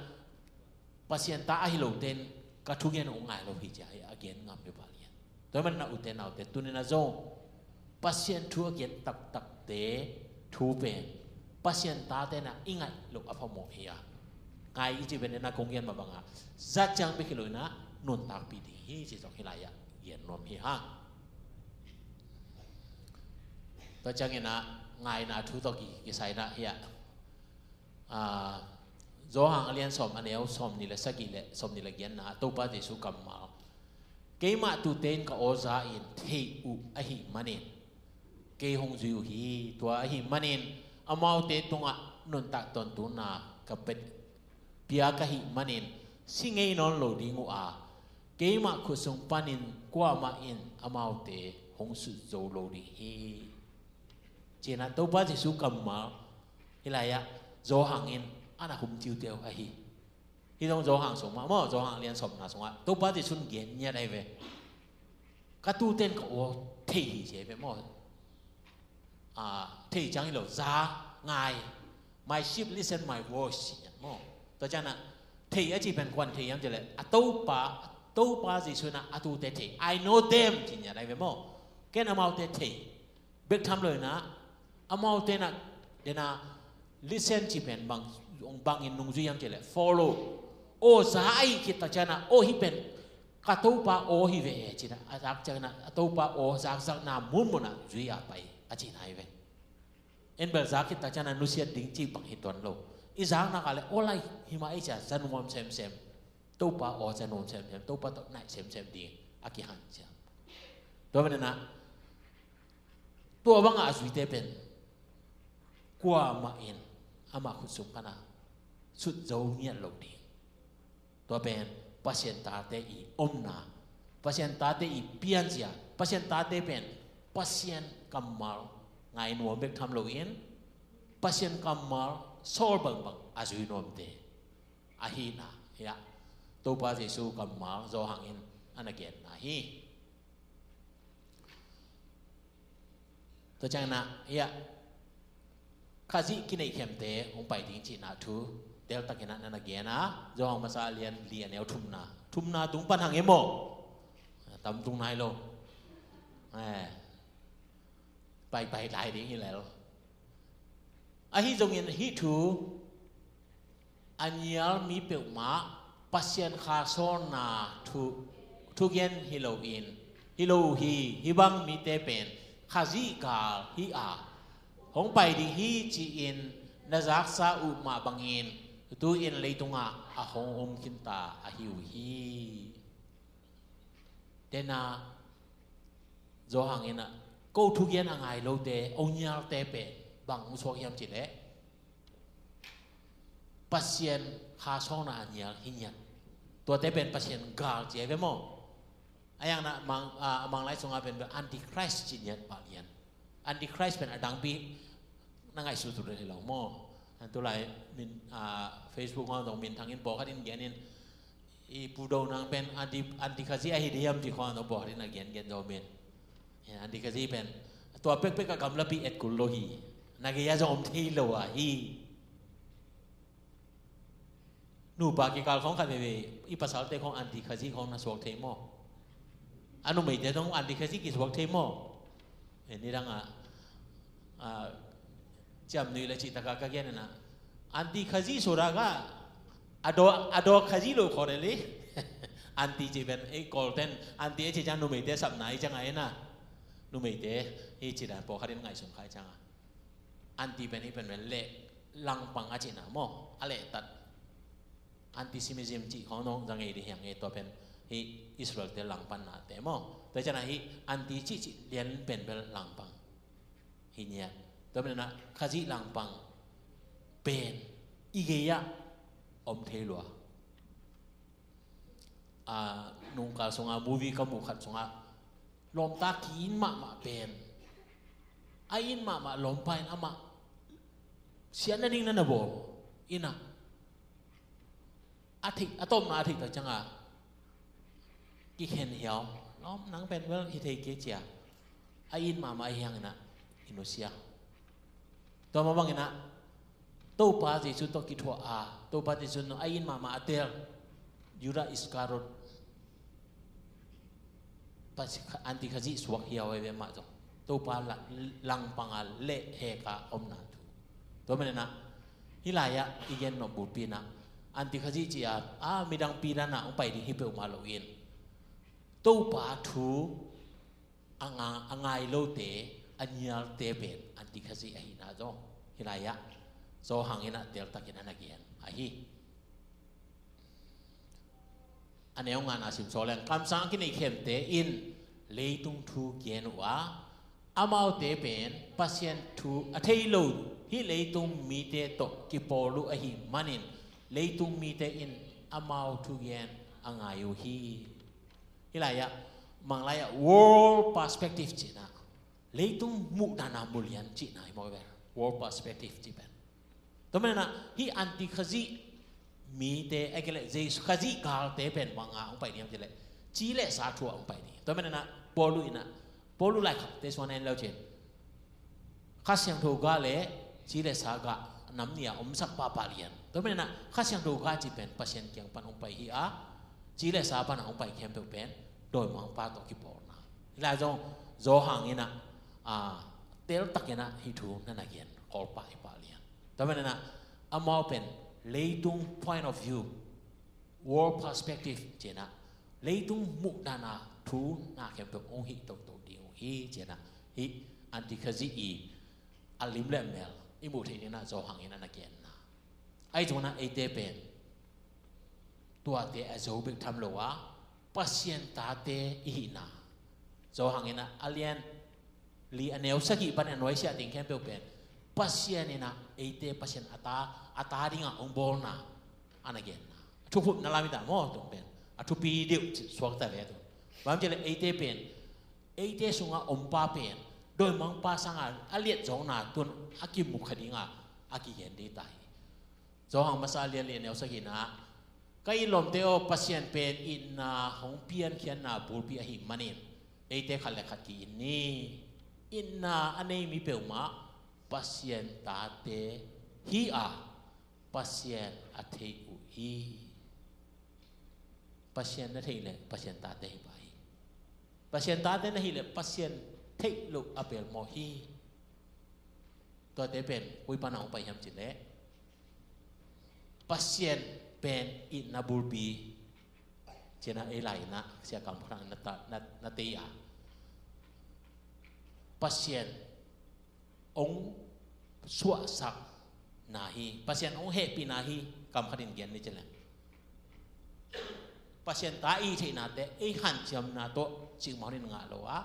Pasian ta ahi lote in ka thugen uh ngai lo hi ci a, a gen ngam hi pah lian. Tua manin a ute naute, tuni-in a zong Pasian thu a gen taktakte thu pen Pasian tate in a i ngaih loh a phamawh hi a, ngai i cih pen in a kong gen mah bang a, zat ciang bek hi lo in a nuntakpih ding hi ci zong hih lai-ah gen nuam hi hang. Tua ciangin a ngaina thu tawh ki, kisai in a hiah, a, Johan a lian sawm, a neu sawmnih le sagih le sawmnih le giatna, Topa Jesu kammal, keimah tuute in ka aw za in theih uh ahih manin kei hong zui uh hi. Tua ahih manin amaute tungah nuntak tawntunna ka pia, pia ka hih manin si ngei nawn lo ding uh a, keimah khut sung panin kuamah in amaute hong sut zo lo ding hi. Ci-in a Topa Jesu kammal hih lai-ah Johan in a na hum tiutiu ahi. Hih zong Johan sung mah maw, Johan lian sawmna sungah Topa Jesu in gen ngiat ahi ve. Ka tuute in ka aw thei hi ci ahi ve maw. A, thei ciang hi lo, za, ngai. My sheep listen my voice ci ngiat maw. Tua ciang a thei a cih pen kuan thei hiam cih leh, a Topa, a Topa Jesu in a a tuute thei. I know them ci ngiat ahi ve maw. Ken amaute thei bek tham lo in a, amaute in a, den a listen cih pen bang, bangin nungzui hiam cih leh follow. aw za ahih khit tak ciangin ah, aw hih pen ka Topa aw hi ve e ci-in ah, a zak ciangin ah a Topa aw zakzakna munmun ah zui a pai a cihna hi ve. En bel zak khit tak ciangin ah nusiat ding cih bang hi tuan lo. I zakna kah le aw lai hi mah ei ci-a za nuam semsem. Topa aw za nuam semsem, Topa tawh naih semsem ding a kihanciam. Tua manin ah tua bangah a zuite pen kuamah in amah khutsung khanah sut zo ngiat lo ding. Tua pen Pasian tate i omna, Pasian tate i pianzia, Pasian tate pen Pasian kammal ngai nuam bek tham loin Pasian kammal sawl bangbang a zui nuamte ahihna hiah Topa Jesu kammal Johan in a na genna hi. Tua ciangin ah hiah Khazih kineihkhiamte hong pai ding cihna thu teltakin ah na na gen a, Johan masa a lian li a neu thumna, thumna tung pan hang e maw? Tam tung nai lo. Eh, paipai lai ding hi lel. Ahi zongin hih thu a nial mi peuhmah Pasian kha sawlna thu, thugen hi loin, hi lo uh hi. Hih bang mite pen Khazih gal hi a, hong pai ding hi ci-in na zaksa uh mah bangin tu-in leitungah a hong om khinta ahi uh hi. Tena Johan in ah ko thugen a ngai lote, ong nialte pen bang hong suak hiam cih leh Pasian kha sawlna a nial hi ngiat. Tuate pen Pasian gal ci a hi ve maw? A yang na mang, a, a Manglai sungah pen bel Antichrist ci ngiat pah lian. Antichrist pen a dangpi na ngaihsut uh hi lo maw? An tulai min, a, Facebook ngawng dong min thangin pawlkhat in gen in i Pu Do Nang pen anti, anti Khazih ahi diam ci khawng dong pawlkhat in a gen gen dong min. Anti Khazih pen tua pekpek a gamlapi et kul lo hi. Na gei a zong om thei lo a hi. Nupa kikal khawng khat veve i pasalte khawng anti Khazih khawng na suak thei maw? A numeite zong anti Khazih kisuak thei maw? Eh, nidang a, a, ciam nui le cih taka ka gen ina anti Khazih suak a ka a daw, a daw Khazih lo khawng le li. Anti ci pen ei Kawlten anti ei ci ciang numeite sapna i ciang a ina numeite i ci dan pawlkhat in ngaihsun kha i ciang a. Anti pen hih pen pen leh langpang a cihna maw? A lehtat. Antisemitism cih khawng nong za ngei dih hiang e, tua pen hih Israel-te langpannate maw? Tua ciangah hih anti cihcih lian pen pen langpang hi ngiat. Tua pen na Khazih langpang pen i gei-ah om thei lua. A, nungkal sungah movie ka muh khat sungah lawmta ki-in mahmah pen a in mahmah lawmpa in amah siatna ding na na bawl ina a theih, a tawpna a theih tak ciangah kikhen hiau lawm nang pen bel hi thei kei cia a in mahmah a hiang ina i nusia. Tua mah bangin ah Topa Jesu tawh kithuah a, Topa Jesu nung a in mahmah a tel Judah Iskariot, Anti Khazih suak hiau a hi ve mah zong Topa langpang a leh hek a omna thu. Tua manin ah hih lai-ah i gen nop bulpi in ah Anti Khazih ci a, a midang pidan ah hong pai ding hi peuhmah lo in Topa thu a nga, a ngai lote, a nialte pen Anti Khazih ahihna zong hih lai-ah Johan in ah teltakin a na gen ahi. A neu ngana sim saw leng kamsang a kineihkhiamte in leitung thu gen uh a, amaute pen Pasian thu a thei lo hih leitung mite tawh kipawl uh ahih manin leitung mite in amau thugen a ngai uh hi. Hih lai-ah Manglai-ah world perspective cihna, leitung muhna na mulian cihna hi maw ve? World perspective cih pen. Tua manin ah hih Anti Khazih mite, a kei leh Jesu Khazih galte pen bang a hong pai ding hiam cih leh ci le sa thu ah hong pai ding. Tua manin ah Paul in ah, Paul laikhakte suan en leu cin Kha Siangtho gah le ci le sa gah nam nih a omsak pahpah lian. Tua manin ah Kha Siangtho gah cih pen Pasian kiang pan hong pai hi a, ci le sa pan a hong pai khempeuh pen dawimangpa tawh kipawlna. Hih lai zong Johan in ah, a, teltakin ah hih thu na na gen kawlpah hi pah lian. Tua manin ah amau pen leitung point of view world perspective ci-in ah, leitung muhdan-a thu na khempeuh hong hih toto ding uh hi ci-in ah, hih Anti Khazih i a lim le a mel i muh theih dingin ah Johan in a na genna. Ahi zongin ah eite pen tuate a zo bek tham lo a, Pasian tate i hihna. Johan in ah a lian li a neu sagih pan a nuaisiah ding khempeuh pen Pasian in ah eite Pasian a ta, a ta dingah hong bawlna a na genna. A thukhupna lam hi ta maw, tung pen a thupi deuh suak ta ve tung. Bang ci leh eite pen, eite sungah om pa pen dawimangpa sangah a liat zawkna tun a kimukha dingah a kigen ding ta hi. Johan masa lian li a neu sagihna ah, ka it lawmte aw, Pasian pen itna hong piankhiatna bulpi ahih manin eite khat le khat ki-it ni. Itna a nei mi peuhmah Pasian tate hi a, Pasian a thei uh hi. Pasian na theih leh Pasian tate hi pah hi. Pasian tate na hih leh Pasian theih loh a pelmawh hi. Tuate pen koi pan a hong pai hiam ci leh, Pasian pen itna bulpi ci-in ah ei lai-in ah Sia Kam Khan na ta, na, na tei a, Pasian hong suahsakna hi, Pasian hong hehpihna hi. Kam khat in gen ni ci leng, Pasian ta i theihna teh ei hanciamna tawh cikmah in ngah lo a,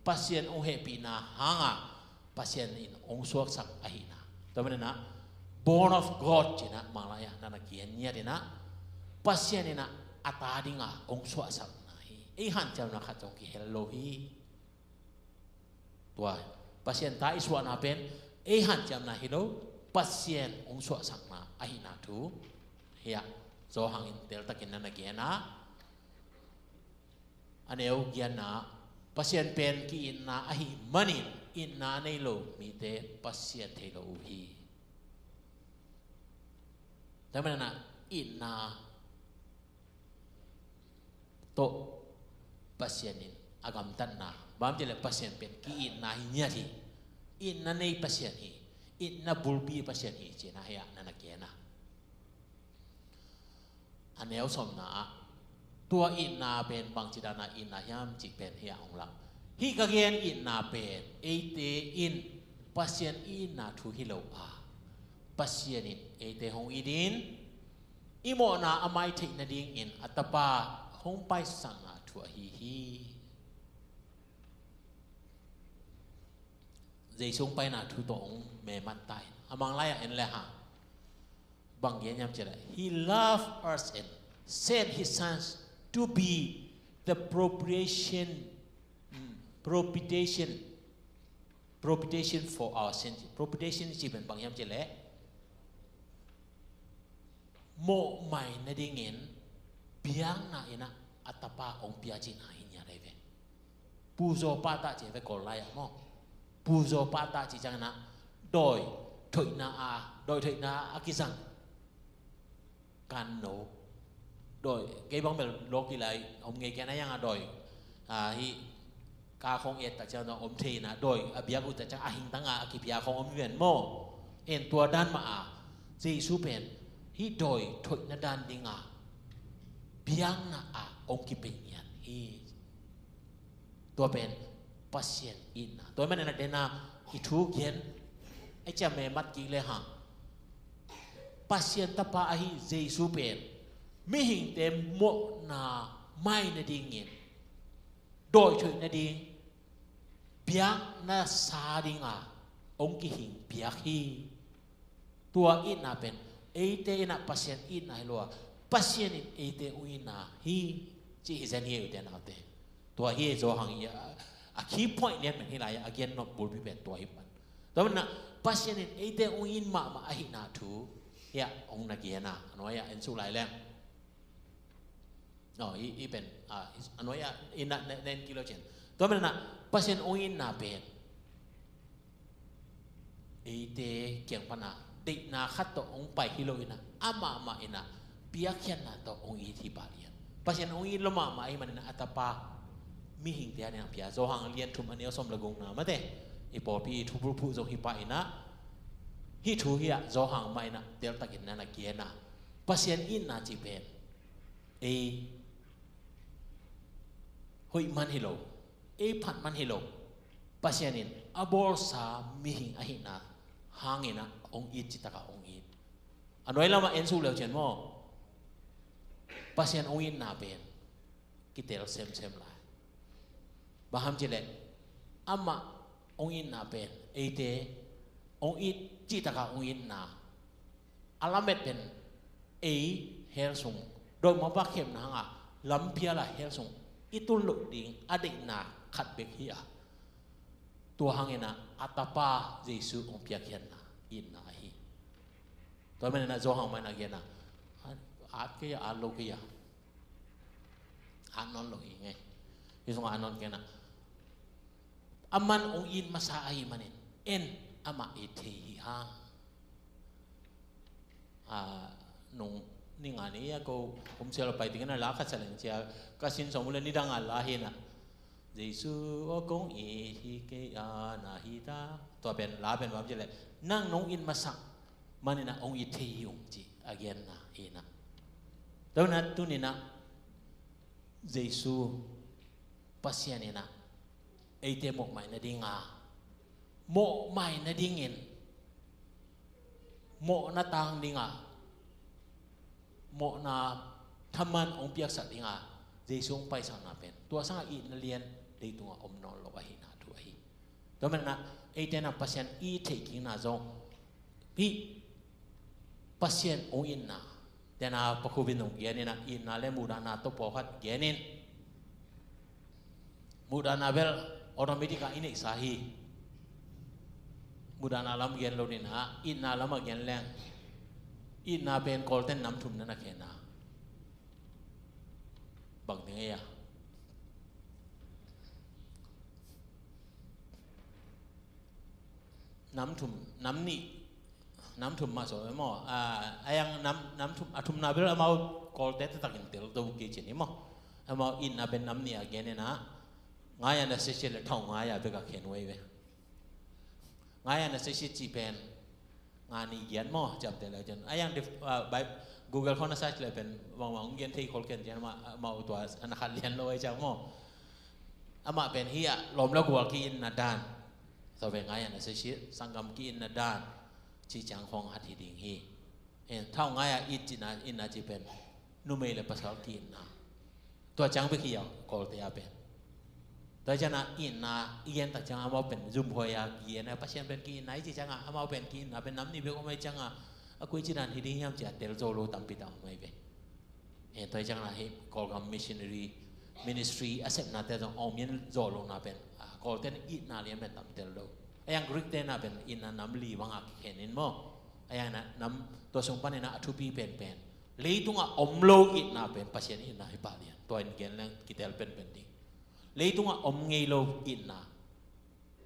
Pasian hong hehpihna hangah Pasian in hong suaksak ahihna. Tua manin ah born of God ci-in ah Manglai ah na na kian ngiat in ah, Pasian in ah a ta dingah hong suahsakna hi. Ei hanciamna khat zong kihel lo hi. Tua Pasian ta i suahna pen ei hanciamna hi lo, Pasian hong suahsakna ahihna thu hiah Johan in teltakin na na gen a, a neu giatna, Pasian pen ki-itna ahih manin itna nei lo mite Pasian thei lo uh hi. Tua manin ah itna tawh Pasian in a gamtatna, bang ci leh Pasian pen ki-itna hi ngiat hi. Itna nei Pasian hi, itna bulpi Pasian hi ci-in ah hiah na na gen a. A neu sawmna ah, tua itna pen bangci dan a itna hiam cih pen hiah hong lak. Hih ka gen itna pen eite in Pasian itna thu hi lo a, Pasian in eite hong it in, i mawhna a mai theih nadingin a Tapa hong paisakna thu ahi hi. Jesu hong paina thu tawh hong memat ta in, a Manglai ah en le hang, bang gen hiam ci leh, He loved us and sent His Son to be the propitiation, mm, propitiation, propitiation for our sins. Propitiation cih pen bang hiam ci leh, mawhmai nadingin biakna in ah a Tapa hong pia cihna hi ngiat ahi ve. Puzaw pahtak cih ve Kawl lai ah maw. Puzaw pahtak cih ciangin ah dawi thoihna a, dawi thoihna a kizang kanno. Dawi, kei bang bel lawki lai om ngei kei na, yang a dawi, a, hih ka khong et tak ciang om thei na, dawi a biak uh tak ciang a hingtang a a kipia khong om hi ven maw. En, tua dan mah a Jesu pen hih dawi thoihna dan ding a biakna ah hong kipia ngiat hi. Tua pen Pasian itna. Tua manin a den a i thu gen, a ciam memat kik le hang, Pasian Tapa ahi Jesu pen mihingte mawhna mai nadingin, dawi thoih nading, biakna sa ding a hong kihing biak hi. Tua itna pen eite in ah Pasian itna hi lo a, Pasian in eite hong itna hi, cih hi zen hi, ute naute. Tua hi Johan i a, a key point lian pen hih lai a gen nop bulpi pen tua hi pan. Tua manin ah Pasian in eite hong it mahmah ahihna thu hiah hong na gen a, a nuai ah en suk lai leng. Aw, i, i pen, a, i, a nuai ah i na, na, na en kik lo cin. Tua manin ah Pasian hong itna pen eite kiang pan a deihna khat tawh hong pai hi lo in ah, amah mah in ah piakkhiatna tawh hong it hi pah lian. Pasian hong it lo mahmah ahih manin ah a Tapa mihingte ading a pia. Johan lian thum a neu sawm le gukna mate, i pawlpi i thubulphuh zong hi pah in ah, hih thu hiah Johan mah in ah teltakin na na gen a, Pasian itna cih pen ei hoih man hi lo, ei phat man hi lo, Pasian in a bawlsa mihing ahihna hangin ah hong it citak ah hong it. A nuai lamah en suk leu cian maw, Pasian hong itna pen kitel semsem lai. Bang hang hiam cih leh amah hong itna pen eite hong it citak ah hong itna, a lamet pen ei hell sung, dawimangpa khemna hangah lampial ah hell sung i tun loh ding a deihna khat bek hi a, tua hangin ah a tapa Jesu hong piakkhiatna itna ahi. Tua manin ah Johan mah in a gen a, at kei a, at lo kei a, at nawn lo hi ing ei. Hih sungah at nawn kei in ah, aman hong it masa ahih manin en, amah it thei hi hang. A, nung ni nga ni a ko home cell a pai dingin a la khat sa leng cia, ka sin sawm uh leh nidang a la hi in ah, Jesu aw kong it hi kei a, na hi ta. Tua pen la pen bang hang hiam cih leh nang nong it masak manin ah hong it thei hi ung cih a genna hi in ah. Tua in ah tuni in ah Jesu Pasian in ah eite mawhmaih nading a, mawhmaih nadingin, mawhna tang ding a, mawhna thaman hong piaksak ding a, Jesu hong paisakna pen tua sang a itna lian leitungah om nawn lo ahihna thu ahi. Tua manin ah eite in ah Pasian i theih kikna zong hih Pasian hong itna, tua in ah Pa Khup in hong gen in ah, itna leh muhdahna tawh pawlkhat gen in, muhdahna bel automatic ah i neihsa hi. Muhdahna lam gen lo ni in ah, itna lam ah gen leng, itna pen Kawlten nam thum na na khen a, bang ding ei a, nam thum, nam nih, nam thum mah sawm ei maw. A, a yang nam, nam thum, a thumna bel amau Kawlte taktakin tel to kei ci ni maw. Amau itna pen nam nih a gen in ah, nga ya na sese leh thau nga ya bek a khen uh ei ve. Nga ya na sese cih pen nga nih gen maw, ciamteh leu cian. A yang dif-, a, bai-, Google khawng na search leh pen bangmah hong gen thei khol ken cian, amah, amah tua a na khat lian lo ei ciang maw. Amah pen hih ah lawm leh gual ki-itna dan, tua pen nga ya na sese, sanggam ki-itna dan cih ciang khawng hat hi ding hi. En, thau nga ya it cihna, itna cih pen numei leh pasal ki-itna. Tua ciang bek hi a, Kawlte a pen. Tua ciang a itna i gen tak ciang amau pen zumhuai a ki-itna, Pasian pen ki-itna i cih ciang a, amau pen ki-itna pen nam nih bek om ei ciang a, a koi ci dan hi ding hiam ci a tel zo lo tampi tak om ei ve. Eh, tua ciang a hih Kawlgam missionary ministry a sepnate zong a om in zo lo na pen, a, Kawlten itna lian pen tam tel lo. A yang Greekten a pen itna nam li bang a kikhen in maw. A yang na nam tua sung panin a thupi penpen, leitungah om lo itna pen Pasian itna hi pah lian. Tua in gen leng kitel penpen ding. Leitungah om ngei lo itna,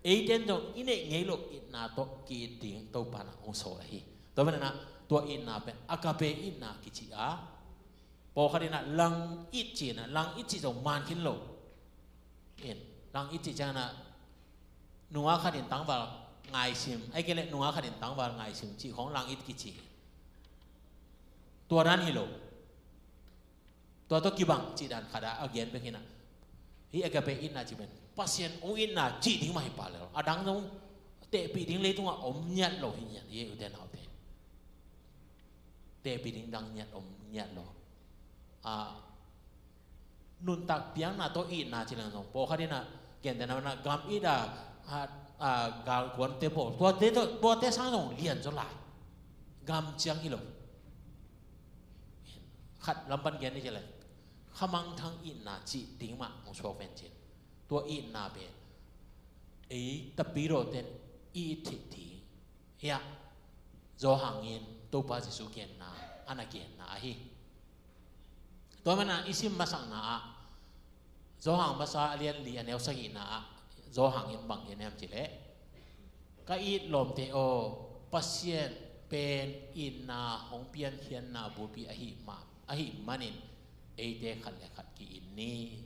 eiten zong i neih ngei lo itna tawh ki-it ding Topa in ah hong sawl ahi. Tua manin ah tua itna pen agape itna kici a, pawlkhat in ah lang it ci in ah, lang it cih zong man khin lo. In, lang it cih ciangin ah nungak khat in tangval ngaisim, ahih kei leh nungak khat in tangval ngaisim cih khawng lang it kici. Tua dan hi lo. Tua tawh kibang cih dan khat ah a gen bek hi in ah, hih agape itna cih pen Pasian hong itna cih ding mah hi pah lel. A dang zong tehpih ding leitungah om ngiat lo hi ngiat hi, ute naute. Tehpih ding dang ngiat om ngiat lo. A, nuntak piakna tawh itna ci leng zong, pawlkhat in ah gentehna in ah gam it a, a, a, galkuante bawl, tuate tawh, tuate sang zong lian zaw lai. Gam ciang hi lo. Khat lam pan gen ni ci leng, khamangthang itna cih ding mah hong suak ven cin. Tua itna pen ei tapidawte in i it theih ding hi a, Johan in Topa Jesu genna a na genna ahi. Tua manin ah i sim masakna ah, Johan masa a lian li a neu sagihna ah Johan in bang gen hiam cih leh, ka it lawmte aw, Pasian pen itna hong piankhiatna bulpi ahih mah, ahih manin eite khat le khat ki-it ni.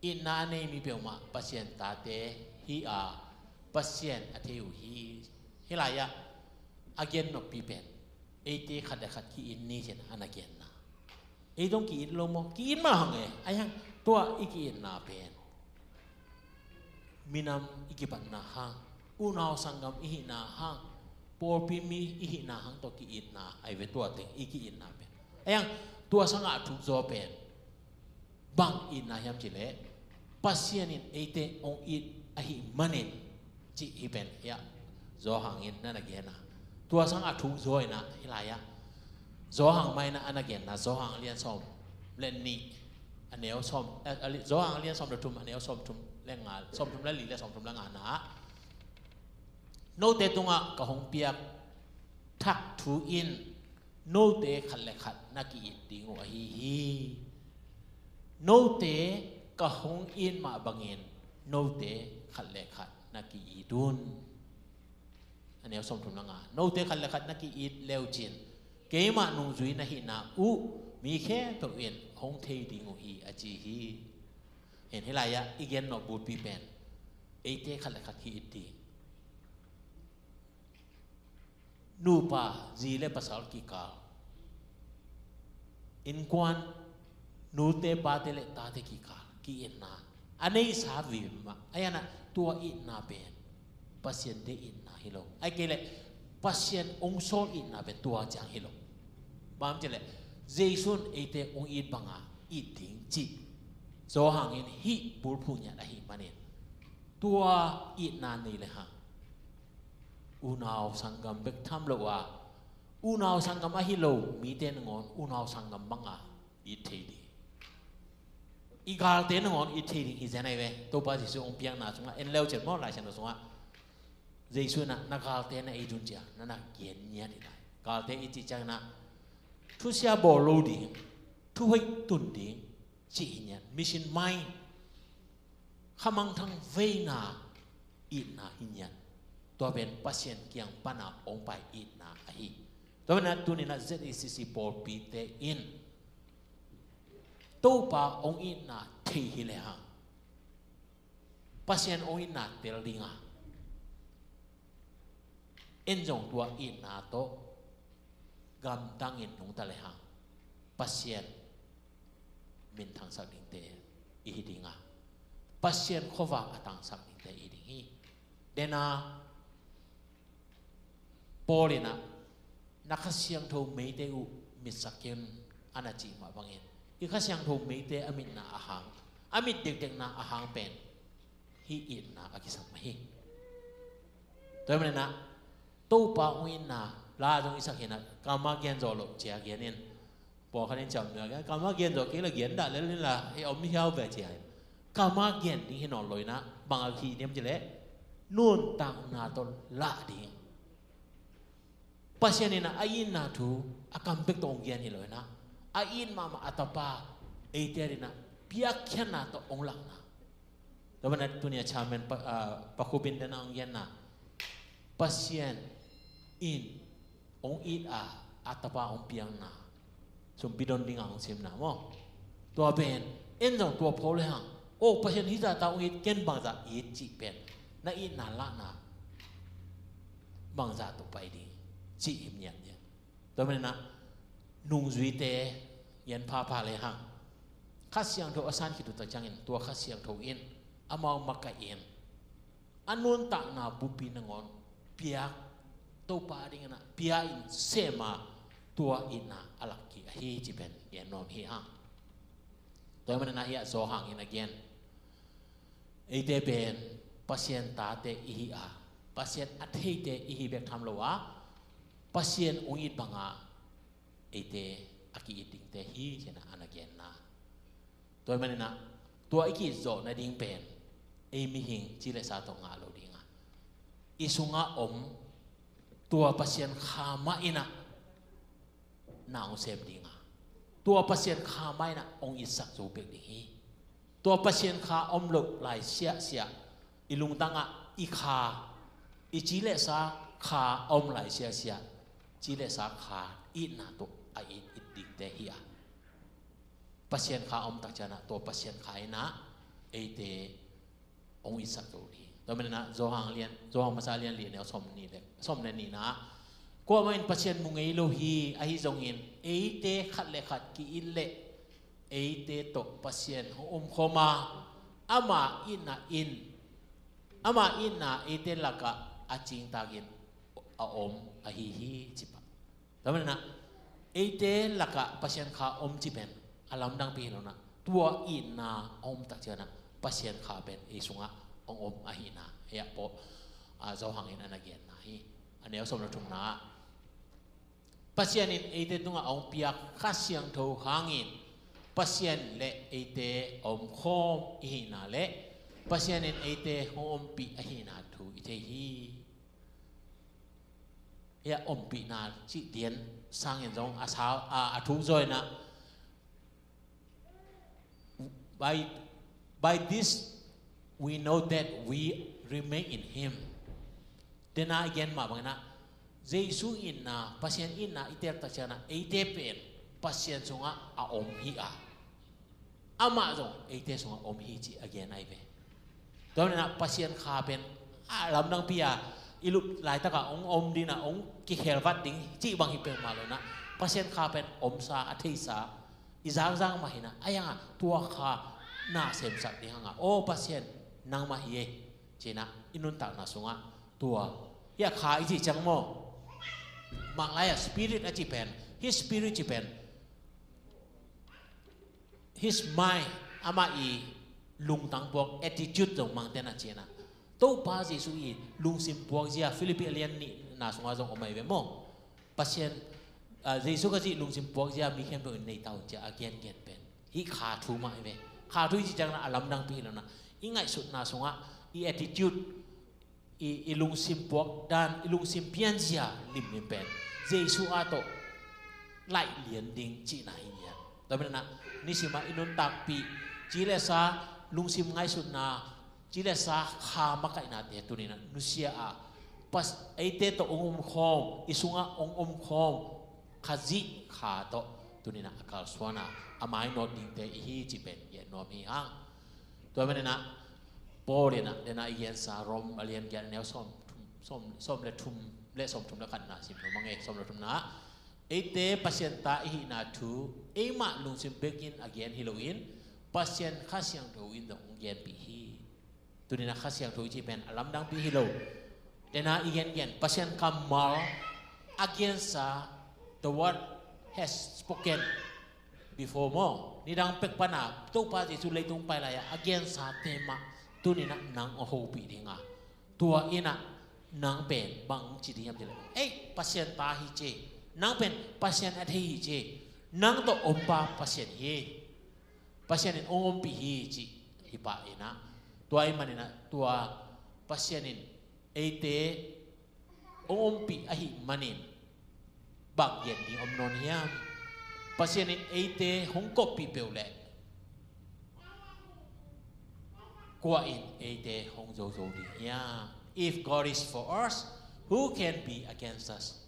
Itna a nei mi peuhmah Pasian tate hi a, Pasian a thei uh hi. Hih lai-ah a gen noppi pen eite khat le khat ki-it ni ci-in a na genna. Ei tawh ki-it lo maw? Ki-it mah hang e. Ahi hang tua i ki-itna pen minam i kipatna hang, unau sanggam i hihna hang, pawlpi mi i hihna hang tawh ki-itna ahi ve, tua teng i ki-itna pen. Ahi hang tua sangah a thuk zaw pen bang itna hiam cih leh, Pasian in eite hong it ahih manin cih hi pen hiah Johan in na na genna. Tua sangah a thuk zaw in ah hih lai-ah Johan mah in ah a na genna, Johan a lian sawm le nih, a neu sawm, eh, a li-, Johan a lian sawm le thum, a neu sawm thum le nga, sawm thum le li le sawm thum le nga na ah, note tungah ka hong piak thak thu in note khat le khat na ki-it ding uh ahi hi. Note ka hong it mah bangin note khat le khat na ki-it un. A neu sawm thum le nga. Note khat le khat na ki-it le uh cin, keimah nungzui na hihna uh mi khempeuh in hong thei ding uh hi, a ci hi. Hen, hih lai-ah i gen nop bulpi pen eite khat le khat ki-it ding. Nupa, zi le pasal kikal, innkuan, nute pate le tate kikal ki-itna a neihsa vivim mah. Ahi hang ah tua itna pen Pasian deih itna hi lo. Ahih kei leh Pasian hong sawl itna pen tua ciang hi lo. Bang hiam cih leh Jesu in eite hong it banga it ding cih Johan in hih bulphuh ngiat ahih manin, tua itna nei le hang unau sanggam bek tham lo a, unau sanggam ahi lo mite nangawn unau sanggam banga it thei ding. I galte nangawn it thei ding hi zen ahi ve. Topa Jesu hong piakna sungah en le uh cin maw, Lai Siangtho sungah Jesu in ah na galte na it un ci-a na na gen ngiat hi lai. Galte i cih ciangin ah thusia bawl lo ding, thuhoih tun ding cih hi ngiat. Mission mind, khamangthang veina itna hi ngiat. Tua pen Pasian kiang pana hong pai itna ahi. Tua pen ah tuni-in ah Z A C C pawlpite in Topa hong itna thei hi le hang, Pasian hong itna tel ding a, en zong tua itna tawh gamtangin nungta le hang Pasian minthangsak dingte i hi ding a, Pasian khuavak a tangsak dingte i hi ding hi. Dena Paul in ah na Kha Siangtho meite uh mitsak kei un, a na cih mah bangin i Kha Siangtho meite a mitna a hang, a mit dekdekna a hang pen hih itna a kisam ahi. Tua ahih manin ah Topa hong itna la zong i sak hi-in ah, kama gen zawh loh ci-a gen in, pawlkhat in ciam nuai gen, kama gen zawh kei la gen dah lel in la, ei om hi hiau ve ci-a in, kama gen ding hi nawn lo-in ah, bang a hi hiam cih leh nuntakna tawh lah ding. Pasian in ah a itna thu a kam bek tawh hong gen hi lo-in ah, a it mahmah a Tapa eite adingin ah piakkhiatna tawh hong lakna. Tua manin ah tuni a chairman Pa, ah, Pa Khup in den a hong genna, Pasian in hong it a, a Tapa hong piakna sumpi don ding a hong simna maw. Tua pen en zong tua pho le hang, oh, Pasian hih zah ta hong it, ken bangzah it cih pen na itna lahna bangzah tawh pai ding cih hi ngiat ngiat. Tua manin ah nungzuite gen phapha le hang, Kha Siangtho a san khit uh tak ciangin tua Kha Siangtho in amau makaih in a nuntakna bupi nangawn piak, Topa adingin ah pia in sem a, tua itna a lak kik ahi cih pen gen nuam hi hang. Tua ahih manin ah hiah Johan in a gen, eite pen Pasian tate i hi a, Pasian a theite i hi bek tham lo a, Pasian hong it banga eite a ki-it dingte hi ci-in ah a na genna. Tua ahih manin ah tua i ki-it zawh nading pen ei mihing ci le sa tawh ngah lo ding a, i sungah om tua Pasian Kha mah in ah na hong sem ding a, tua Pasian Kha mah in ah hong itsak zo bek ding hi. Tua Pasian Kha om loh lai siahsiah, i lungtangah i kha, i ci le sa kha a om lai siahsiah, ci le sa kha itna tawh a it, it dingte hi a, Pasian Kha a om tak ciangin ah tua Pasian Kha in ah eite hong itsak zo ding hi. Tua manin ah Johan lian, Johan Masa lian li, neu sawm nih le, sawm le nihna ah, kuamah in Pasian mu ngei lo hi, ahi zongin eite khat le khat ki-it leh eite tawh Pasian hong omkhawm a, ama itna in, ama itna eite lakah a cingtakin a om ahi hi, ci pah. Tua manin ah eite lakah Pasian Kha om ci pen a lamdangpi hi lo-in ah, tua itna a om tak ciangin ah Pasian Kha pen ei sungah hong om ahihna, hiah Paul, a, Johan in a na genna hi. A neu sawm le thumna ah, Pasian in eite tungah a hong piak Kha Siangtho hangin Pasian le eite a omkhawm i hihna le Pasian in eite hong ompih ahihna thu i thei hi. Hiah ompihna cih dian sangin zong a sau, a, a thuk zaw in ah, by, by this we know that we remain in him. Dena i gen mah bangin ah, Jesu itna, Pasian itna i tel tak ciangin ah eite pen Pasian sungah a om hi a, amah zong eite sungah om hi, ci a gen ahi ve. Tua manin ah Pasian Kha pen a lamdangpi a, i lup laitakah hong om ding in ah, hong kikhelvat ding cih bang hi peuhmah lo-in ah, Pasian Kha pen omsa, a theisa, i zakzak mah hi-in ah, a hi hangah tua Kha na semsak ding hangah, aw Pasian, nangmah hi e, ci-in ah i nuntakna sungah tua, hiah Kha i cih ciang maw, Mangkam lai-ah Spirit a cih pen, hih Spirit cih pen, his mind, amah i lungtang puak, attitude zong Mangkam te-in ah ci-in ah, Topa Jesu i lungsim puakzia, Philippi a lian nihna sungah zong om ahi ve maw. Pasian, a, Jesu Khazih lungsim puakzia mi khempeuh in nei ta un, ci-a a gengen pen hih Kha thu mah ahi ve. Kha thu i cih ciangin ah a lamdangpi hi lo-in ah, i ngaihsutna sungah, i attitude, i, i lungsim puak dan, i lungsim pianzia limlim pen Jesu a tawh laih lian ding cihna hi ngiat. Tua manin ah nisim ah i nuntakpih ci le sa, lungsim ngaihsutna ci le sa, Kha makaihnate tuni-in ah nusia a, Pas-, eite tawh hong omkhawm, i sungah hong omkhawm Khazih Kha tawh tuni-in ah a kalsuan a, a mainawt dingte i hi cih pen gen nuam hi hang. Tua manin ah Paul in ah dena i gensa Rom a lian giat, a neu sawm thum, sawm, sawm le thum le sawm thum le khatna sim nuam ing e. Sawm le thumna ah, eite Pasian ta i hihna thu eimah lungsim bekin a gen hi loin, Pasian Kha Siangtho in zong hong genpih hi. Tuni-in ah Kha Siangtho i cih pen a lamdangpi hi lo. Dena i gengen, Pasian kammal a gensa, the word has spoken before maw. Nidang pek pan a Topa Jesu leitung pai lai-a a gensate mah tuni-in ah nang a hopih ding a, tua in ah nang pen bang ci ding hiam cih leh, ei, Pasian ta hi ci. Nang pen Pasian a thei hi ci. Nang tawh ompa Pasian hi. Pasian in hong ompih hi cih hi pah in ah. Tua ahih manin ah, tua Pasian in eite hong ompih ahih manin bang gen ding om nawn hiam? Pasian in eite hong koppih peuh leh kua in eite hong zozo ding hiam? If God is for us, who can be against us?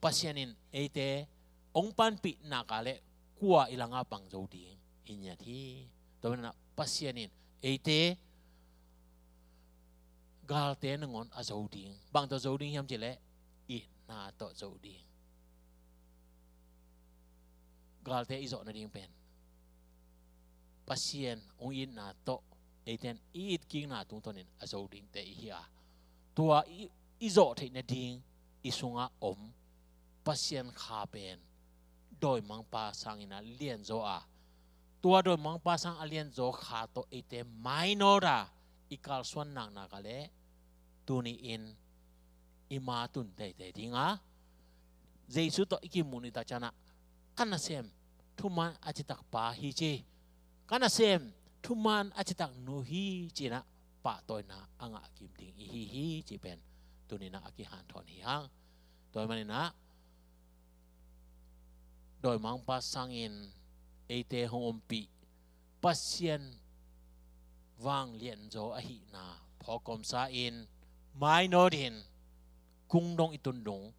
Pasian in eite hong panpih nak leh kua i langah bang zo ding hi ngiat hi. Tua manin ah Pasian in eite galte nangawn a zo ding. Bang tawh zo ding hiam cih leh itna tawh zo ding. Galte i zawh nading pen Pasian hong itna tawh, eite in i it kikna tungtawnin a zo dingte i hi a, tua i, i zawh theih nading i sungah om Pasian Kha pen dawimangpa sangin a lianzaw a, tua dawimangpa sang a lianzaw Kha tawh eite mainawt a i kalsuan naknak leh tuni-in i ma tun teitei ding a, Jesu tawh i kimu ni tak ciangin ah, ka nasem thuman a citak pa hi ci, ka nasem thuman a citak nu hi ci-in ah pahtawina a ngah kim ding i hi hi cih pen tuni-in ah a kihanthawn hi hang. Tua ahih manin ah dawimangpa sangin eite hong ompih Pasian vanglianzaw ahihna phawk kawmsa in, mainawt in, kung dong i tun dong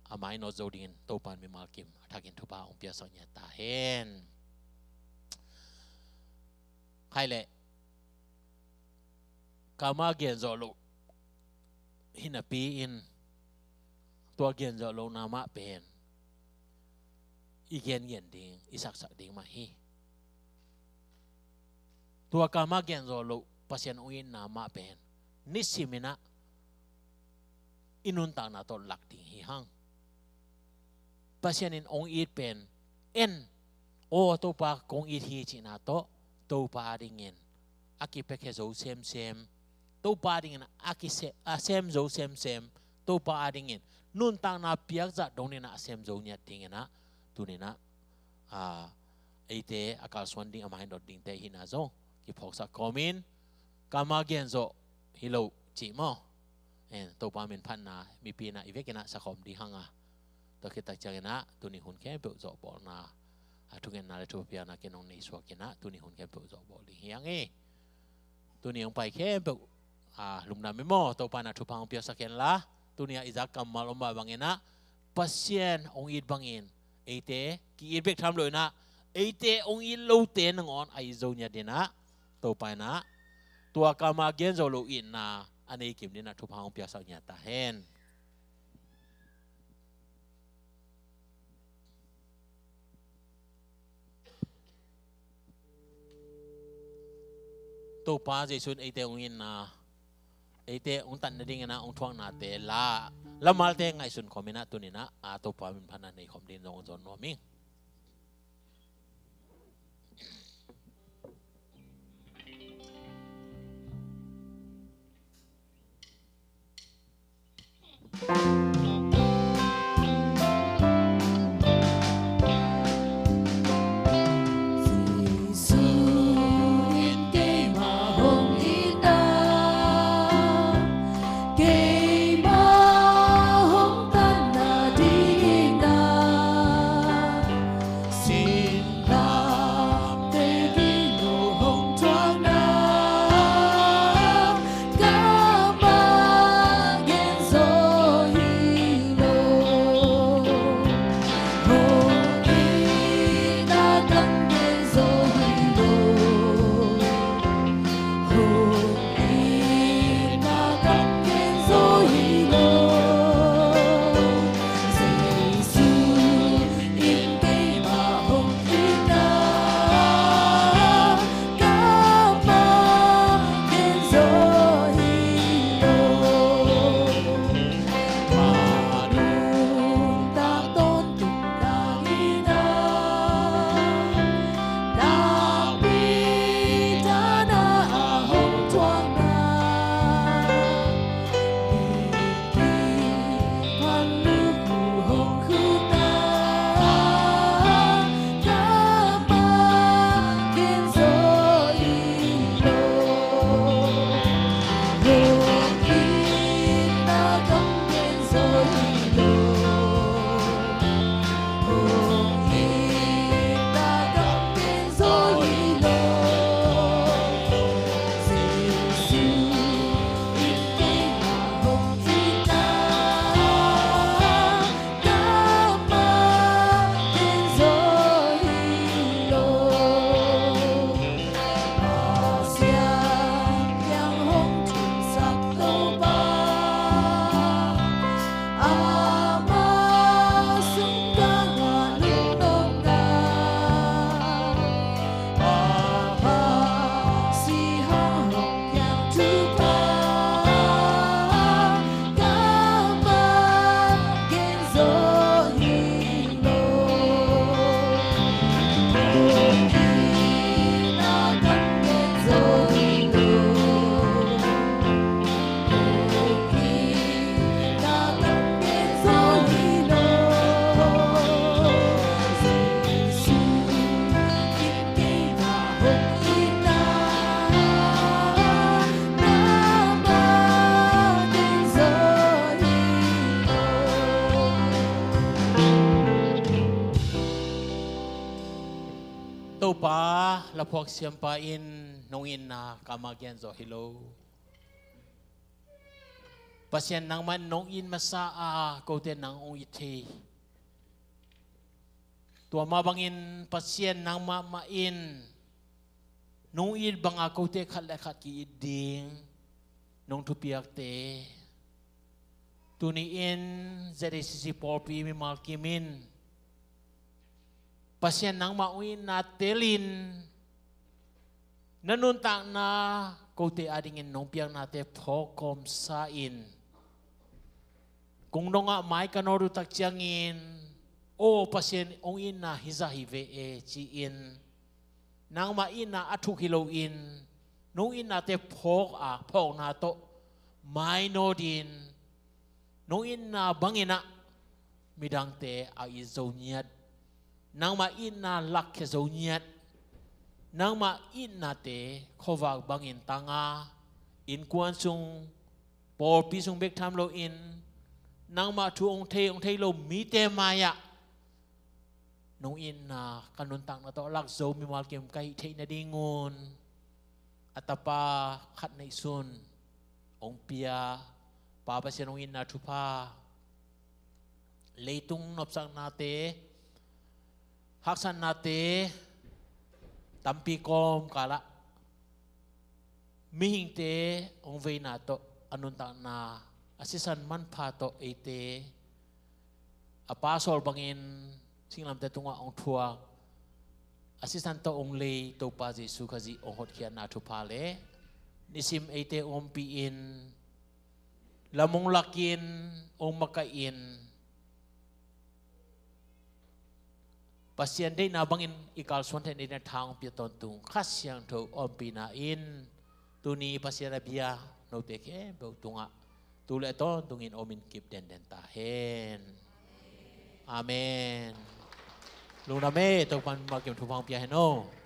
a mainawt zo dingin Topa'n mimal kim a thakin thupha hong piaksak ngiat ta hen. Khaih leh kama genzawh loh hi napi-in, tua genzawh lohna mah pen i gengen ding, i saksak ding mah hi. Tua karma gen zawh loh Pasian hong itna mah pen nisim in ah i nuntakna tawh lak ding hi hang. Pasian in hong it pen en, aw Topa kong it hi cihna tawh Topa adingin a kipiakhia zo semsem, Topa adingin a kise-, a sem zo semsem, Topa adingin nuntakna piakzah dongin ah a sem zo ngiat dingin ah tuni-in ah, a, eite a kalsuan ding, a mah in dot dingte hihna zong kiphawksak kawmin, karma gen zawh hi lo cih maw? En, Topa min phatna mipi in ah i vekin ah sakhawm ding hang a, tua khit tak ciangin ah tuni hun khempeuh zawhbawlna, a, thungetna le thupiakna ken hong nei suak in ah tuni hun khempeuh zawhbawl ding hi hang hi. Tuni hong pai khempeuh, a, lungdam hi maw? Topa in ah thupha hong piaksak hen la, tuni-ah i zak kammal om mah bangin ah Pasian hong it bangin eite ki-it bek tham loin ah eite hong it lote nangawn a it zo ngiat dingin ah Topa in ah tua karma gen zawh loh itna a nei kim dingin ah thupha hong piaksak ngiat ta hen. Topa Jesu in eite hong itna, eite hong tat nadingin ah hong thuaknate la, lamalte ngaihsun khawmin ah tuni-in ah, a, Topa min phatna nei khawm dingin zong hong zawn nuam ing. Topa, laphuak siampa in nong itna karma gen zawh hi lo. Pasian, nangmah in nong it masa a, kote nang hong it thei. Tua mah bangin Pasian, nangmah mah in nong it banga kote khat le khat ki-it ding nong thupiakte, tuni-in Z A C C pawlpi mimal kim in Pasian nangmah hong itna telin na nuntakna kote adingin nong piaknate phawk kawmsa in kung dongah mai ka nawt uh tak ciangin, aw Pasian hong itna hizah hi ve e ci-in nangmah itna a thuk hi loin nong itnate phawk a phawkna tawh mai nawt in nong itna bangin ah midangte a it zo ngiat, nangmah itna lakkhia zo ngiat, nangmah itnate khuavak bangin tanga innkuan sung pawlpi sung bek tham loin nangmah thu hong thei hong thei lo mite mai-ah nong itna ka nuntakna tawh lak zo mimal kim ka hih theih nadingun a tapa khat neihsun hong pia Pa Pasian hong itna thupha, leitung nopsaknate, haksatnate tampi kawmkalah mihingte hong veina tawh a nuntakna a sisan manpha tawh eite a Pa Saul bangin singlamte tungah hong thuak a sisan tawh hong lei Topa Jesu Khazih hong hotkhiatna thupha le nisim eite hong ompih in lam hong lakin hong makaih in Pasian deihna bangin i kalsuan theih nadingin tha hong pia tawntung Kha Siangtho ompihna in tuni Pasian a bia note khempeuh tungah tu le tawntungin om in kip denden ta hen. Amen. Lungdam e, Topa'n mimal kim thupha hong pia hen aw.